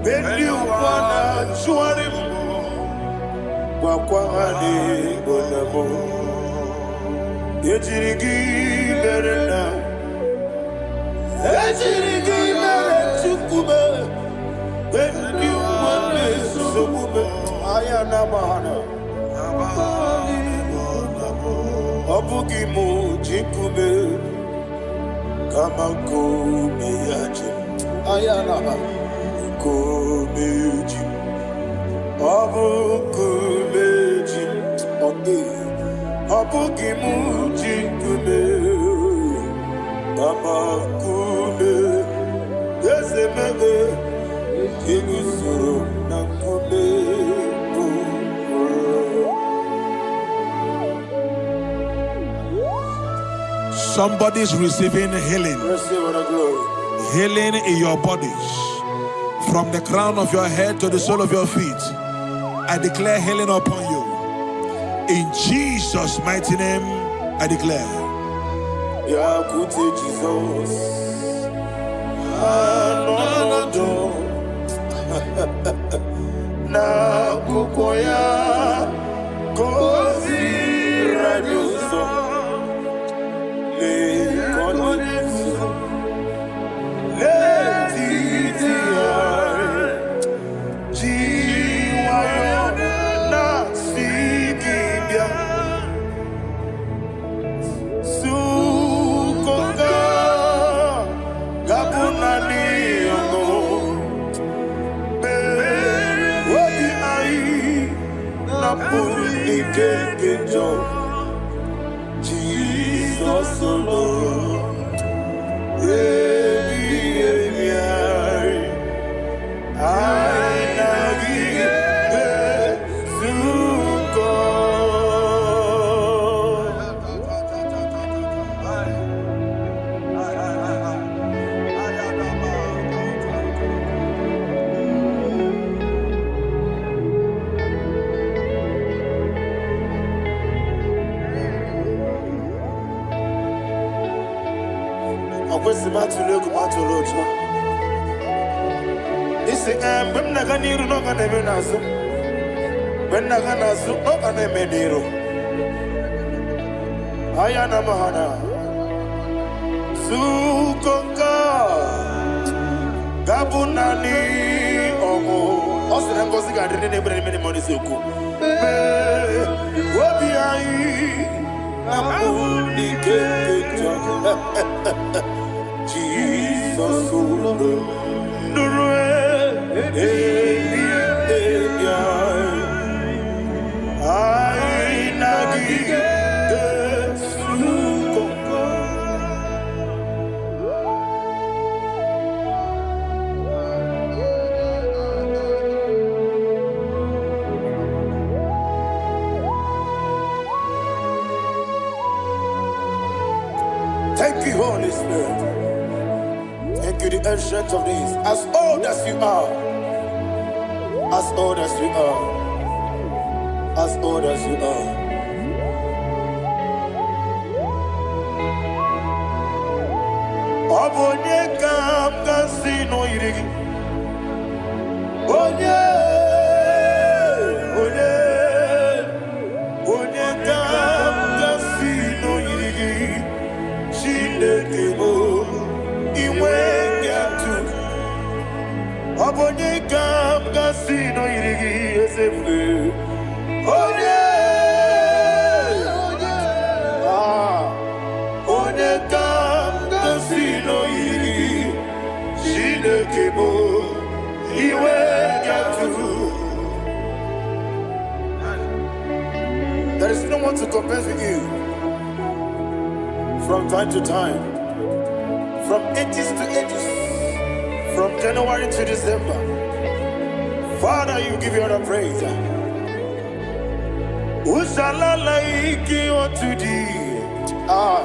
Mgbe ndị ụwa na-achụgharị m, gwakwa ha n'Igbo na mụ. Ejiri gị mere nna. Ejiri gị mere Chukwu m. Mgbe ndị ụwa na-esogbu m, anya na-agba ha na. Ọ bụghị m ji nkume, kama nkume ya ji m. Anya na-agba nkume ji m. Ọ bụ nkume ji m. Ọ dịghị. Ọ bụghị m ji nkume, kama nkume eze mebe eguzoro na nkume bụ ụlọ. Somebody's receiving healing. Receive the glory. Healing in your bodies. From the crown of your head to the sole of your feet. I declare healing upon you. In Jesus' mighty name, I declare. Bịakwute Jizọs anọnọdụ n'akwụkwọ ya ka o ziri anyị ụzọ. Lee ka ọ na-ezo n'etiti anyị ji nwayọọ na-asị gị bịa Sukoka ga-abụ naanị ọṅụ obi anyị napụrụ ike nke njọ. Jizọs lụrụ ebighị ebi anyị anyị na gị ezukọ. Ọ kwesịrị m atụrụ egwu m atụrụ ụjọ. Isi ee, mgbe m na-aga n'iru na ọ ga na-eme n'azụ, mgbe m na-aga n'azụ ọ ga na-eme n'iru. Ayana mahana. Zukonka. Gabunani ọmụ. Ọ sị na ngọzi ga-adị ndị na-ebere n'ime n'ime n'eziokwu. Mee obi anyị na mbụ n'ike nke njọ. Jizọs ụlọ nụrụ ebi ebi anyị. Anyị na gị ga-ezukọ. Thank you, Holy Spirit. Thank you, the Ancient of Days. As old as you are, as old as you are, as old as you are. Ọ bụ onye ka m ga-asị na o yiri gị? Onye, onye, onye ka m ga-asị na o yiri gị? Chineke bụ inwe atụ. Ọ bụ onye ka m ga-asị na o yiri gị, eze ebube? Onye, ah, onye ka m ga-asị na o yiri gị? Chineke bụ iwe atụ. There is no one to compare with you. From time to time, from ages to ages, from January to December, Father, you give your praise. Who shall I like unto thee? Ah,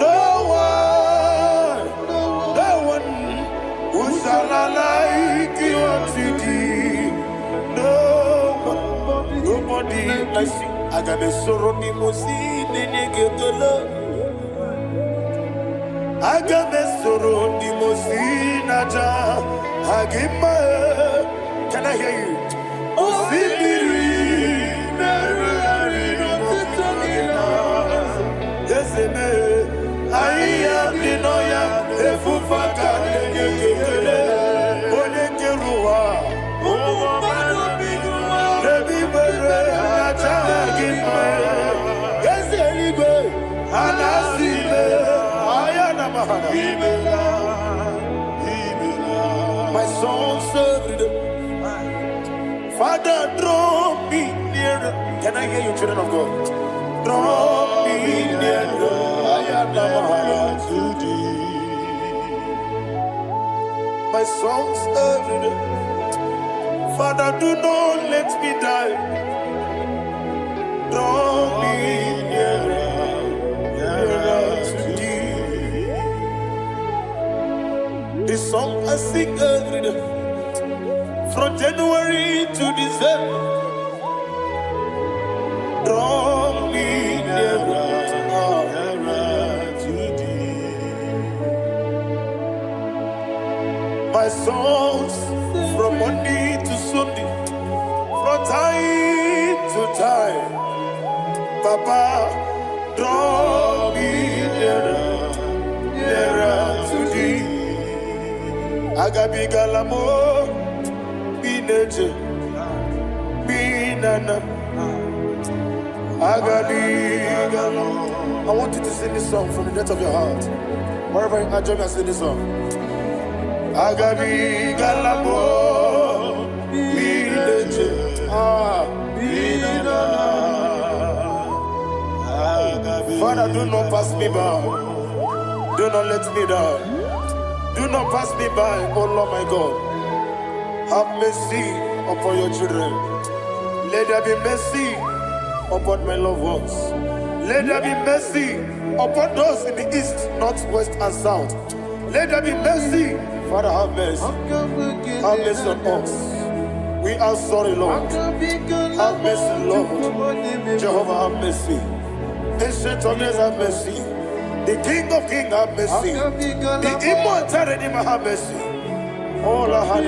no one, no one. Who shall I like unto thee? No one, nobody like you. Aga m esoro ndị mmụọ ozi na-enye gị ekele. Aga m esoro ndị mmụọ ozi na-aja gị mma. Can I hear you? Osimiri na-erugharị n'ọtụtụ gị na eze mee ahịhịa dị n'ọhịa efufe aka na-enye gị ekele. Onye kere ụwa n'ebe ikpere na-aja gị mma. Eze eluigwe a na-asị ime ahịa na mahana. My songs every day. Father, draw me nearer. Can I hear you, children of God? Draw me nearer. Ayana mahana. My songs every day. Father, do not let me die. Draw me nearer, nearer to thee. The song I sing every day, from January to December. Draw me nearer, nearer to thee. My songs from Monday to Sunday, from time to time. Papa, draw me nearer, nearer to thee. Agabigala m bineje binana. Agabigala. I want you to sing this song from the depth of your heart. Wherever you are, join me and sing this song. Agabigala m bineje ah binana. Father, do not pass me by. Do not let me down. Do not pass me by, oh Lord my God. Have mercy upon your children. Let there be mercy upon my loved ones. Let there be mercy upon those in the east, north, west, and south. Let there be mercy. Father, have mercy. Have mercy on us. We are sorry, Lord. Have mercy, Lord. Jehovah, have mercy. Ancient of Days, have mercy. The King of Kings, have mercy. The Immortal Redeemer, have mercy. All our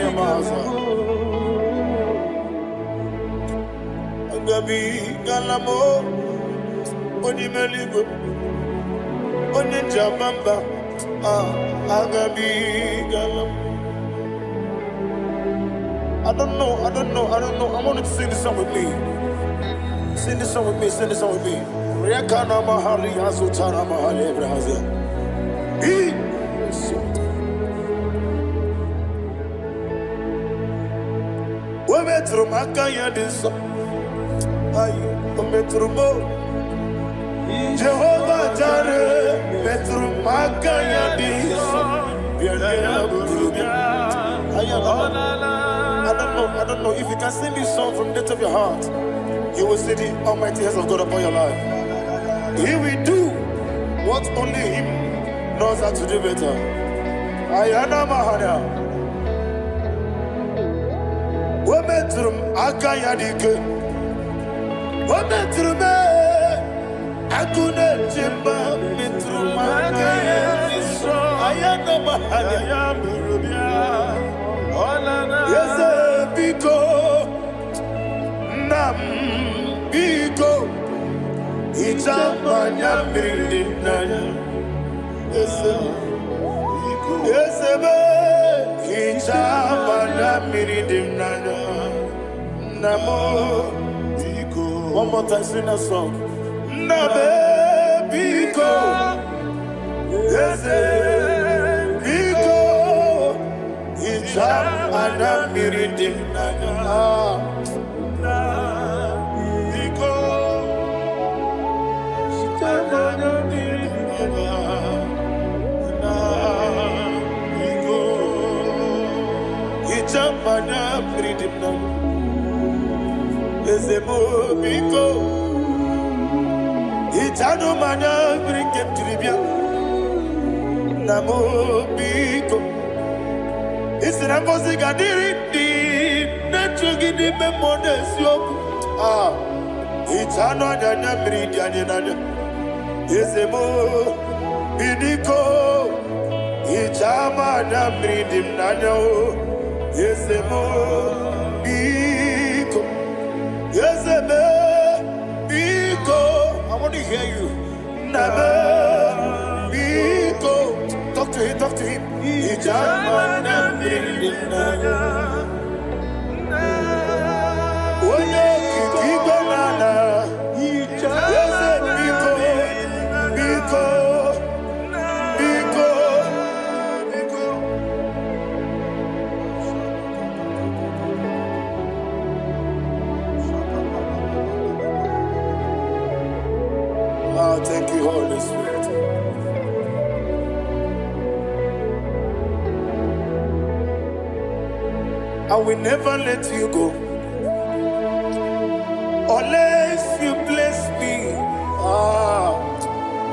Agabigala m onye eluigwe. Onye nji ama mba, ah, agabigala m. I don't know, I don't know, I don't know. I want you to sing this song with me. Sing this song with me, sing this song with me. Rekana mahali azutana mahali ebrahazia. He O metụrụ m aka ya dị nsọ. Ayi, o metụrụ m o. Jehova Jare metụrụ m aka ya dị nsọ. Bịa ya buru bịa. Ayi, I don't know, I don't know. If you can sing this song from the depth of your heart, you will see the almighty hands of God upon your life. He will do what only Him knows how to do better. Ayana Mahana. O metụrụ m aka ya dị ike. O metụrụ m ee, agụ na-eche mba metụrụ m aka ya dị nsọ. Ayana Mahana. Eze biko, nna m biko, hichaa m anya mmiri dị m n'anya. Eze eze m, hichaa m anya mmiri dị m n'anya. Nna m, one more time, sing that song. Nna m, biko, eze biko, hichaa m anya mmiri dị m n'anya. Ah. Biko, hichaa m anya mmiri dị m n'anya. Na, biko, hichaa m anya mmiri dị m n'anya. Eze m, biko, hichanụ m anya mmiri nke m jiri bịa. Nna m, biko, ị sị na ngọzi ga-adịrị ndị na-echu gị n'ime mmụọ na eziokwu. Ah, hichanụ anya anya mmiri dị anyị n'anya. Eze m, biko, hichaa m anya mmiri dị m n'anya o. Eze m, biko, eze m, biko. I want to hear you. Nna m, biko. Talk to him, talk to him. Hichaa m anya mmiri dị m n'anya. Onye okike igwe na ala. Eze biko, biko, biko, biko. Oh, thank you, Holy Spirit. I will never let you go unless you bless me. Ah,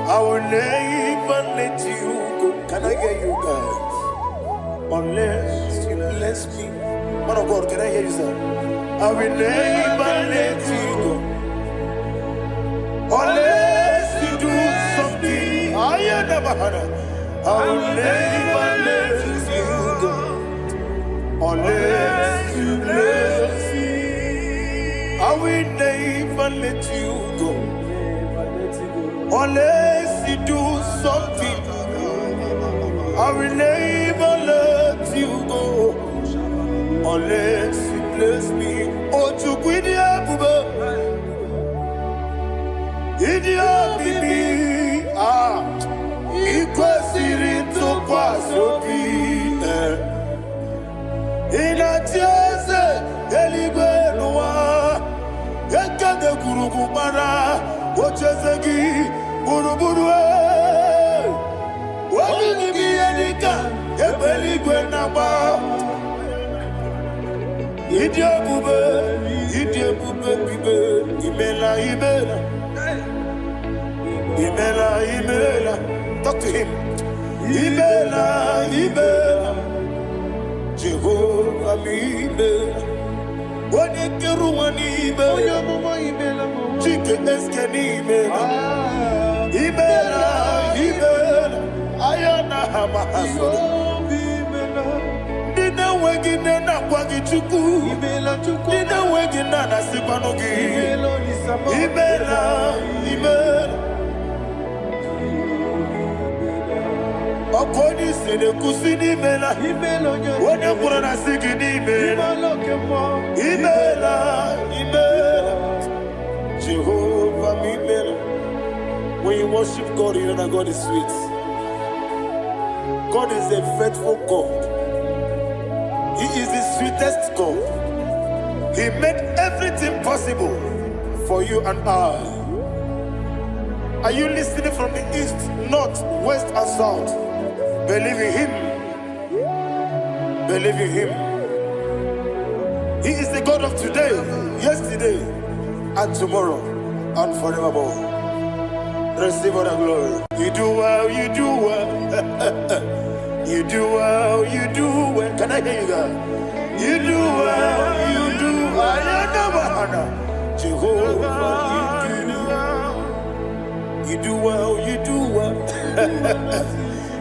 I will never let you go. Can I hear you guys? Unless you bless me. Man of God, can I hear you, sir? I will never let you go unless you do something. I never had. I will never let you go unless you bless me. I will never let you go unless you do something. I will never let you go unless you bless me. Oh, Chukwu ịdị ebube, ịdị omimi, ah, ị kwesịrị ntụkwasị obi. Eh. Ị na-achị eze eluigwe n'ụwa, ekede gburugburu gbara ocheeze gị gburugburu. Eh. Obi gị bụ ihe dịka egbe eluigwe na-agba. Ịdị ebube, ịdị ebube bibe, imela, imela, imela, imela. Talk to him. Imela, imela, Jehova m imela. Onye kere ụwa n'ime, Onye amụma imela m. Chike eske n'imela. Ah, Imela, imela, aya na ha ma ha soro. Jehova imela. Ndị na-enweghị nne na-akwa gị Chukwu. Imela Chukwu. Ndị na-enweghị nna na-asịkwanụ gị. Imela Olisa m. Imela, imela. Ọkụ onye isi na-ekwusi n'imela. Imela onye Onye kwuru na sị gị n'imela. Imela oke mmụọ. Imela, imela. Jehovah m imela. When you worship God, you know that God is sweet. God is a faithful God. He is the sweetest God. He made everything possible for you and I. Are you listening from the east, north, west, and south? Believe in Him. Believe in Him. He is the God of today, yesterday, and tomorrow, and forevermore. Receive all the glory. You do well, you do well. You do well, you do well. Can I hear you guys? You do well, you do well. Jehovah, you do well. You do well, you do well.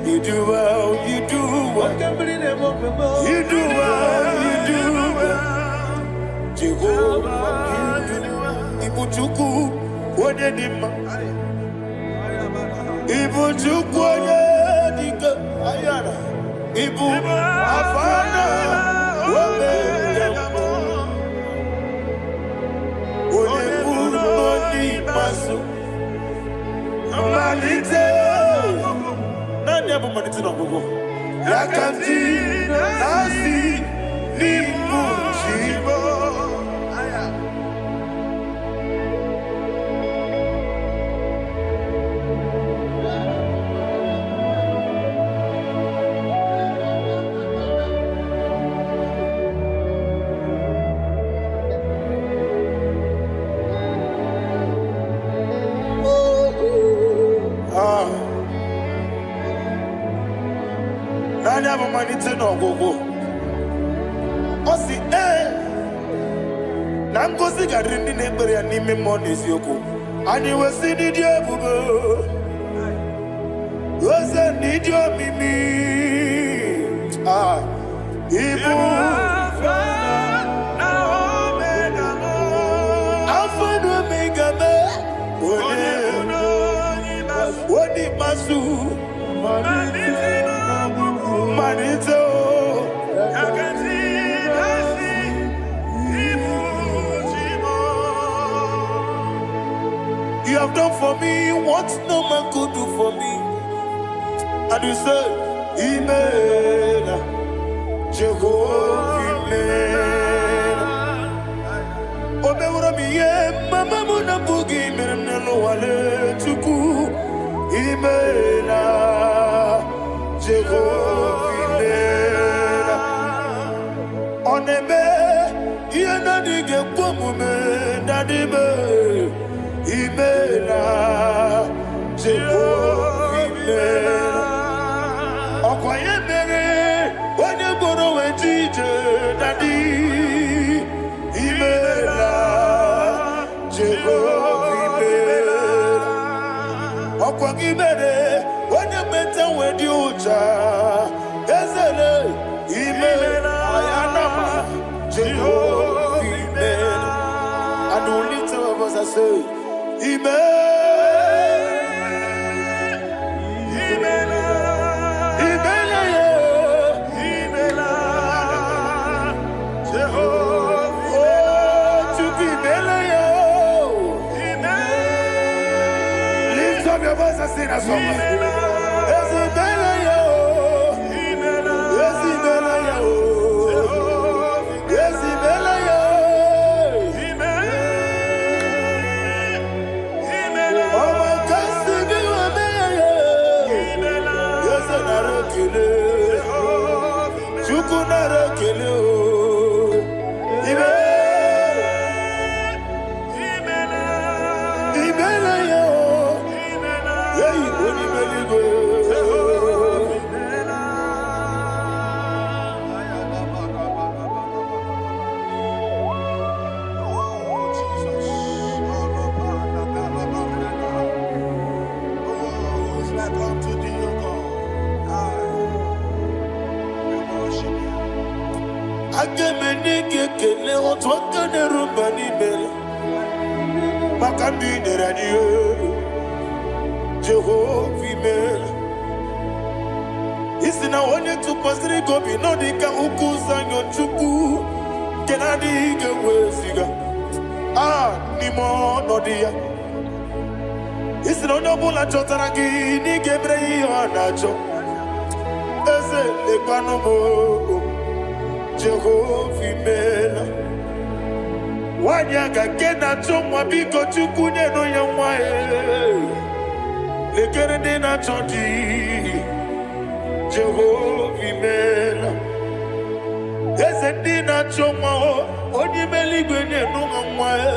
You do well, you do well. Oke mmiri na-eme ofe m. You do well, you do well. Jehovah, you do well. Ibu Chukwu, onye dị mma. Ibu Chukwu onye dị ike. Ayara. Ibu Alfa na Omega. Onye mbụ na onye ikpeazụ. Mmalite. Naanị ya bụ mmalite na ọgwụgwụ. Ya ka m ji na-asị n'ịbụ chi m. Ah. Naanị ya bụ mmalite na ọgwụgwụ. Ọ sị ee na ngozi ga-adịrị ndị na-ekpere ya n'ime mmụọ na eziokwu. Anyị wesị n'ịdị ebube, oze n'ịdị omimi. Ah, ibu Alfa na Omega me, onye onye ikpeazụ, mmalite o. You have done for me what no man could do for me. And you say, Imela, Jehovah Imela. O meworo m ihe mama m na-abụghị mere m n'ụwa Chukwu. Imela, Jehovah Imela. Ọ na-eme ihe na-adịghị ekwe omume na-adịbe. Imela, Jehovah Imela. Ọkwa ya mere onye gboro wee ji ije, Daddy. Imela, Jehova imela. Ọkwa gị mere onye meta wee dị ụcha ezele. Imela ayanama, Jehova imela. And we lift our voice and say, Imela, Imela, yeah. Oh, Chukwu imela ya. Lift up your voice and sing that song. Eze imela ya. Eze imela ya. Eze imela ya. Ọmọ kasi bí wọ́n bẹ́ẹ̀ ya. Eze nara ekele. Chukwu nara ekele o. Imela. Imela ya o. Eyi onye eluigwe. Oh, Jesus. Oh, who is like unto thee, O God? I we worship you. Aga m enye gị ekele otu aka na-eru mba n'ime maka ndị i nyere anyị. Jehova imela. Isi na onye tụkwasịrị gị obi nọ dị ka ukwu Zayọn Chukwu nke na-adịghị ga-eweziga a n'ime ọnọdụ ya. Isi na onye ọbụla chọtara gị na ị ga-emere ya ihe ọ na-achọ. Eze lekwanụ m o, Jehova imeela. Nwaanyị aga nke na-achọ nwa, biko Chukwu nyenụ ya nwa ya. Lekere ndị na-achọ di, Jehova imeela. Eze ndị na-achọ nwa o, onye ime eluigwe nyenụ ha nwa ya.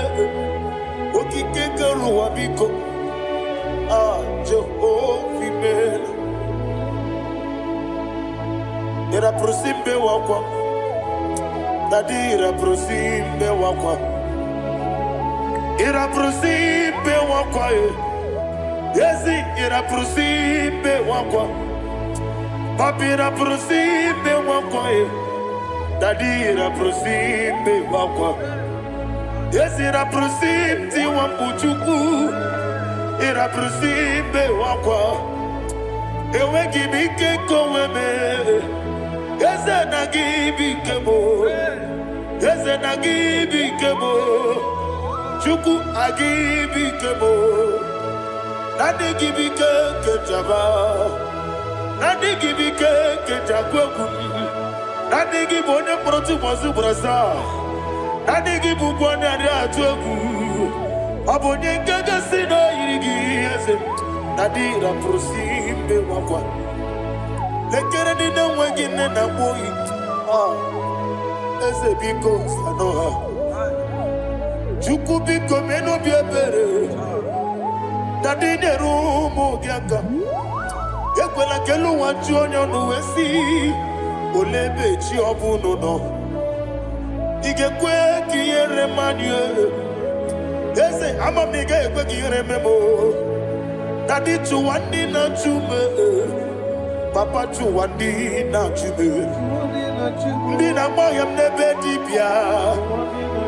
Okike kere ụwa biko, Jehova imeela. Ịrapụrụ mbe wakwa, dadi ịrapụrụ mbe wakwa. Ịrapụrụ mbe wakwa e. Ezi ịrapụrụ mbe wakwa. Papi ịrapụrụ mbe wakwa e. Dadi ịrapụrụ mbe wakwa. Ezi ịrapụrụ tiwa mkpu Chukwu. Ịrapụrụ mbe wakwa. Enweghị m ike nke onwe m. Eze na gị bụ ike m. Eze na gị bụ ike m. Chukwu agị bụ ike m. Naanị gị bụ ike nke njaba. Naanị gị bụ ike nke njakwu egwu m. Naanị gị bụ onye mkpọrọ tụbọsị ugboro asaa. Naanị gị bụ ụgwọ na-adị atụ egwu. Ọ bụ onye nke gosi na o yiri gị eze. Na dị rapụrụ si mbe wakwa. Lekere ndị na-enweghị nne na nwa oyi. Eze biko sanụ ha. Chukwu biko mee n'obi ebere. Na ndị nyere ụmụ gị aka. Ekwela ka elu ụwa ju onye ọnụ wee sị, olee ebe chi ọ bụ unu nọ? Ị ga-ekwe ka ihere mmadụ Eze, ama m na ị gaghị ekwe ka ihere mee m o. Dadi chụwa ndị na-achụ m. Papa chụwa ndị na-achụ m. Ndị na-agba ọhịa m n'ebe dibịa.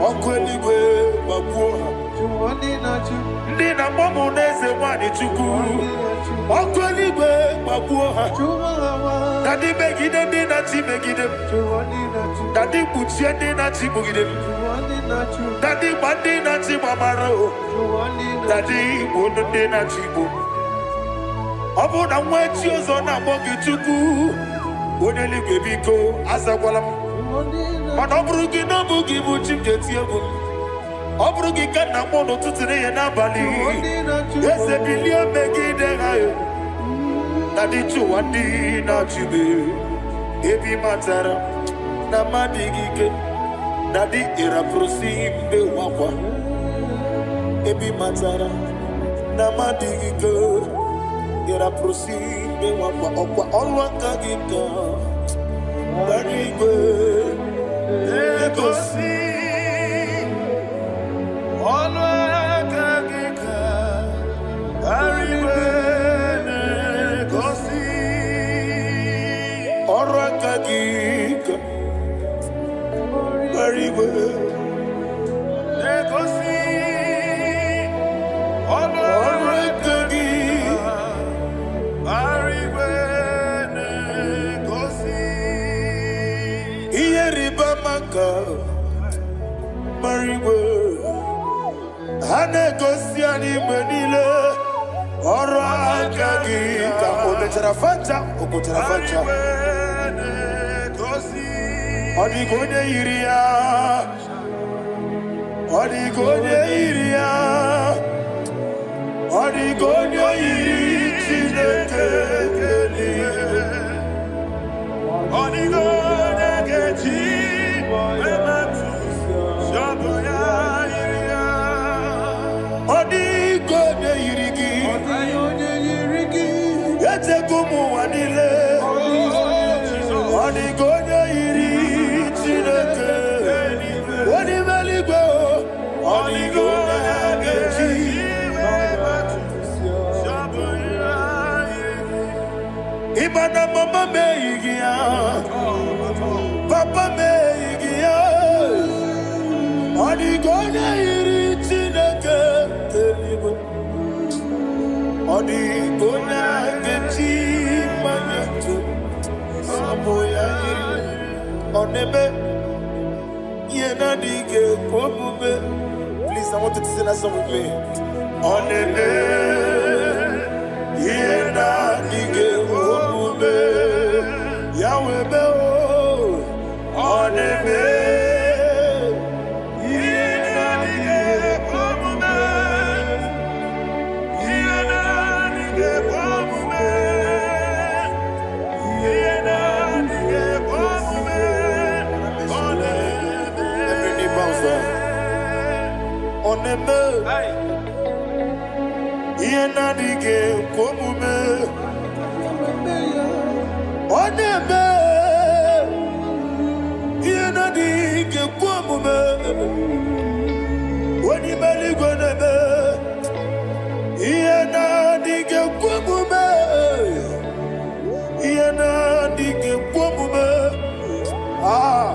Ọkụ eluigwe gbagbuo ha. Ndị na-agba m n'eze nwanyị Chukwu. Ọkụ eluigwe gbagbuo ha. Dadi megide ndị na-achị megide m. Dadi kpuchie ndị na-achị kpugide m. Dadi gba ndị na-achị gbamara o. Dadi gbuo ndị na-achị gbu. Ọ bụrụ na nwa echi ọzọ na-akpọ gị Chukwu, onye eluigwe biko azakwala m. Mana ọ bụrụ gị na ọ bụ gị bụ chi m ga-eti egwu m. Ọ bụrụ gị ka nna akpọ n'ụtụtụ n'ehihie n'abalị. Eze bilie megide ha. Dadi chụwa ndị na-achụ m. Ebi matara na mmadụ gị ike. Dadi ịrapụrụ si mbe wakwa. Ebi matara na mmadụ gị ike. Ịrapụrụ si mbe wakwa. Ọkwa ọrụ aka gị ka gbara igwe na-egosi ọnụ aka gị ka eluigwe na-egosi. Ọrụ aka gị ka gbara igwe na-egosi ọnụ ọrụ aka gị eluigwe na-egosi. Ihe rịba ama ka gbara igwe ha na-egosi anyị mgbe niile. Ọrụ aka gị ka o mechara facha, o kpochara facha. Eluigwe na-egosi. Ọ dịghị onye yiri ya. Ọ dịghị onye yiri ya. Ọ dịghị onye yiri Chineke eluigwe. Ọ dịghị onye ga-eji emetụ sọbụ ya yiri ya. Ọ dịghị onye yiri gị. Echego m ụwa niile. Ọ dịghị onye yiri Chineke. Onye ime eluigwe o. Ọ dịghị onye ga-eji Sọbụ ya yiri. Ịma na mama m eyighị ya, papa m eyighị ya. Ọ dịghị onye yiri Chineke eluigwe. Ọ dịghị onye ga-eji mmanya tụ. ya yiri. Ọ na-eme ihe na-adịghị ekwe omume. Please, I want you to sing that song with me. Ọ na-eme ihe na-adịghị ekwe omume. Ya wee mee o. Ọ na-eme Ihe na-adịghị ekwe omume. Ihe na-adịghị ekwe omume. Ihe na-adịghị ekwe omume. Ọ na-eme. Every knee bows down. Ọ na-eme ihe na-adịghị ekwe omume. Ọ na-eme ihe na-adịghị ekwe omume. Onye ime eluigwe na-eme ihe na-adịghị ekwe omume. Ihe na-adịghị ekwe omume. Ah,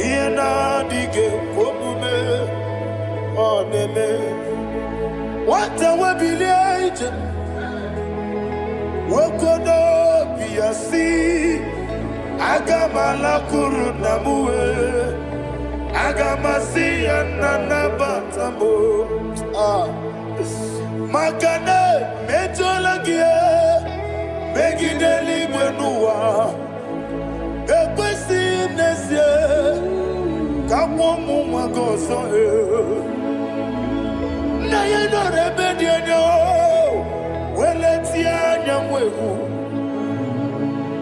ihe na-adịghị ekwe omume. Ọ na-eme. Nwata webilie ije, nwoke n'obi ya si, aga m alakwuru nna m wee, aga m asị ya, nna, nabata m o. Ah. Maka na emejọla gị megide eluigwe n'ụwa, ekwesịghị m n'ezie ka nwa ụmụ nwa gị ọzọ. Nna ya nọrọ ebe dị anya weletie anya,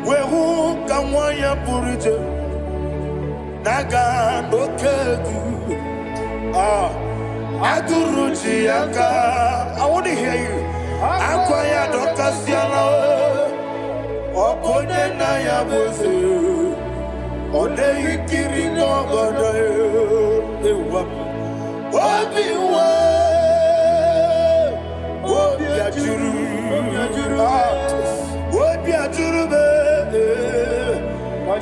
wee hụ ka nwa ya pụrụ iche na-aga n'oke egwu. Ah, agụrụ ji ya aka. I want to hear you. Akwa ya dọkasịala. Ọ bụ onye nna ya bụ eze, ọ na-eyi nkiri n'ọgọdọ ewa. Obi nwe obi ajụrụ. Ah, obi ajụrụ m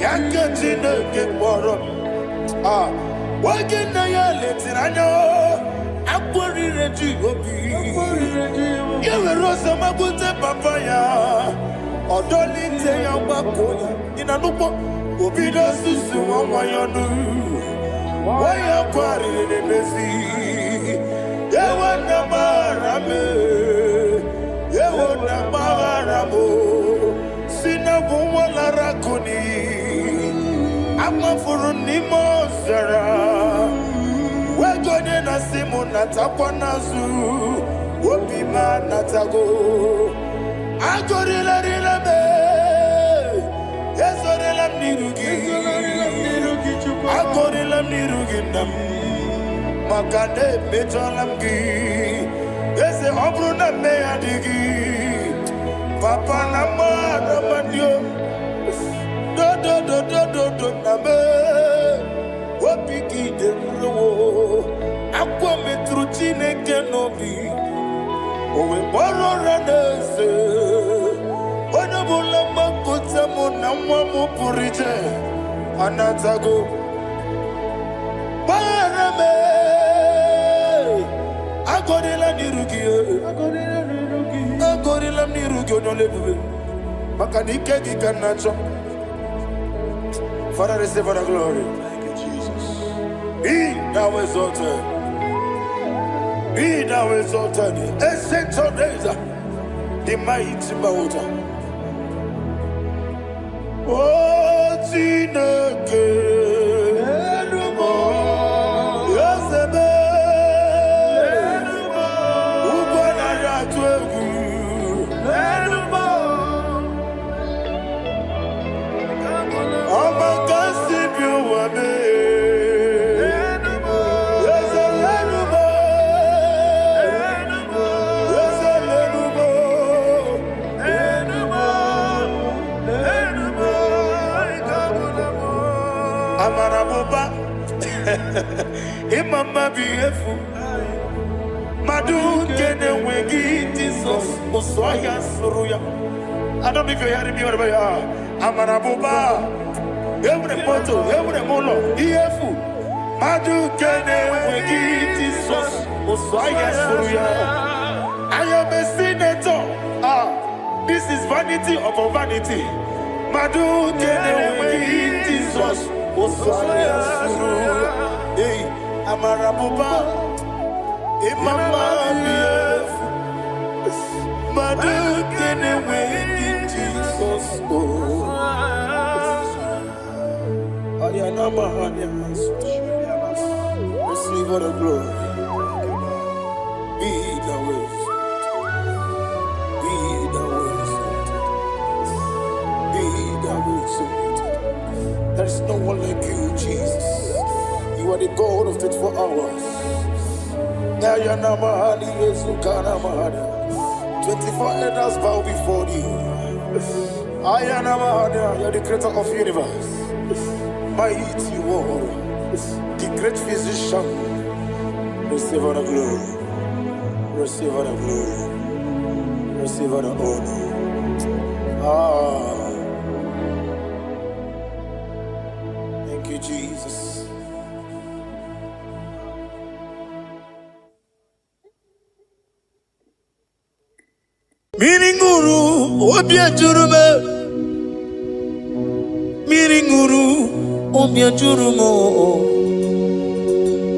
ya nke Chineke kpọrọ m. Ah, oge nna ya letiri anya, akpọrire ji obi ya were ọsọ magbute papa ya, ọdọlite ya, gbakọ ya. Ị na-anụkpọ obido susu nwa nwa ya ọnụ, nwa ya kwarịrị n'emezi. Ewo na gbaghara m, ewo na gbaghara m, si na bụ nwa lara akụ n'iyi, amafuru n'ime ọzara, wego onye na-asị m natakwa n'azụ, obi m anatago. Agọrịlarịla m, ezorela m n'iru gị, agọrịla m n'iru gị, nna m, maka na emejọla m gị, eze. Ọ bụrụ na mmehie adịghị, papa, na mmadụ amadị dodododododo na m, obi gị dị nrowo. Akwa metụrụ Chineke n'obi, o wee kpọrọ ụra n'eze. Onye ọbụla mgbakọta mụ na nwa m pụrụ iche anatago. Gbaghara m, agọrịla n'iru gị, agọrịla m n'iru gị, onye ọla ebube, maka na ike gị ka m na-achọ. Father, receive the glory. Thank you, Jesus. Be thou exalted. Be thou exalted. Ancient of days, the mighty water. Oh, Chineke, Eze m, ugwu anaghị atụ egwu. Ọma ka si bi ụwa mee. Eze lenu m, Eze lenu m. Amara m ụba, ịma mma bụ ihe efu. Mmadụ nke na-enweghị Jizọs, ụsụ ọhịa sụrụ ya. I don't know if you're hearing me wherever you are. Amara m ụba, enwere m moto, enwere m ụlọ, ihe efu. Mmadụ nke na-enweghị Jizọs, ụsụ ọhịa sụrụ ya. I am a senator. Ah, this is vanity upon vanity. Mmadụ nke na-enweghị Osaya suru. Hey, amara bụba, ịma mma dị efu. Mmadụ nke na-enweghị Jizọs o. Ayana mahanya masu. Receive all the glory. Be thou exalted. Be thou exalted. Be thou exalted. There is no one like you, Jesus. You are the God of 24 hours. Ayana mahali Yezukana mahana. 24 elders bow before you. Ayana mahana, you are the creator of universe. Mighty warrior, the great physician. Receive all the glory. Receive all the glory. Receive all the honor. Ah, thank you, Jesus. Mmiri ṅụrụ obi ejuru m, mmiri ṅụrụ obi ejuru m,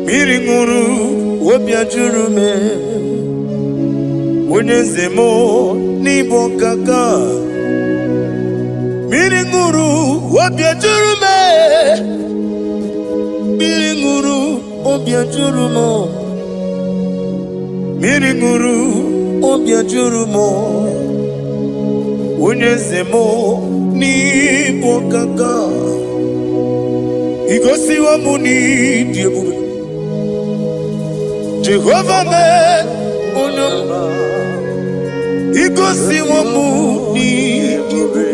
mmiri ṅụrụ obi ejuru m. Onye eze m n'ịbụ nkaka. Mmiri ṅụrụ obi ejuru m, mmiri ṅụrụ obi ejuru m, mmiri ṅụrụ obi ejuru m. Onye eze m n'ịbụ nkaka. Igosiwo m n'ịdị ebube. Jehova mee onye ọma. Igosiwo m n'ịdị ebube.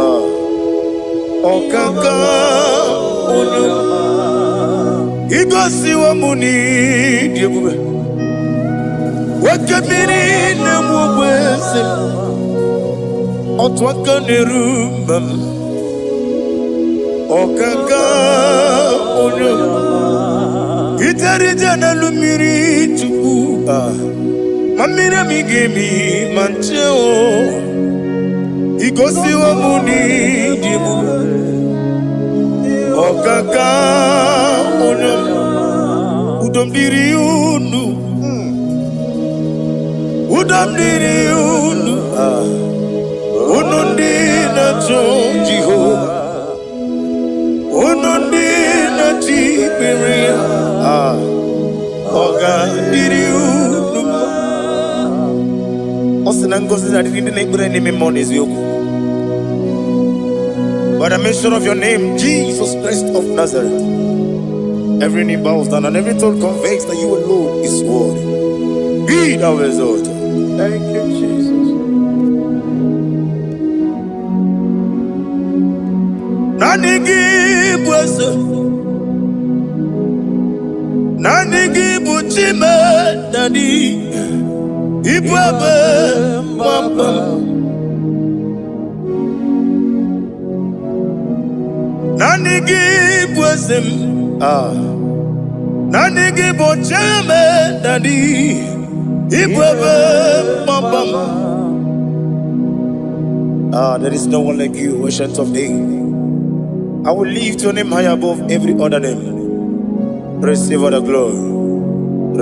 Ah, ọkaka onye ọma. Igosiwo m n'ịdị ebube. Oke mmiri na-egbu ogbe eze m. Otu aka na-eru mba m. Ọkaka onye ọma. Ijere ije n'elu mmiri Chukwu. Ah, ma mmiri emi ga-emi ma nche o. Igosiwo m n'ịdị ebube. Ọkaka onye ọma. Udo m dịrị unu. Udo m dịrị unu. Ah, unu ndị na-achọ Jehova. Unu ndị na-achọ ikpere ya. Ah, ọ ga-adịrị unu mma. Ọ sị na ngọzi na-adịrị ndị na-ekpere n'ime mmụọ na eziokwu. By the mention of your name, Jesus Christ of Nazareth, every knee bows down and every tongue confesses that you alone is worthy. Be thou exalted. Thank you, Jesus. Naanị gị bụ eze, naanị gị bụ Chime Daddy, ịbụ ebe mgbaba m. Naanị gị bụ eze m. Ah. Naanị gị bụ Chime Daddy, ịbụ ebe mgbaba m. Ah, there is no one like you, Ancient of Days. I will lift your name high above every other name. Receive all the glory.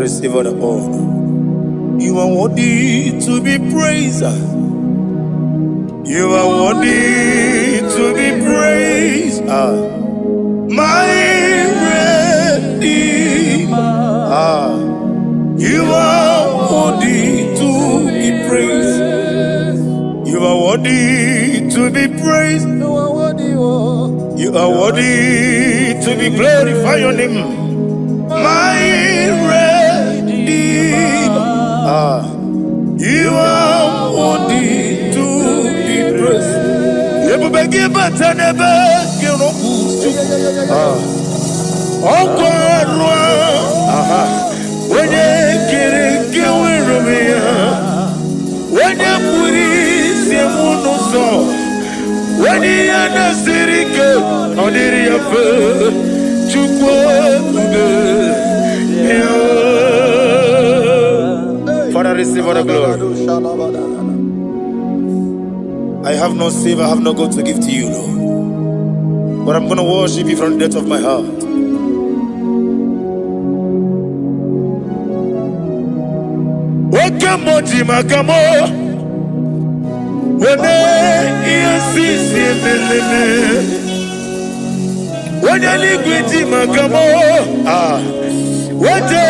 Receive all the honor. You are worthy to be praised. You are worthy to be praised. Ah, my Redeemer. Ah, you are worthy to be praised. You are worthy to be praised. You are worthy, oh. You are worthy to be glorified. Your name, my Redeemer. Ah, you are worthy to be praised. Ebube gị bata n'ebe gị rọpụ. Ah, ọkwa arụ aha onye kere nke nwere onwe ya, onye kpụrụ isi m n'ụzọ, onye ihe na-esiri ike ọ dịrị ya mfe. Chukwu ebube ya. Father, receive all the glory. I have no silver, I have no gold to give to you, Lord. But I'm going to worship you from the depth of my heart. Oke mmụọ ji maka mụ weme ihe sisi emeleme. Onye eluigwe ji maka mụ ah wete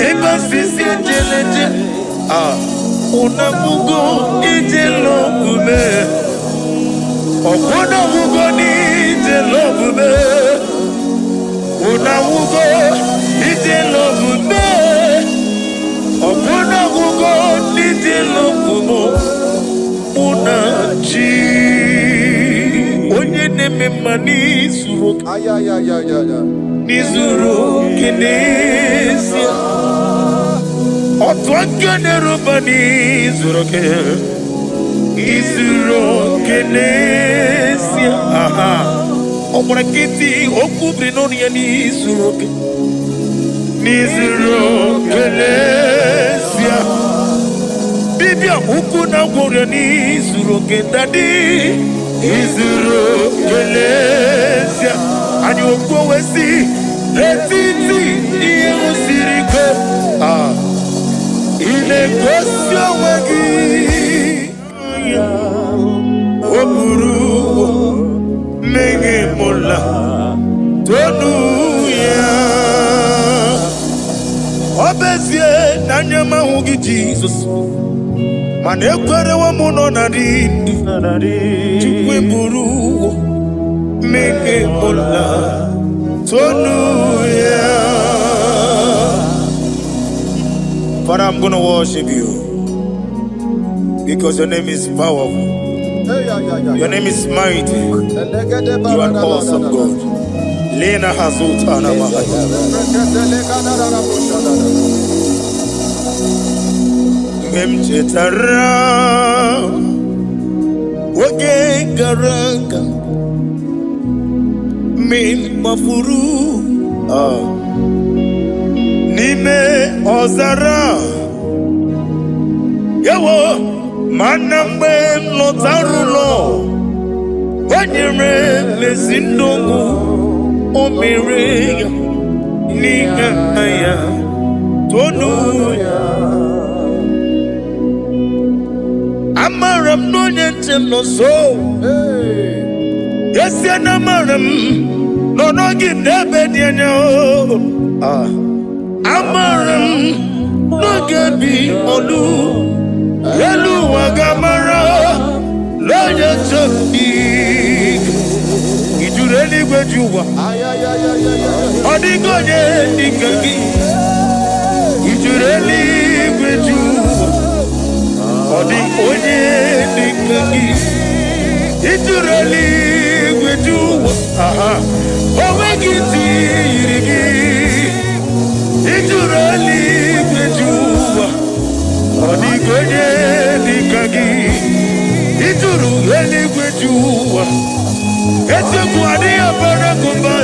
ebe sisi ejeleje ah unafugo ije lọgbume ọkwụnafugo n'ije lọgbume unafugo ije lọgbume ọkwụnafugo n'ije lọgbume mụ na chi onye na-eme mma n'izuru oke Ayayayayaya. n'izuru oke n'ezie otu aka na-eruba n'izuru oke izuru oke n'ezie aha ọ gbara nkịtị okwu biri n'ọnụ ya n'izuru oke n'izuru oke n'ezie dibịa ukwu na gwọrọ n'izuru oke daddy izuru oke n'ezie anyị okwu wee sị n'etiti ihe siri ike ah ị na-egosi onwe gị o buru mmehie mụla tonu ya ọ bụ ezie na anya m ahụghị Jizọs mana ekwerewo m nọ na dị ndụ Chukwu eburu mmehie mụla tonu ya. Father, I'm going to worship you because your name is powerful. Your name is mighty. You are an awesome God. Lena Hazutana Mahaya. Mgbe m chetara oge gara aga mgbe m gbafuru n'ime ọzara ewo mana mgbe m lọtara ụlọ o nyere m ezi ndụ o mere ya n'ihe ya tonu ya amara m na onye nche m nọ nso esie na amara m nọ n'oge m n'ebe dị anya o. Ah. Amara m n'oge bi olu elu ụwa ga-amara n'onye nche m dị ijuru eluigwe ji ụwa ọ dịghị onye dịka gị ijuru eluigwe ji ụwa ọ dị onye dịka gị ijuru eluigwe ji ụwa aha o nweghị ntị yiri gị ijuru eluigwe ji ụwa ọ dịghị onye dịka gị ijuru eluigwe ji ụwa eziokwu adịghị abara gụmba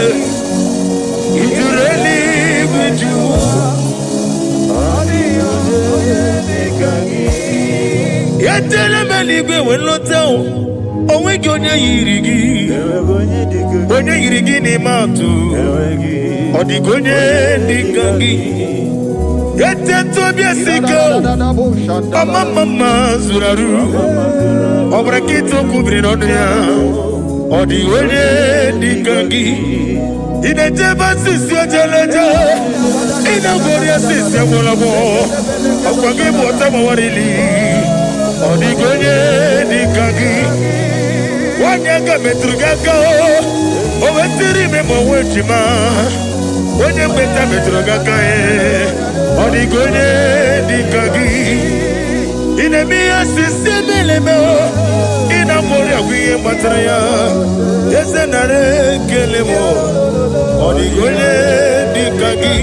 ijuru eluigwe ji ụwa etela m eluigwe wee lọta o onweghị onye yiri gị onye yiri gị n'ime atụ ọ dịghị onye dịka gị eteta obi esi ike ọma mma mma zuru arụ ọ bụrụ nkịta okwu biri n'ọnụ ya ọ dịghị onye dịka gị ị na-ejebe asịsị ojeleje ị na-agwọrị asịsị agwọrọgwọ ọkwa gị bụ ọta gbawarili ọ dịghị onye dịka gị nwanyị aka metụrụ gị aka o wetiri ime ma onwe ejima onye mgbeta metụrụ gị aka ọ dịghị onye dịka gị ị na-eme ihe asịsị emeleme ị na-agwọrị agwụ ihe gbatara ya eze nara ekele m ọ dịghị onye dịka gị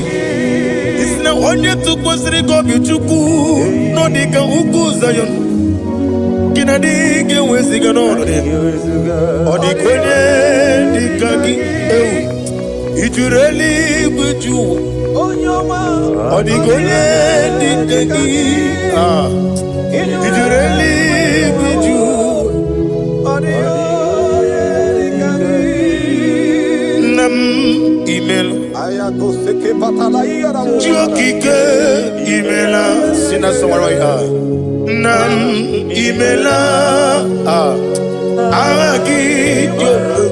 isi na onye tụkwasịrị gị obi Chukwu nọ dịka ugwu Zayọn gị na dị ga-eweziga n'ọnọdụ ya ọ dịka onye dịka gị ewu ijuru eluigwe ju ụwa ọ dịka onye dịka gị ah ijuru eluigwe ju ụwa. Chi okike, imela. Sing that song right here. Nna m, imela. Ah. Aha gị dị omimi.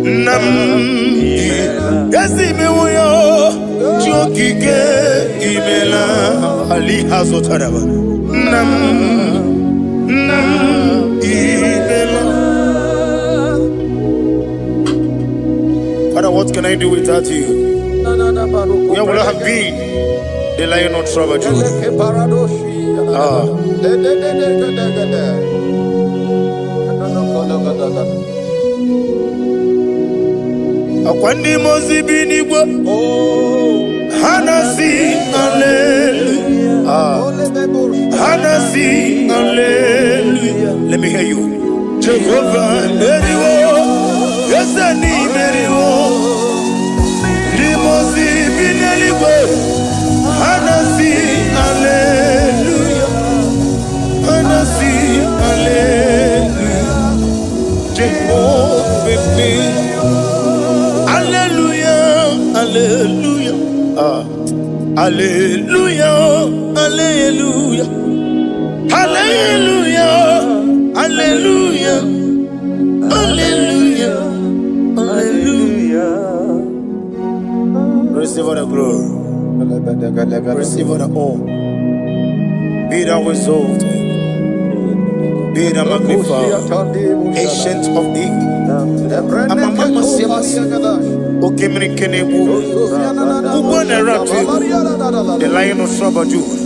Nna m, ezi mewo ya. Chi okike, imela. Ali azụtaraba. Nna m, nna m, imela. Father, what can I do without you? Where would I have been? The Lion of tribe of Judah. Ah. Akwa ndị mmụọ ozi bi n'igwe ha na-asị hallelujah. Ah. Ha na-asị hallelujah. Let me hear you. Jehovah meriwo, eze n'imeriwo. Ndị mmụọ ozi bi n'eluigwe ha na-asị hallelujah. Ha na-asị hallelujah. Jehovah meriwo. Hallelujah, hallelujah. Ah. Hallelujah, hallelujah. Hallelujah, hallelujah, hallelujah, hallelujah. Receive all the glory, receive all the honor. Be thou exalted, be thou magnified, Ancient of Days. Okemiri Kenebu, Ugbo na-eratu, the Lion of tribe of Judah.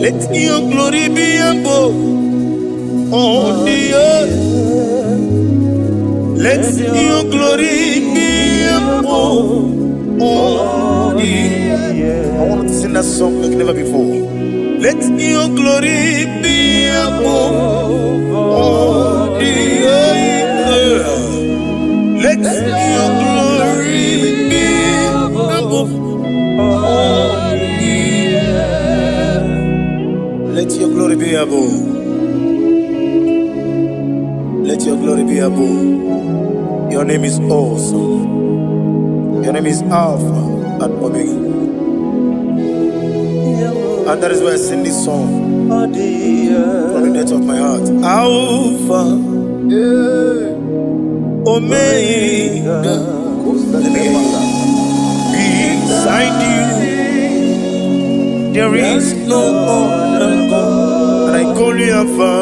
Let your glory be above on the earth. Let your glory be above on the earth. I want to sing that song like never before. Let your glory be above on the earth. Let your glory be above on the earth. Let your glory be above. Let your glory be above. Your name is awesome. Your name is Alpha and Omega. And that is why I sing this song from the depth of my heart. Alpha, Omega. Let me hear you. Beside you, there is no other God. And I call you Alpha,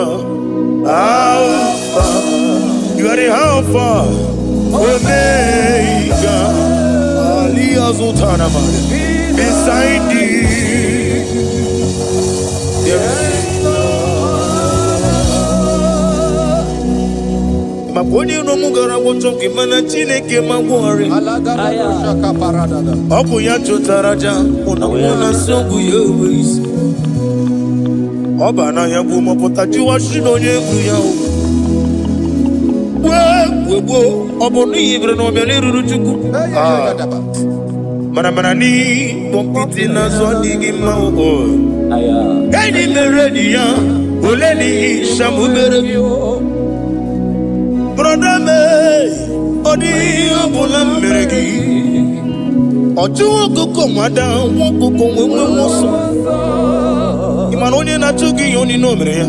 Alpha. You are the Alpha, Omega. Ali Azutanama. Beside you, there is maka onye iro m gara gwọchọ gị, mana Chineke ma gwọgharị. Ọ bụ ya chụtara aja mụ na mụ na nsị ọgwụ ya enwe isi. Ọ ba n'ahịa bụ mọpụta jụwa shi na onye egwu ya o wee wee gbuo. Ọ bụ n'ihi bere na ọbịa n'eruru Chukwu. Ah, mana mana n'ịkpọ nkịtị n'azụ adịghị mma o. Enyi mere enyi ya ole n'ihi shamubere brother me. Ọ dịghị ihe ọbụla m mere gị. Ọ chụwa ọkụkọ nwada nwa ọkụkọ nwee nwe ọsọ. Ị mana onye na-achụ gị ihe onye o mere ya,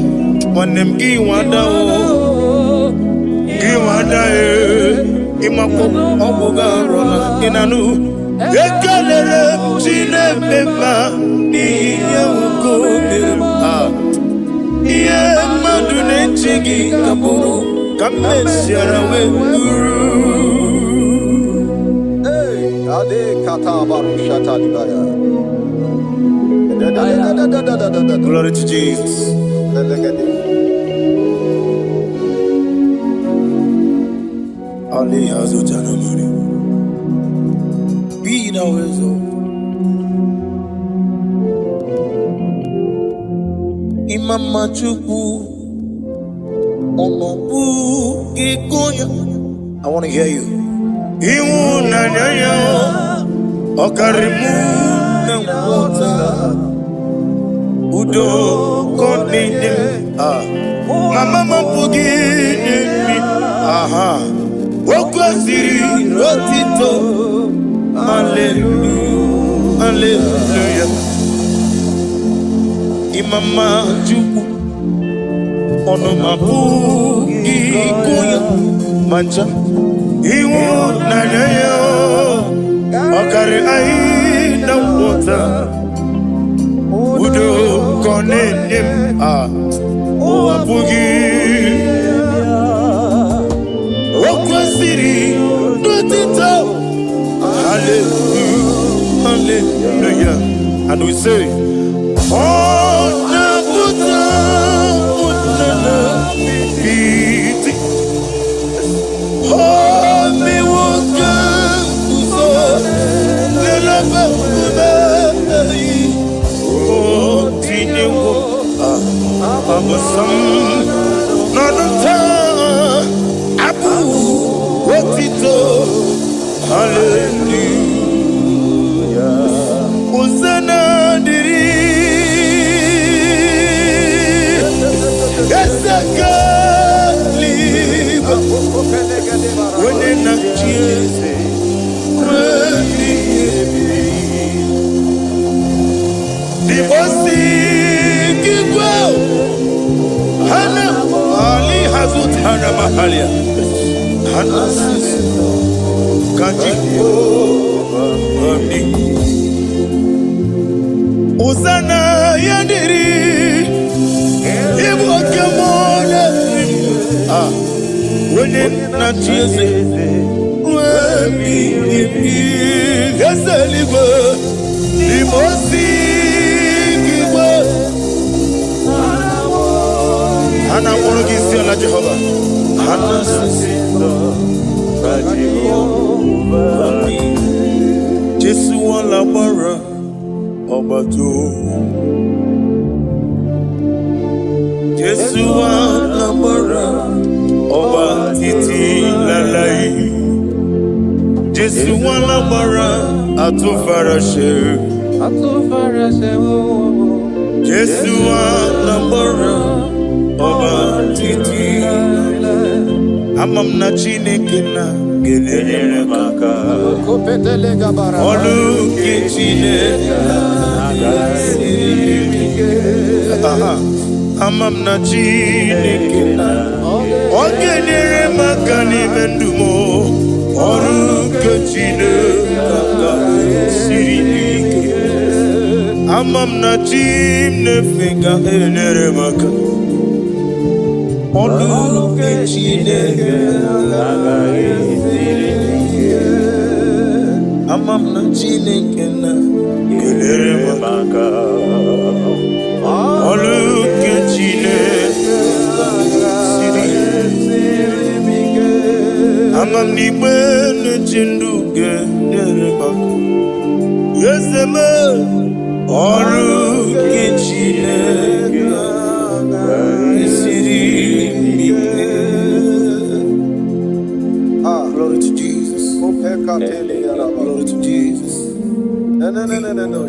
nwanne m, gị nwada o, gị nwada e. Ịmakwa ọgwụ gị arụla ị na-anụ. Ekelere m Chineke mma n'ihi ihe nwoke o mere m. Ah. Ihe mmadụ na-eche gị ka bụrụ ka m mesiara wee bụrụ. Hey, Ade kata barusha talibaya. Da da da da da da da da da. Glory to Jesus. Belegede. Ali Azutanamari. Be thou exalted. Imama Chukwu, ọnọbụ gị ya. I want to hear you. Ịhụnanya ya ọ karịrị mụ na nghọta. Udo ka ọ na-enye m. Ah. Mama m apụghị inye m. Aha. Okwu Kwesịrị otito. Hallelujah, hallelujah. Ịmama Chukwu, ọnụ m apụghị ịkụ ya ma ncha. Ịhụnanya ya ọ karị anyị na nghọta. Udo ka ọ na-enye m a ụwa apụghị. O kwesịrị n'otito. Hallelujah, hallelujah. And we say, ọ na-apụta ụnana iti. O mewo ka nguzo n'elebe nkume. O tinyewo abụsam n'ọnụ taa abụ otito. Hallelujah. Hosanna dịrị Eze eluigwe, onye na-achị eze ruo ebighị ebi. N'ịkpọsi igwe hana ali hazutara mahalia hana sisi ka Jehova dị. Hosanna ya dịrị ịbụ oke mmụọ na-eri ah, onye na-achị eze ruo ebighị ebi. Eze eluigwe, n'ime osi igwe ha na-akpọrọ gị isi ala. Jehova, ha na-asị ka Jehova dị. Jesu wala gbara ọgbata. Jesu wala gbara ọba títí láláì. Jésù wala gbara àtúnfaraṣe. Jésù wala gbara ọba títí. Ama m na Chineke na ga-enyere m aka. Ọlụ nke Chineke siri ike. Aha. Ama m na Chineke na ọ ga-enyere m aka n'ime ndụ m. Ọrụ nke Chineke aka siri ike. Ama m na chi m na-efe ga-enyere m aka. Ọrụ nke Chineke agaghị ike. Ama m na Chineke na ga-enyere m aka. Ọrụ nke Chineke siri. Ama m na igbe na-eche ndụ ga-enyere m aka. Eze m, ọrụ nke Chineke siri ike. Ah. Glory to Jesus. Glory to Jesus. No, no, no, no, no, no.